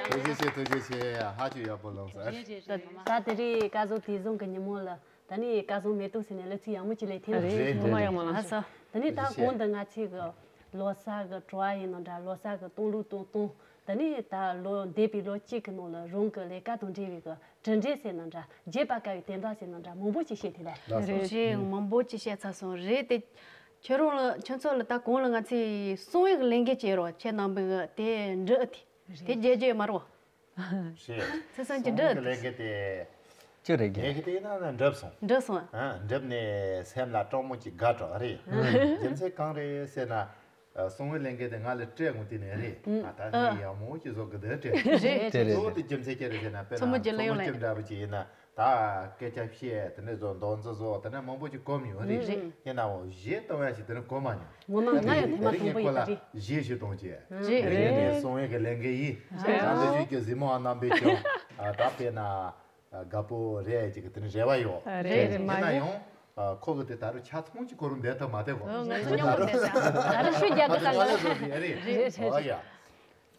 ཐུགས་རྗེ་ཆེ། ཐུགས་རྗེ་ཆེ། ཧ་ཅང་ཡག་པོ་ལངས་སོང་། ད་ད་དེ་རིང་སྐལ་བཟང་དུས་བཟང་གི་ཉིན་མོ་ལ་ད་ནི་སྐལ་བཟང་མེ་ཏོག་ཟེར་ནས་གླུ་ཚིག་ཡག་མོ་ཅིག་ལས་ཐེངས་རེད། ཐོག་མ་ཡག་མོ་ལངས་སོང་། ད་ནི་ད་གོང་དུ་ང་ཚོས་གི་ལོ་གསར་གི་བྲོ་བ་ཡིན་ནོ་འདྲ། ལོ་གསར་གི་གཏོང་ལུགས་གཏོང་སྟངས། ད་ནི་ད་ལོ་འདས་པའི་ལོ་གཅིག་གི་ནང་ལ་རང་གི་ལས་ཀ་དང་འབྲེལ་བའི་གི་གྲུབ་འབྲས་ཟེར་ན་འདྲ། བརྗེད་པར་དཀའ་བའི་དོན་དག་ཟེར་ན་འདྲ། མང་པོ་ཅིག་བཤད་ཐུབ་ལ། ལགས་སོ། རེད། མང་པོ་ཅིག་བཤད་ཚར་སོང་། རེད་དེ། ཁྱོད་རང་ལ་ཁྱོད་ཚོ་ལ་ད་གོང་ལ་ང་ཚོས་གསང་བའི་ལས་འགན་བྱེད་རོགས་ཁྱེད་རྣམ་པའི་དེ་འདྲི་ཨ་དེ་དེ་རྒྱལ་རྒྱལ་མ་རོགས། རེད། ཚེ་བསམ་གྱི་གསང་བའི་འདྲི་ལས་འགན་དེ། ཅི་རེད་ངས་གི་དེ་ན་ན་འགྲུབ་སོང་། འགྲུབ་སོང་། ཨ། འགྲུབ་ནས་སེམས་ལ་སྤྲང་མོ་ཅིག་དགའ་དྲགས་རེད། རྒྱུ་མཚན་གང་རེད་ཟེར་ན། གསང་བའི་ལས་འགན་དེ་ང་ལ་སྤྲད་ངོ་དེ་ནས་རེད། ཨ་ད་ངས་ཡག་མོ་ཅིག་བཟོ་གི་འདུག་སྤྲད། རེད་རེད། གཙོ་བོ་དེ་རྒྱུ་མཚན་ཅི་རེད་ཟེར་ན་དཔེར་ན་མཚོ་མོ་རྒྱུ་ལ་ཡོང་ལས། མཚོ་མོ་རྒྱུ་འདྲ་པོ་ཅིག་ཡིན་ན། ད་སྐད་ཆ་བཤད་དེ་ནས་བཟོ་མདོ་འཛིན་བཟོ་དེ་ནས་མང་པོ་ཅིག་གོ་མྱོང་རེད། རེད། ཡིན་ནའང་གཞས་གཏོང་ཡ་ཞིག་དེ་ནས་གོ་མ་མྱོང་། ངོ་མ་ང་ཡང་དེ་མ་རིང་མཐོང་ངས་པོ་ཁོ་ཡིན་ལ་རེད། གཞས་ཞིག་གཏོང་བྱས། རེད། རེད། ངས་གསུང་བའི་གི་ལས་འགན་ཡིན། རེད། ང་ཚོ་ཞུས་ཀྱི་གཟིགས་མོ་བ་རྣམ་པས་ཀྱང་ད་དཔེར་ན་དགའ་པོ་རེད་ཅིག་གི་དེ་ནས་རེ་བ་ཡོད། རེད། རེད། ཡིན་མ་ན་ཡང་ཁོ་གི་དེ་ད་རུང་ཆ་ཚང་ཅིག་ཁོ་རང་འབད་ཐབས་མ་ཐེབས་གོ། ང་ཚོ་མཉམ་དུ་བསྡད་ས་ད་རུང་ཤུགས་རྒྱག་གི་ད་ང་ཚོ་ལ་བཟོ་ཟིན་རེད། རེད། རེད། ཨོ་ཡ།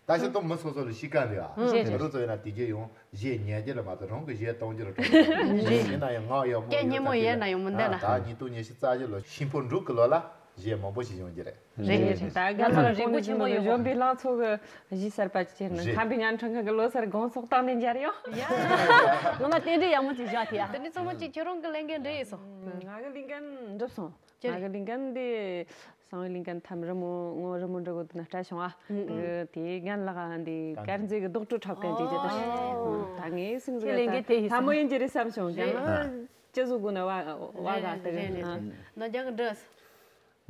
ད་ཤི་ཏོ་མི་སོ་སོ་ལ་གཤིས་ཀ་འདི་ཨ། རེད། རེད། རུ་ཚོ་ཡིན་ན་དེ་རྒྱུ་ཡོང་གཞས་ཉན་རྒྱུ་ལ་མ་གཏོགས་རང་གི་གཞས་གཏོང་རྒྱུ་ལ་སྤྲོ་སྐྱིད་རེད། ཡིན་ན་ཡང་ངག་ཡག་མོ་རྒྱ་ཡོད་སྙན་མོ་ཡོད་ན་ཡང་མི་འདོད་ན། ད་ཉིས་སྟོང་ཉི་ཤུ་རྩ་བཞི་ལོ་ཤིང་ཕོ་འབྲུག་གི་ལོ་ལ་གཞས་མང་པོ་ཞིག་ཡོང་རྒྱུ་རེད། རེད། རེད། ད་ག་ཚོད་རེད་པོ་ཆེན་པོ་ཡོད། གཞོན་པའི་ལང་ཚོ་གི་གཞས་གསར་པ་ཅིག་ནི་རེད། ཁམས་པའི་བརྙན་འཕྲིན་ཁང་གི་ལོ་གསར་དགོང་ཚོགས་སྟེང་ནས་མཇལ་ཡོང་། ཡ། ངོ་མ་རྟེན་འབྲེལ་ཡག་མོ་ཅིག་བཞག་ཐལ་ཡ། དེ་ནི་ཚང་མ་ཅིག་ཁྱོད་རང་གི་ལས་འགན་འདྲ་ཡིན་སོང་། ང་གི་ལས་འགན་འགྲུབ་སོང་། ཅི་རེད། ང་གི་ལས་འགན་འདི་གསང་བའི་ལས་འགན་ཐམ་རི་མོ་ངོ་རི་མོ་འབྲི་གོ་དུ་ན་སྐྲ་བྱུང་བ། ཨུ་ཨུ། དེ་རྒན་ལགས་འདི་དཀར་མཛེས་ཀྱི་རྡོག་བྲོ་འཁྲབ་མཁན་ཅིག་ཅིག་ད། ཨོ། ད་ངའི་སེམས་ཁྱེད་ལས་འགན་དེ་ཡིན་ལྷ་མོ་ཡིན་གྱི་རེད་བསམ་བྱུང་རྒན་ལགས་ཅི་བཟོ་དགོས་ན་བ་བ་ག་ལྟ་གི། རེད་རེད། ནོར་རྒྱང་གི་འདྲི།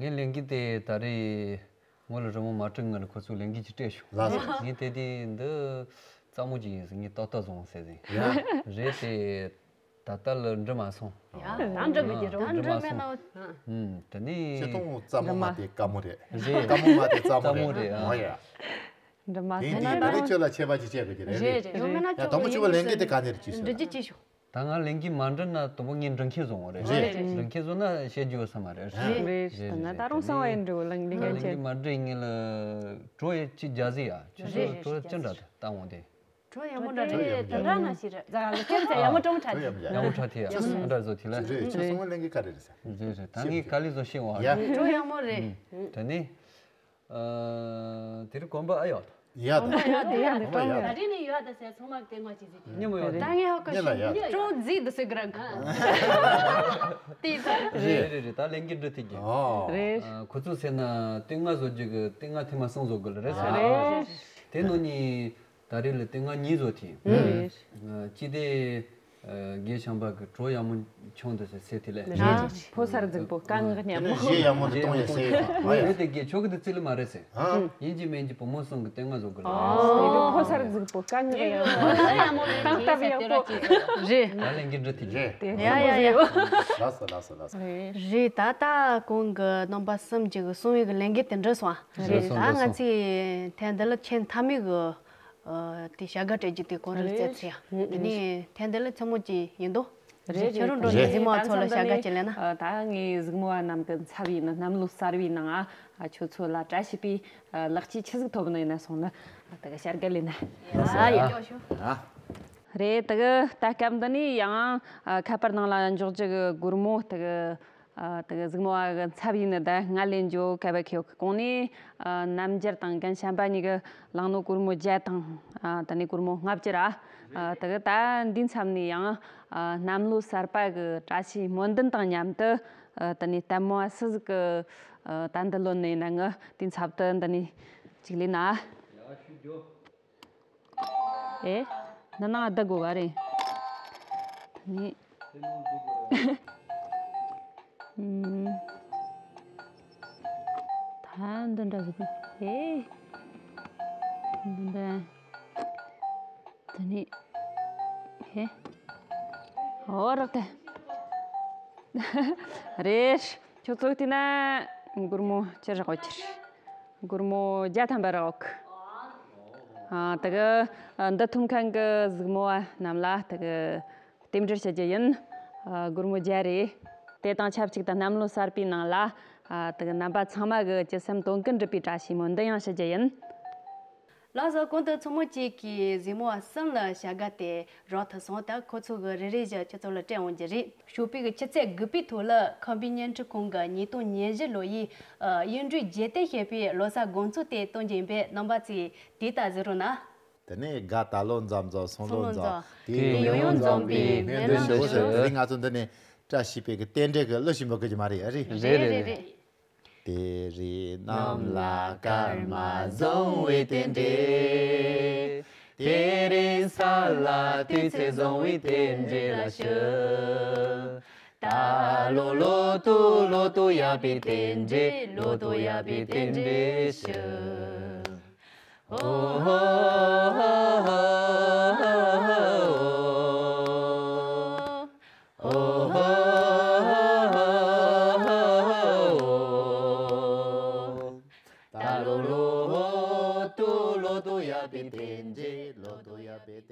ངའི་ལས་འགན་དེ་ད་རེས་ངོ་ལ་རི་མོ་མ་བྲིས་སྔོན་ལ་ཁོ་ཚོའི་ལས་འགན་ཅིག་སྤྲད་ཤོག་ལགས་སོ། ངས་དེ་དུས་འདི་གཙང་མོ་ཅིག་ཡིན་ཟེར་ངས་ཏག་ཏག་བཟུང་ཟེར་ཟིན། ཡ། རེད་དེ། ད་ལྟ་ལ་འགྲུབ་མ་སོང་། ཡ། ད་འགྲུབ་མི་རྒྱུ་རུང་། ད་འགྲུབ་མ་སོང་། ཨུམ། དེ་ནས་ཁྱེད་གཏོང་རྩ་མོ་མ་དེ་དཀའ་མོ་རེད། རེད། དཀའ་མོ་མ་དེ་རྩ་མོ་རྩ་མོ་རེད། རེད། ཨ། ཨོ་ཡ། འགྲུབ་མ་དེ་སོང་ན་འདི་ད་དེ་རུང་། ཁྱོད་ལ་ཆད་པ་ཅིག་བཅད་དགོས་ཀྱི་རེད། རེད་རེད། ཡང་མིན་ན་ཡ་ཁྱོད་དང་པོ་ཁྱོད་པ་ལས་འགན་དེ་ག་ནས་རེད་ཅིག་འགྲུབ་རྒྱུ་ཅིག་ཤོག་ད་ང་ལས་འགན་མ་འགྲུབ་ན་དང་པོ་ངས་འགྲུབ་མཁན་བཟོ་འོང་རེད། རེད། འགྲུབ་མཁན་བཟོ་ན་བཤད་རྒྱུ་ཡོད་ས་མ་རེད། རེད། རེད། ད་ང་ད་རུང་གསང་བ་ཡིན་འགྲོ་ལ་ལས་འགན་ཆེ། ལས་འགན་མ་འགྲུབ་ངས་ལ་གྲོ་ཡི་ཅིག་རྒྱག་ཟིག་ཡ། ཁྱོད་ཚོ་རེད། གྲོ་ཅི་འདྲ་ད་ལྟ་འོང་དེ། གྲོ་ཡག་མོ་འདྲ་རེད། དེ་འདྲ་ན་ཞིག་རེད། ཟ་ག་ལ་ཁྱེད་ཚོ་ཡག་མོ་གྲོ་མོ་ཁྲ་དེ། ཡག་མོ་ཁྲ་དེ་ཡ། ཁྱེད་ཚོ་འདྲ་བཟོ་དེ་ལ། རེད། ཁྱེད་ཚོ་ལས་འགན་ག་རེ་རེད་ཟེར། རེད་རེད། ད་ངས་ག་ལེ་བཟོ་ཤེས་བ། ཡ། གྲོ་ཡག་མོ་རེད། ད་ནི། ཨ། དེ་རིང་གོམ་པ་ཨ་ཡོད། ཡ་ད། ཡ་ད་ཡ་ད་ཡ་ད། ད་རེས་ནས་ཡོད་ད་ཟེར་ཚང་མ་ལྟད་མོ་ཅིག་ཟེར་གྱི། ཉིན་མོ་ཡོད་ད། ད་ངས་ཧ་གོ་ཉིན་ལ་ཡ། ཤོག་ཀྲོང་ཛི་འདི་སུ་གི་རང་ག་དེ་ད། རེད་རེད་རེད། ད་ལས་འགན་འགྲུབ་ཐུབ་ཀྱི། ཨོ། རེད། ཨ། ཁོ་ཚོ་ཟེར་ན་ལྟས་ང་བཟོ་རྒྱུ་གི་ལྟས་ང་ཐེངས་མ་གསུམ་བཟོ་དགོས་ལ་རེད་ཟེར། རེད། དེ་ནང་ནས་ད་རེས་ལ་ལྟས་ང་གཉིས་བཟོ་ཐུབ། རེད། ཨ། ཅི་སྟེ། ཨ། རྒན་ཤམ་པ་གི་གྲོ་ཡག་མོ་ཆུང་དུ་ཟེར་ཚེ་དེ་ལས། རེད། ཕོ་གསར་རྫིག་པོ་དཀའ་ངལ་སྙམ་མོ། གཞས་ཡག་མོ་དེ་གཏོང་ཡ་ཟེར་ཡ། ཨ་ཡ། རེད་དེ་རྒན་ཆོག་གི་དེ་རྩི་ལ་མ་རེད་ཟེར། ཨ། ཡིན་གཅིག་མིན་གཅིག་བུ་མོ་གསུམ་གི་ལྟས་ང་བཟོ་དགོས་ལ། ཨོ། དེ་རུ་ཕོ་གསར་རྫིག་པོ་དཀའ་ངལ་ཡག་མོ། ཏག་ཏག་ཡག་པོ། རེད། ད་ལས་འགན་འགྲུབ་ཐུབ་ཀྱི། རེད། ཡ་ཡ་ཡ། ལགས་སོ་ལགས་སོ་ལགས་སོ། རེད། ད་ལྟ་གོང་གི་རྣམ་པ་གསུམ་གཅིག་གི་གསུང་བའི་གི་ལས་འགན་དེ་འགྲུབ་སོང་། རེད། ད་ང་ཚོས་ཐེངས་འདི་ལ་ཆེས་མཐའ་མའི་གི། ཨ། དེ་བྱ་དགའ་སྤྲད་རྒྱུ་དེ་གོ་རིམ་རེད། བརྩད་ཚེ་ཡ། རེད། དེ་ནས་ཐེངས་འདི་ལ་ཚེ་མོ་ཅིག་ཡིན་དོ། རེད། ཁྱོད་རང་འགྲོ་རེད། ནས་གཟིགས་མོ་བ་ཚོ་ལ་བྱ་དགའ་ཅིག་ལེན་ན། ཨ། ད་ངའི་གཟིགས་མོ་བ་རྣམས་ཀྱི་འཚབ་ཡིན་ན་གནམ་ལོ་གསར་བའི་ནང་ཨ། ཁྱོད་ཚོ་ལ་བཀྲ་ཤིས་པའི་ལེགས་སྐྱེས་ཆི་ཟིག་ཐོབ་ནི་ཡིན་ན་སོང་ན་ད་ག་བྱ་དགའ་ལེན་ན། ཨ་ཡ། རེད། ད་གི་ད་སྐབས་འདི་ནས་ཡང་ཨ། ཁ་པར་ནང་ལ་འཇོག་རྒྱུ་གི་སྒོར་མོ་ད་གི། ཨ། དེ་གི་གཟིགས་མོ་བ་གི་འཚབ་ཡིན་ནི་ད་ང་ལེན་འཇོག་ཁ་བ་ཁེའུ་གི་གོང་ནས། ཨ། རྣམ་རྒྱལ་དང་རྒན་ཤམ་པ་གཉིས་ཀྱི་ལང་ནོ་སྒོར་མོ་བརྒྱ་དང་། ཨ། དེ་ནས་སྒོར་མོ་ལྔ་བཅུ་ར། ཨ། དེ་གི་ད་འདི་འཚབ་ནས་ཡང་། ཨ། གནམ་ལོ་གསར་པ་གི་བཀྲ་ཤིས་སྨོན་འདུན་དང་མཉམ་དུ། ཨ། དེ་ནས་ལྟད་མོ་བ་སུ་ཟིག་གི། ཨ། ད་འདི་ལོ་ནས་ན་ངི་འདི་འཚབ་ཏུ་འདི་ནས་ཅིག་ལེན་ན། ཨེ། འདི་ནང་བསྡད་དགོས་ག་རེད། ད་ནི། ཨུམ། ད་འདི་འདྲ་ཟིག་ཨེ། འདི་འདྲ། ད་ནི། ཨེ། ཨོ་རག་ད། རེད། ཁྱོད་ཚོ་བལྟས་ན་སྒོར་མོ་ཅི་རག་གོ་ཁྱེར། སྒོར་མོ་བརྒྱ་ཐམ་པ་རག་གོ། ཨ། དེ་གི་འདི་ཐུམ་མཁན་གི་གཟིགས་མོ་བ་རྣམས་ལ་དེ་གི་རྟེན་འབྲེལ་ཞུ་རྒྱུ་ཡིན། ཨ། སྒོར་མོ་བརྒྱ་རེད། དེ་དང་ཆབས་ཅིག་ཏུ་གནམ་ལོ་གསར་པའི་ནང་ལ། ཨ། དེ་གི་རྣམ་པ་ཚང་མ་གི་ཅི་སེམས་དོན་ཀུན་འགྲུབ་པའི་བཀྲ་ཤིས་སྨོན་འདུན་ཡང་ཞུ་རྒྱུ་ཡིན། ལགས་སོ། གོང་དུ་མཚོ་མོ་སྐྱིད་ཀྱིས་གཟིགས་མོ་བ་གསུམ་ལ་བྱ་དགའ་དེ་རག་ཐུབ་སོང་། ད་ཁོ་ཚོ་གི་རེ་རེ་བཞིན་ཁྱེད་ཚོ་ལ་སྤྲད་འོང་རྒྱུ་རེད། ཞོགས་པའི་གི་ཆུ་ཚོད་དགུ་པའི་ཐོག་ལ་ཁམས་པའི་བརྙན་འཕྲིན་ཁང་གི་ཉིས་སྟོང་ཉེར་བཞི་ལོ་ཡི། ཨ། གཡུང་དྲུང་རྒྱལ་བསྟན་བཤད་པའི་ལོ་གསར་དགོང་ཚོགས་དེ་གཏོང་རྒྱུ་ཡིན་པས་རྣམ་པ་ཚོས་དེ་ལྟ་གཟིགས་རོགས་གནང་། དེ་ནས་དགའ་ད་ལོ་འཛོམས་འཛོམས་སོང་ལོ་འཛོམས། དེ་ཡུང་ཡུང་འཛོམས་པའི་སྨོན་འདུན་ཞུ། དེ་རིང་ང་ཚོ་འདི་ནས་བཀྲ་ཤིས་པའི་གི་རྟེན་འབྲེལ་གི་གླུ་ཞིག་འབུལ་གི་མ་རེད། ཨ། རེད། རེད་རེད་རེད། དེ་རིང་གནམ་ལ་སྐར་མ་བཟང་བའི་རྟེན་འབྲེལ། དེ་རིང་ས་ལ་དུས་ཚོད་བཟང་བའི་རྟེན་འབྲེལ་ལ་ཞུ། ད་ལོ་ལོ་ཏོ་ལོ་ཏོ་ཡག་པའི་རྟེན་འབྲེལ། ལོ་ཏོ་ཡག་པའི་རྟེན་འབྲེལ་ཞུ། ཨོ་ཧོ་ཧོ་ཧོ་ཧོ། ལོ་ལོ་ཧོ་ཏུ་ལོ་ཏུ་ཡ་པི་ཏན་ཇི་ལོ་ཏུ་ཡ་པི་ཏན་